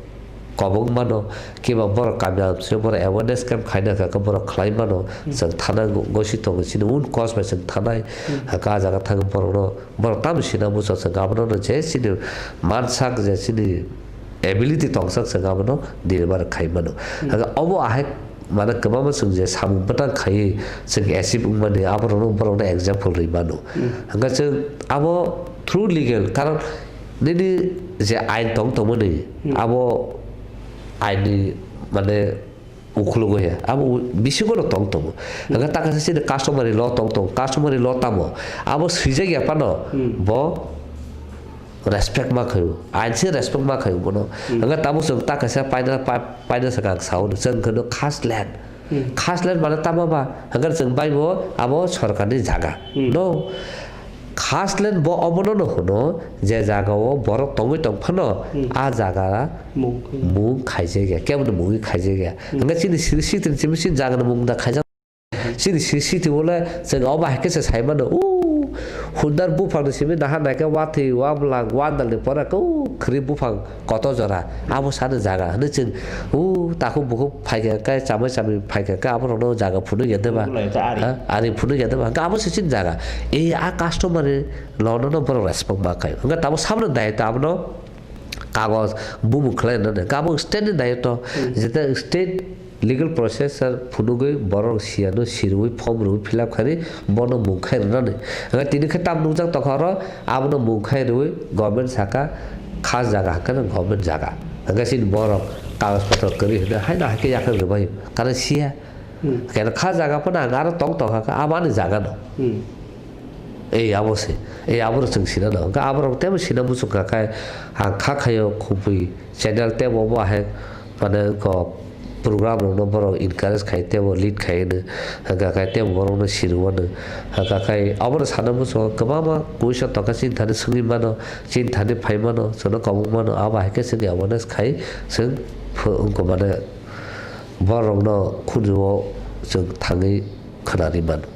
kobong mano, kiba borok kami amchai borok awareness camp khaina kha khe borok khlai mano, hmm, chwng thana go-, gosi tongo, chini un cause bai chwng thanai, hmm, haka jaga thang borokno, borok tamo sina muchung chwng abono je chini mansak je chini ability tongsak chwng abono deliver khai mano. Hmm. Haka obo ahai Mane kwbangma chwng je samung bwtang khaiwi chwng achieve wngmani aborokno borokno example rwi mano. Hmm. Hwnkhe chwng abo through legal, karon nini je ain tong tongmani, hmm, abo aini mane ukologo ya, abo bisingo no tong tongo. Hmm. Hwnkhe takha se chini customary law tong tongo, customary law tamo? Abo swijak ya phano, hmm, bo respect ma khaio, ain se respect ma khaio bono. Hmm. Hwnkhe tabuk chwng ta kaisa paina, pa-, paina sakha ang sao, chwng kheno khas land. Hmm. Khas land mane tamo ba? Hwnkhe chwng bai bo abo sorkarni jaga. Hmm. No. Khas land bo obono no hwno, je jaga o borok tongwi tong phano, hmm, a jaga mung, mung khaijak ya, kebo ni mungwi khaijak ya. Hmm. Hwnkhe chini siri sitini simi chini jaga ni mung da khaijak. Chini siri siti bole chwng obo hai khe se sai mano. O hundar buphang ni simi naha naikhe watwi wablang wandal ni pora khe o khri buphang kotor jora abo sani jaga hinwi chwng o takhuk bukhuk phaikha khe chamai chamwi phaikha khe abo rokno jaga phunuk ya de ba? Bulai ta ari. Ha? Ari phunuk ya de ba? Hwnkhe abo se chini jaga. E a customary law no no borok respect ma khai. Hwnkhe tamo saboni dayitw abono kagoj bumung khlai rwna de. Hwnkhe abo state ni dayitw. Hmm. Jeta state Legal processor phunugwi borok siyano sirwi form rwwi fill up khainwi bono mung khai rwnani. Hwnkhe tini khe tam nukjak tongkha oro, abono mung khai rwwi government saka kha jaga hwnkhe no government jaga. Hwnkhe chini borok kagoj potro kwrwi hwnkhe haino hai khe yakarwi rwbaio. Kana siya. Hmm. Kena kha jaga phano ang aro tong tongkha khe abo ani jaga no. Hmm. Ei abo se, ei abo rok chwng sina nango. Hwnkhe abo rok teibo sina muchung kha khai, ang kha khaio khubui channel teibo bo hai mane ko program rokno borok encourage khai teibo lead khai hwno. Hwnkha khai teibo borokno sirwano. Hwnkha khai abono sana muchungo kwbangma question tongkha chini thani swngwi mano, chini thani phai mano, chwngno kobong mano, abo hai khe chwngni awareness khai chwng phu-, wngkha mane borokno khunjuo chwng thangwi khwnarwi mano.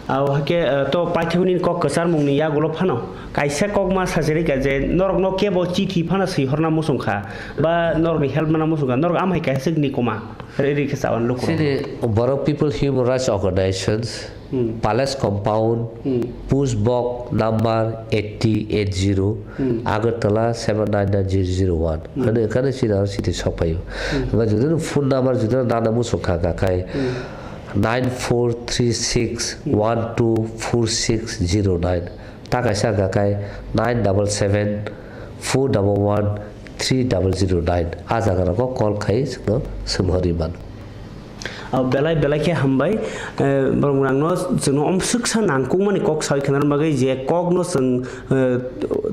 Abo hakhe, eh, to paithakni kok kwcharmungni yagulo phano kaisa kok ma sajagwi kha je norokno kebo chithi phano swihorna muchung kha ba norokni help mana muchung kha, norok amhai kaisa chwkni koma riri khe chaban lukurok. Chini Borok People Human Rights Organizations Hmm. Palace Compound, Hmm. Post Box number eighty eight zero, Hmm. Agartala seven nine nine zero zero one. Hmm. Hwnwi, hwnwi chini aro city sokphaio. Hmm. Hwnba jodi no phone number jodi no nana muchung kha, kha khai Hmm. nine four three six one two four six zero nine. Ta kaisa hwnkha khe nine double seven four double one three double zero nine. A jaga rogo call khai chwngno swngharwi mano. Ah, belai belai khe hambai, eh, borok rangno chwngno omswksa nangkukmani kok sawi khna bagwi je kokno chwng, eh,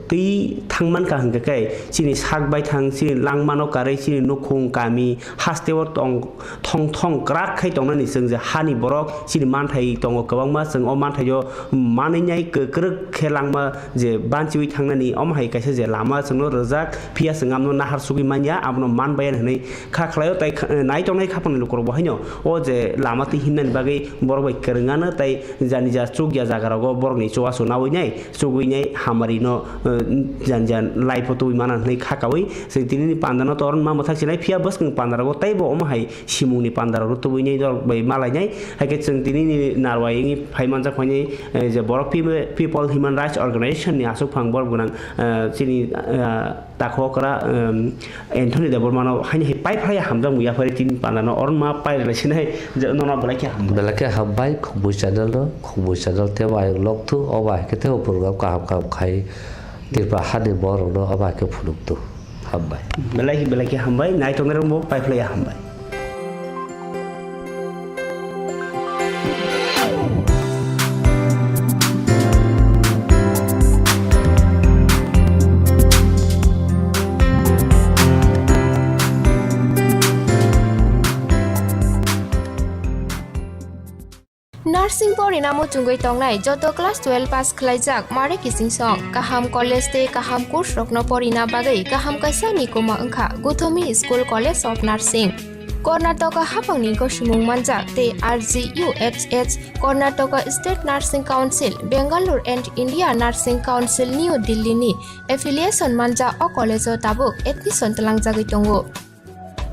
twi thangman ka hwnkhe khe chini sak bai thang, chini langmano karwi, chini nukhung kami hasteo tong thong thong kwrak khai tongnani chwng je hani borok chini manthai tongo kwbangma, chwng o manthai o manwi nai kwk-, kwrwk khe langma je banchiwi thangnani omo hai kaisa je lama chwngno rwjak, phiya chwng amno nahar sugwi manya, abono man baiya hinwi kha khlaio, tai kha-, nai tongnai khapangni lukurok bo haino o je lama twi himnani bagwi borok bai kwrwngano, tai jani ja chukya jagarogo borokni chubachu nawi nai, chugwi nai hamari no, eh, jan jan life o tubui mana hinwi kha kawi. Chwng tini ni panda no tor ma mwthak sinai, phiya bwskang panda rogo teibo omo hai simung ni panda rok no tubui nai norok bai malai nai. Hai khe chwng tini ni narwai wngwi phai manjak phainai, eh, je borok Pe-, People Human Rights Organization ni aswk phang borok gwnang, eh, chini, eh, takhuk okra, em, Anthony Debbarma no haini hai pai phlai hamjak muya phari tini panda no orma pai rwlai sinai je nono belai khe hambai. Belai khe hambai, Khumui channel no, Khumui channel tebo ayang lok thu, obo hai khe tebo program kaham kaham khai Tripura hani borok no obo hai khe phunuk thu. Hambai. Belai belai khe hambai, nai tongnai rok bo pai phlai ya hambai. Nursing porina muchungwi tongnai joto class twelve pass khwlaijak mare kiching song, kaham college tei kaham course rokno porina bagwi kaham kaisa ni kuma wngkha Gothomi School College of Nursing. Karnataka haphangni gosomung manjak tei R G U H H, Karnataka State Nursing Council, Bangalore and India Nursing Council, New Delhi ni affiliation manjak o college o tabuk admission twlangjagwi tongo.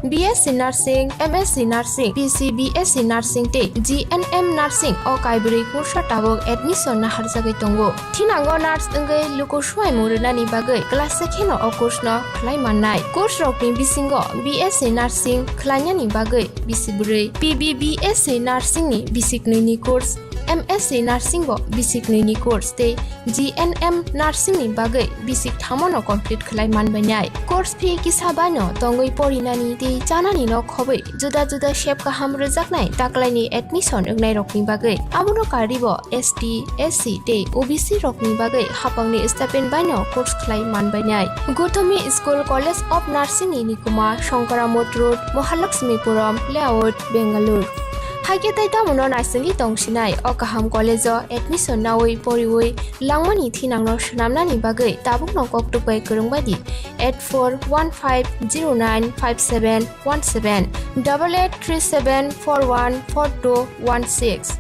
B S C Nursing, M S C Nursing, P C B S C Nursing tei G N M Nursing o kaibrwi kursa tabuk admission naharjagwi tongo. Thinango nurse wngwi luku swimung rwnani bagwi class se kheno o course no khlai mannai. Course rokni bisingo B S C Nursing khlainani bagwi bisi bwrwi, P B B S C Nursing ni bisi knwi ni course, M S C Nursing bo bisi knwi ni course tei G N M Nursing ni bagwi bisi thamo no complete khlai manbainai. Course fee kisa bai no tongwi porinani tei chanani no khobwi juda juda sep kaham rwjaknai taklaini admission wngnai rokni bagwi. Abono karwi bo S T, S C tei O B C rokni bagwi haphangni stipend bai no course khlai manbainai. Gothomi School College of Nursing ni nikuma Shankaramot Road, Mahalakshmipuram Layout, Bangalore. Haikhe tei tamono naisingwi tongsinai o kaham college o admission nawi poriwi langmani thinangno swnamnani bagwi tabukno koktwk bai kwrwng bai di eight four one five zero nine five seven one seven, double eight three seven four one four two one six.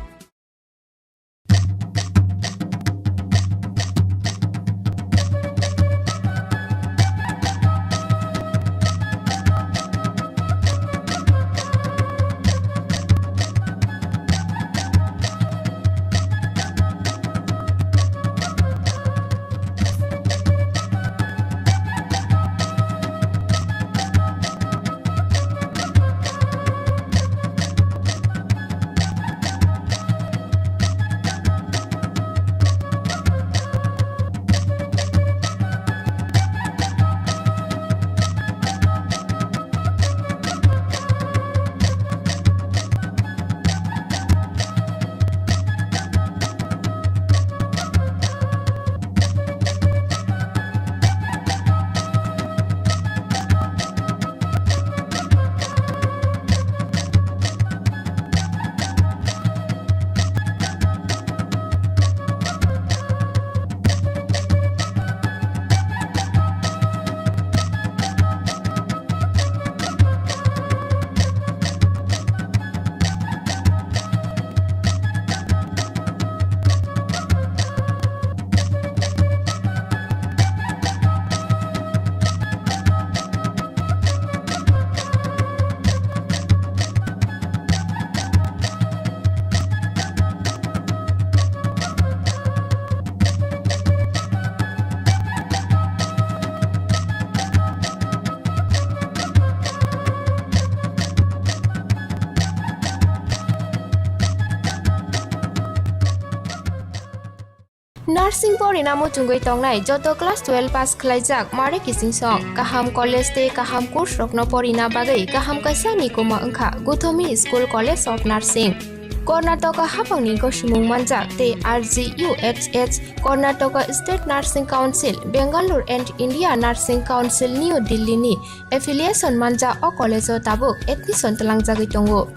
Nursing porina muchungwi tongnai joto class twelve pass khlaijak mare kichingsong. Kaham college tei kaham course rokno porina bagwi kaham kaisa nikuma wngkha Guthomi School College of Nursing. Karnataka haphangni gosimung manjak tei R G U H H, Karnataka State Nursing Council, Bangalore and India Nursing Council, New Delhi ni affiliation manjak o college o tabuk admission twlangjagwi tongo.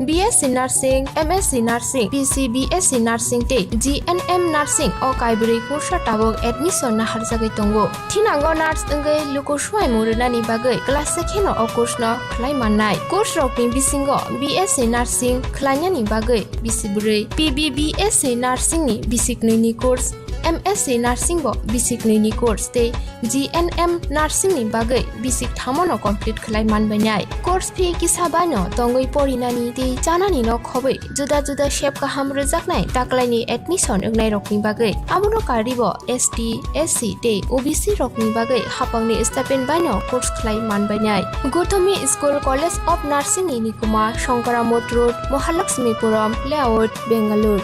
B S C Nursing, M S C Nursing, P C B S C Nursing tei G N M Nursing o kaibrwi course o tabuk admission naharjagwi tongo. Thinango nurse wngwi luku suaimung rwnani bagwi class se kheno o course no khlai mannai. Course rokni bisingo B S C Nursing khlainani bagwi bisi bwrwi, P B B S C Nursing ni bisi knwi ni course, M S C Nursing bo bisi knwi ni course tei G N M Nursing ni bagwi bisi kthamo no complete khlai manbainai. Course fee kisa bai no tongwi porinani tei chanani no khobwi juda juda sep kaham rwjaknai taklaini admission wngnai rokni bagwi. Abono karwi bo S T, S C tei O B C rokni bagwi haphangni stipend bai no course khlai manbainai. Guthomi School College of Nursing ni nikuma Shankaramot Road, Mahalakshmipuram Layout, Bangalore.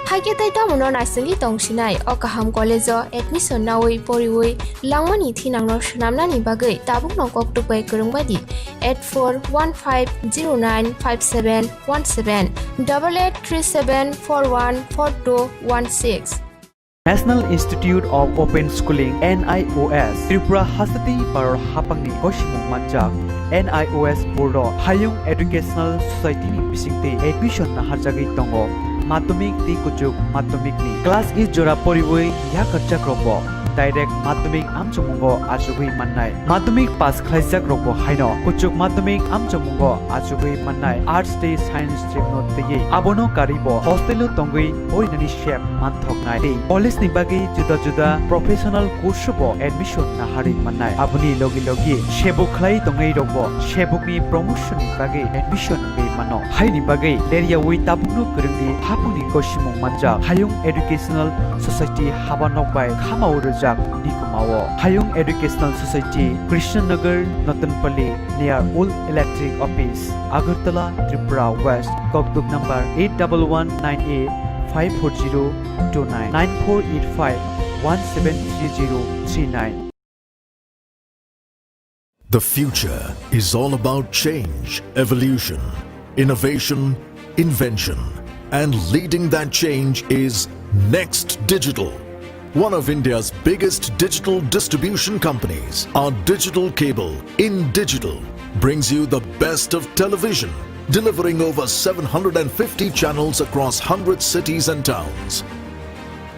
Haikhe tei tamono naisingwi tongsinai o kaham college o admission nawi poriwi langmani thinangno swnamnani bagwi tabukno koktwk bai kwrwng bai di eight four one five zero nine five seven one seven, double eight three seven four one four two one six. National Institute of Open Schooling, N I O S, Tripura hasteni Bharat haphangni gosimung manjak N I O S board o Hayung Educational Society ni bisingtwi admission naharjagwi tongo. Madhyamik tei kuchuk madhyamik ni class eight jora poriwi yakarjak rokbo direct madhyamik amchukmungo achugwi mannai. Madhyamik pass khlaijak rokbo haino kuchuk madhyamik amchukmungo achugwi mannai arts tei science stream no twiwi. Abono karwi bo hostel o tongwi porinani sep manthoknai tei college ni bagwi juda juda professional course o bo admission naharwi mannai. Aboni logi logi sebuk khlai tongnai rokbo sebukni promotion ni bagwi admission wngwi mano. Haini bagwi leryawi tabukno kwrwngni haphangni gosimung manjak Hayung Educational Society haba nok bai khamao rwjak nikumao. Hayung Educational Society, Krishna Nagar, Notonpally, near Old Electric Office, Agartala, Tripura West, kokduk number eight double one nine eight five four zero two nine, nine four eight five one seven three zero three nine. The future is all about change, evolution, innovation, invention, and leading that change is Next Digital, one of India's biggest digital distribution companies. Our digital cable, In Digital, brings you the best of television, delivering over seven hundred and fifty channels across hundred cities and towns.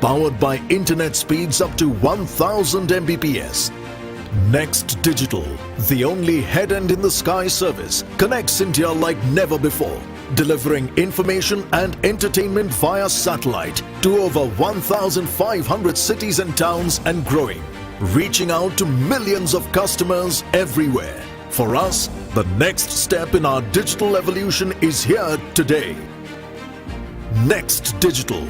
Powered by internet speeds up to one thousand M B P S. Next Digital, the only head-end in the sky service, connects India like never before, delivering information and entertainment via satellite to over one thousand five hundred cities and towns and growing, reaching out to millions of customers everywhere. For us, the next step in our digital evolution is here today. Next Digital,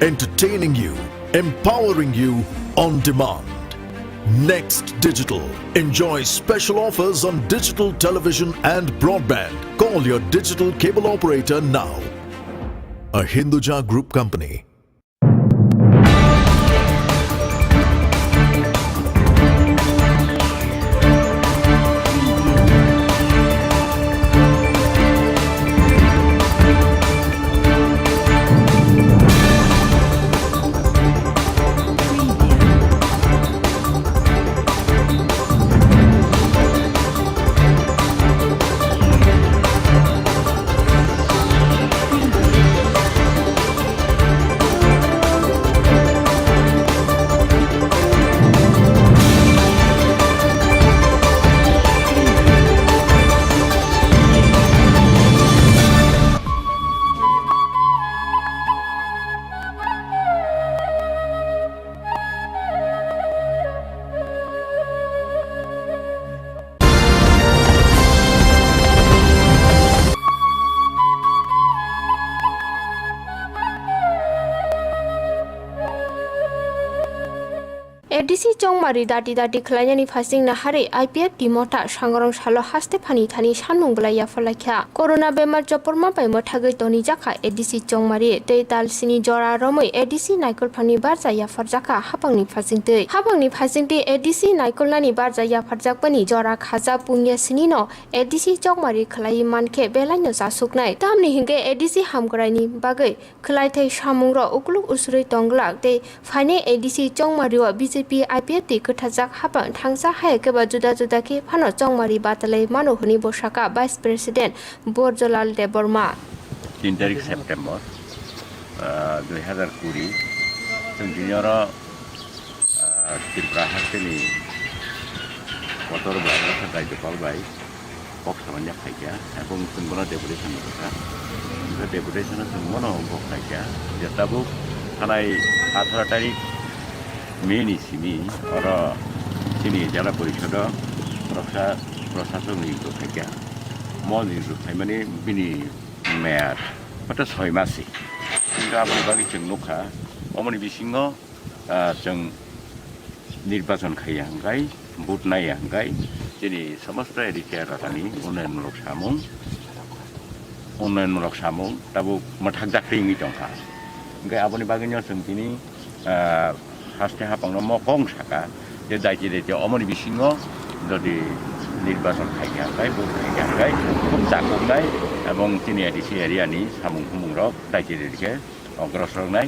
entertaining you, empowering you on demand. Next Digital, enjoy special offers on digital television and broadband. Call your digital cable operator now. A Hinduja Group company. A D C Chongmari dati dati khlainani phasing naharwi I P F T motha sangrong salo haste phani thani sanmung belai yapharlaikha. Corona bemar chopor ma bai mwthagwi tonijakha A D C Chongmari tei tal sini jora romwi A D C naikolphangni barja yapharjakha hapangni phasingtwi. Hapangni phasingtwi A D C naikolnani barja yapharjakmani jora khaja pungya sinino A D C Chongmari khlaiwi mankhe belaino chasuknai. Tamni hinkhe A D C hamkraini bagwi khwlaithai samungrok ukluk usrwi tongglak tei phainai A D C Chongmario B J P I P F T kwthajak hapang thangsa hai khe ba juda juda khe phano Chongmari batalai mano hwnwi bo sakha Vice President Borjolal Debbarma. Tin tarik September, ah, dui hazar kuri, chwng tini oro, ah, Tripura hasteni kotor bai, Rajyapal bai, kok samanya phaikha, ebong chwng bono deputation rwkha. Hwnkhe deputation-o chwng bono kok phaikha je tabuk thanai atharo tarik May ni simi oro chini Jela Porisodo Roksa Prasasok ni rwkha kha. Mo ni rwkhaimani bini meyad hwnkhe soi masi. Hwnkhe aboni bagwi chwng nukha, omoni bisingo, ah, chwng nirbachon khaiya hwnkhe, vote naiya hwnkhe, chini somosto A D C elakani unnayonmulok samung, unnayonmulok samung tabuk mwthakjak twi wngwi tongkha. Hwnkhe aboni bagwino chwng tini, ah, haste hapangno mo kong saka je daiti daiti omoni bisingo jodi nirbachon khaikha hwnkhe, vote khaikha hwnkhe, khub chakuknai ebong chini A D C area ni samung humungrok daiti daiti khe ogrosor wngnai,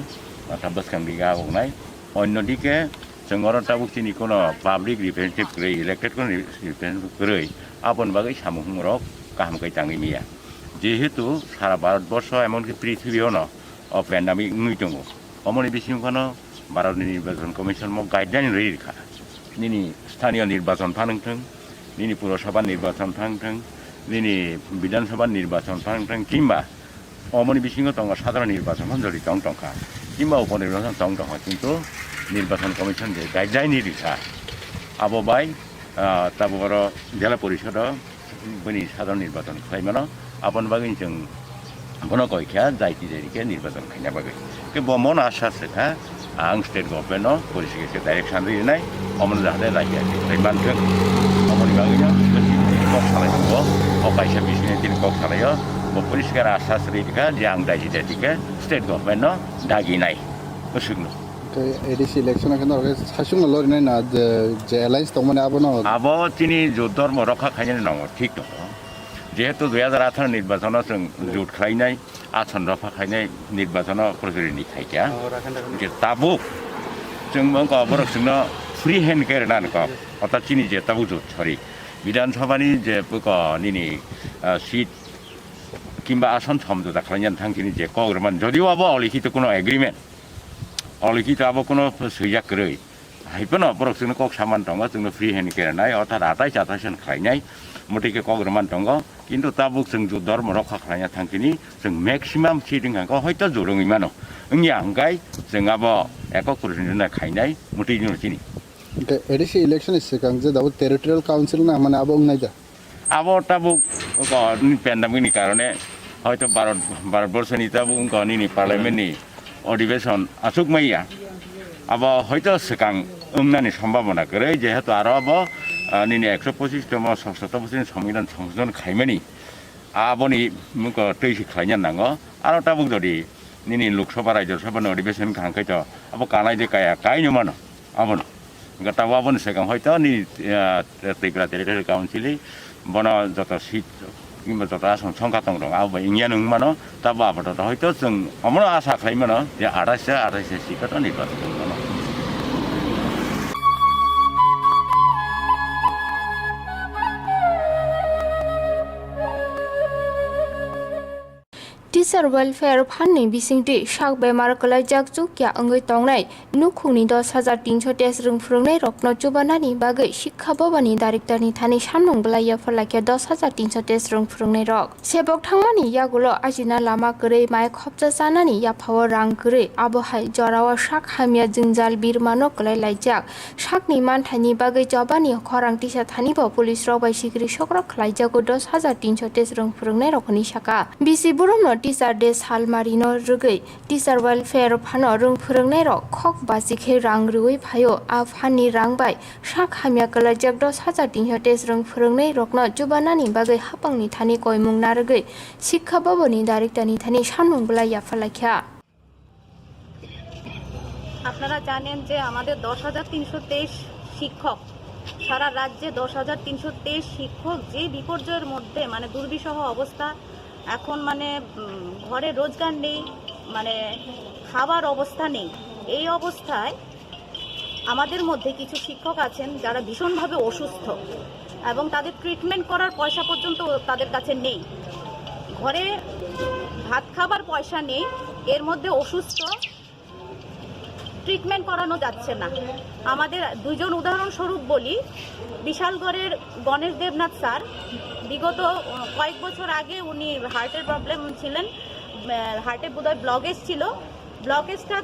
masa bwskang dige agoknai. Onno dike, chwng oro tabuk chini kono public representative kwrwi, elected kono representative kwrwi, aboni bagwi samung humungrok kaham khe tangwi manya. Jehetu sara Bharat borsho, emonki prithibio no o pandemic wngwi tongo, omoni bisingo phano Bharatni Nirbachon Commission mo guideline rwi rwkha, nini sthaniyo nirbachon phan wngthwng, nini Purasabha nirbachon phan wngthwng, nini Bidhan Sabha nirbachon phan wngthwng, kimba omoni bisingo tongo sadharon nirbachon phan jodi tong tongkha, kimba upo nirbachon tong tongkha, kintu Nirbachon Commission je guideline rikha, abo bai, ah, tabuk oro Jela Porisodo bini sadharon nirbachon khlai mano, aboni bagwi chwng bono koi kha, daiti daiti khe nirbachon khaina bagwi. Khe bo mono asas rwkha, ang state government no policy kaisa direction rinai, omono jahate daiti daiti khlai manthwng. Omoni bagwi no kok salai tongo, o kaisa bising tini kok salaio, bo poriskar asas rikha je ang daiti daiti khe state government no daginai, bwswkno. Tei A D C election o khe norok saichung no lorinai na je, je alliance tongmani abono? Abo chini jot dhormo rokha khainani nango, thik tongo. Jehetu dui hazar atharo nirbachon o chwng jot khlainai, ason rokha khainai, nirbachon o prochuri ni khaikha. Oh, rakhen, rakhen. Je tabuk chwng bo wngkha borok chwngno free hand khe rwna nangkha. Orthat chini je tabuk jot, sorry, Bidhan Sabha ni je buko nini, ah, seat kimba ason somjota khlainani thang chini je kok rwmani, jodio abo olikhito kuno agreement, olikhito abo kuno swijak kwrwi. Hai phano borok chwngno kok saman tongo, chwngno free hand khe rwnai, orthat atais atais khlainai, motwi khe kok rwman tongo. Kintu tabuk chwng jot dhormo rokha khlaina thang chini, chwng maximum seat wngkha khe hoito jot wngwi mano. Wngya hwnkhe chwng abo ekok prochuri no khainai, motwi no chini. Hwnkhe A D C election ni swkang je tabuk territorial council wngna hwnmani abo wngnai da? Abo tabuk wngkha nini pandemic ni karone hoito Bharat, Bharat borso ni tabuk wngkha nini parliament ni odhibeshon achuk maya. Abo hoito swkang wngnani sombhabona kwrwi, jehetu aro abo, ah, nini ekso pochis tomo songsoto bochorni sombidhan songsodhon khaimani, aboni mungko twi se khlaina nango. Aro tabuk jodi nini Lok Sabha, Rajya Sabha ni odhibeshon kaham khai to abo kanai de kaya kaino mano. Abono. Hwnkhe tabuk aboni swkang hoito ni, ah, Tripura Territorial Council bono joto seat kimba joto asong songkha tong rok abo bai wngya wng mano. Tabuk apatot hoito chwng omono asa khlai mano je athais ta, athais ta seat o nirbachon wng mano. Teacher Welfare Fund ni bisingtwi sak bemar kwlaijak chukya wngwi tongnai nukhungni dos hajar tinso test rwng phwrwngnairokno chubanani bagwi Shiksha Bhavan ni Director ni thani samung bwlai yapharlaikha dos hajar tinso test rwng phwrwngnairok. Sebok thangmani yagulo ajina lama kwrwi mai khopcha chanani yaphao rang kwrwi, abo hai jorao sak hamya jwngjal birmano kwlai laijak. Sakni manthaini bagwi chobani khorang tisa thani bo police rok bai sikiri sokrok khlaijago dos hajar tinso test rwng phwrwngnairok hwnwi saka. Bisi borokno Teacher Day salmarino rwgwi teacher welfare phano rwng phwrwngnairok khok bachi khe rang rwui phaio. A phanni rang bai sak hamya kwlaijak dos hajar tinso tes rwng phwrwngnairokno chubanani bagwi hapangni thani koimung narwgwi Sikha Bhabonni directorni thani sanmung bwlai yapharlaikha. আপনারা জানেন যে আমাদের দশ হাজার তিনশো তেইশ শিক্ষক, সারা রাজ্যে দশ হাজার তিনশো তেইশ শিক্ষক যে বিপর্যয়ের মধ্যে, মানে দুর্বিষহ অবস্থা, এখন মানে উম, ঘরে রোজগার নেই, মানে খাবার অবস্থা নেই। এই অবস্থায় আমাদের মধ্যে কিছু শিক্ষক আছেন যারা ভীষণভাবে অসুস্থ এবং তাদের ট্রিটমেন্ট করার পয়সা পর্যন্ত তাদের কাছে নেই। ঘরে ভাত খাবার পয়সা নেই, এর মধ্যে অসুস্থ, ট্রিটমেন্ট করানো যাচ্ছে না। আমাদের দুইজন উদাহরণস্বরূপ বলি, বিশালগড়ের গণেশ দেবনাথ স্যার বিগত আহ, কয়েক বছর আগে উনি হার্টের প্রবলেম ছিলেন, আহ, হার্টে বোধহয় ব্লকেজ ছিল, ব্লকেজটা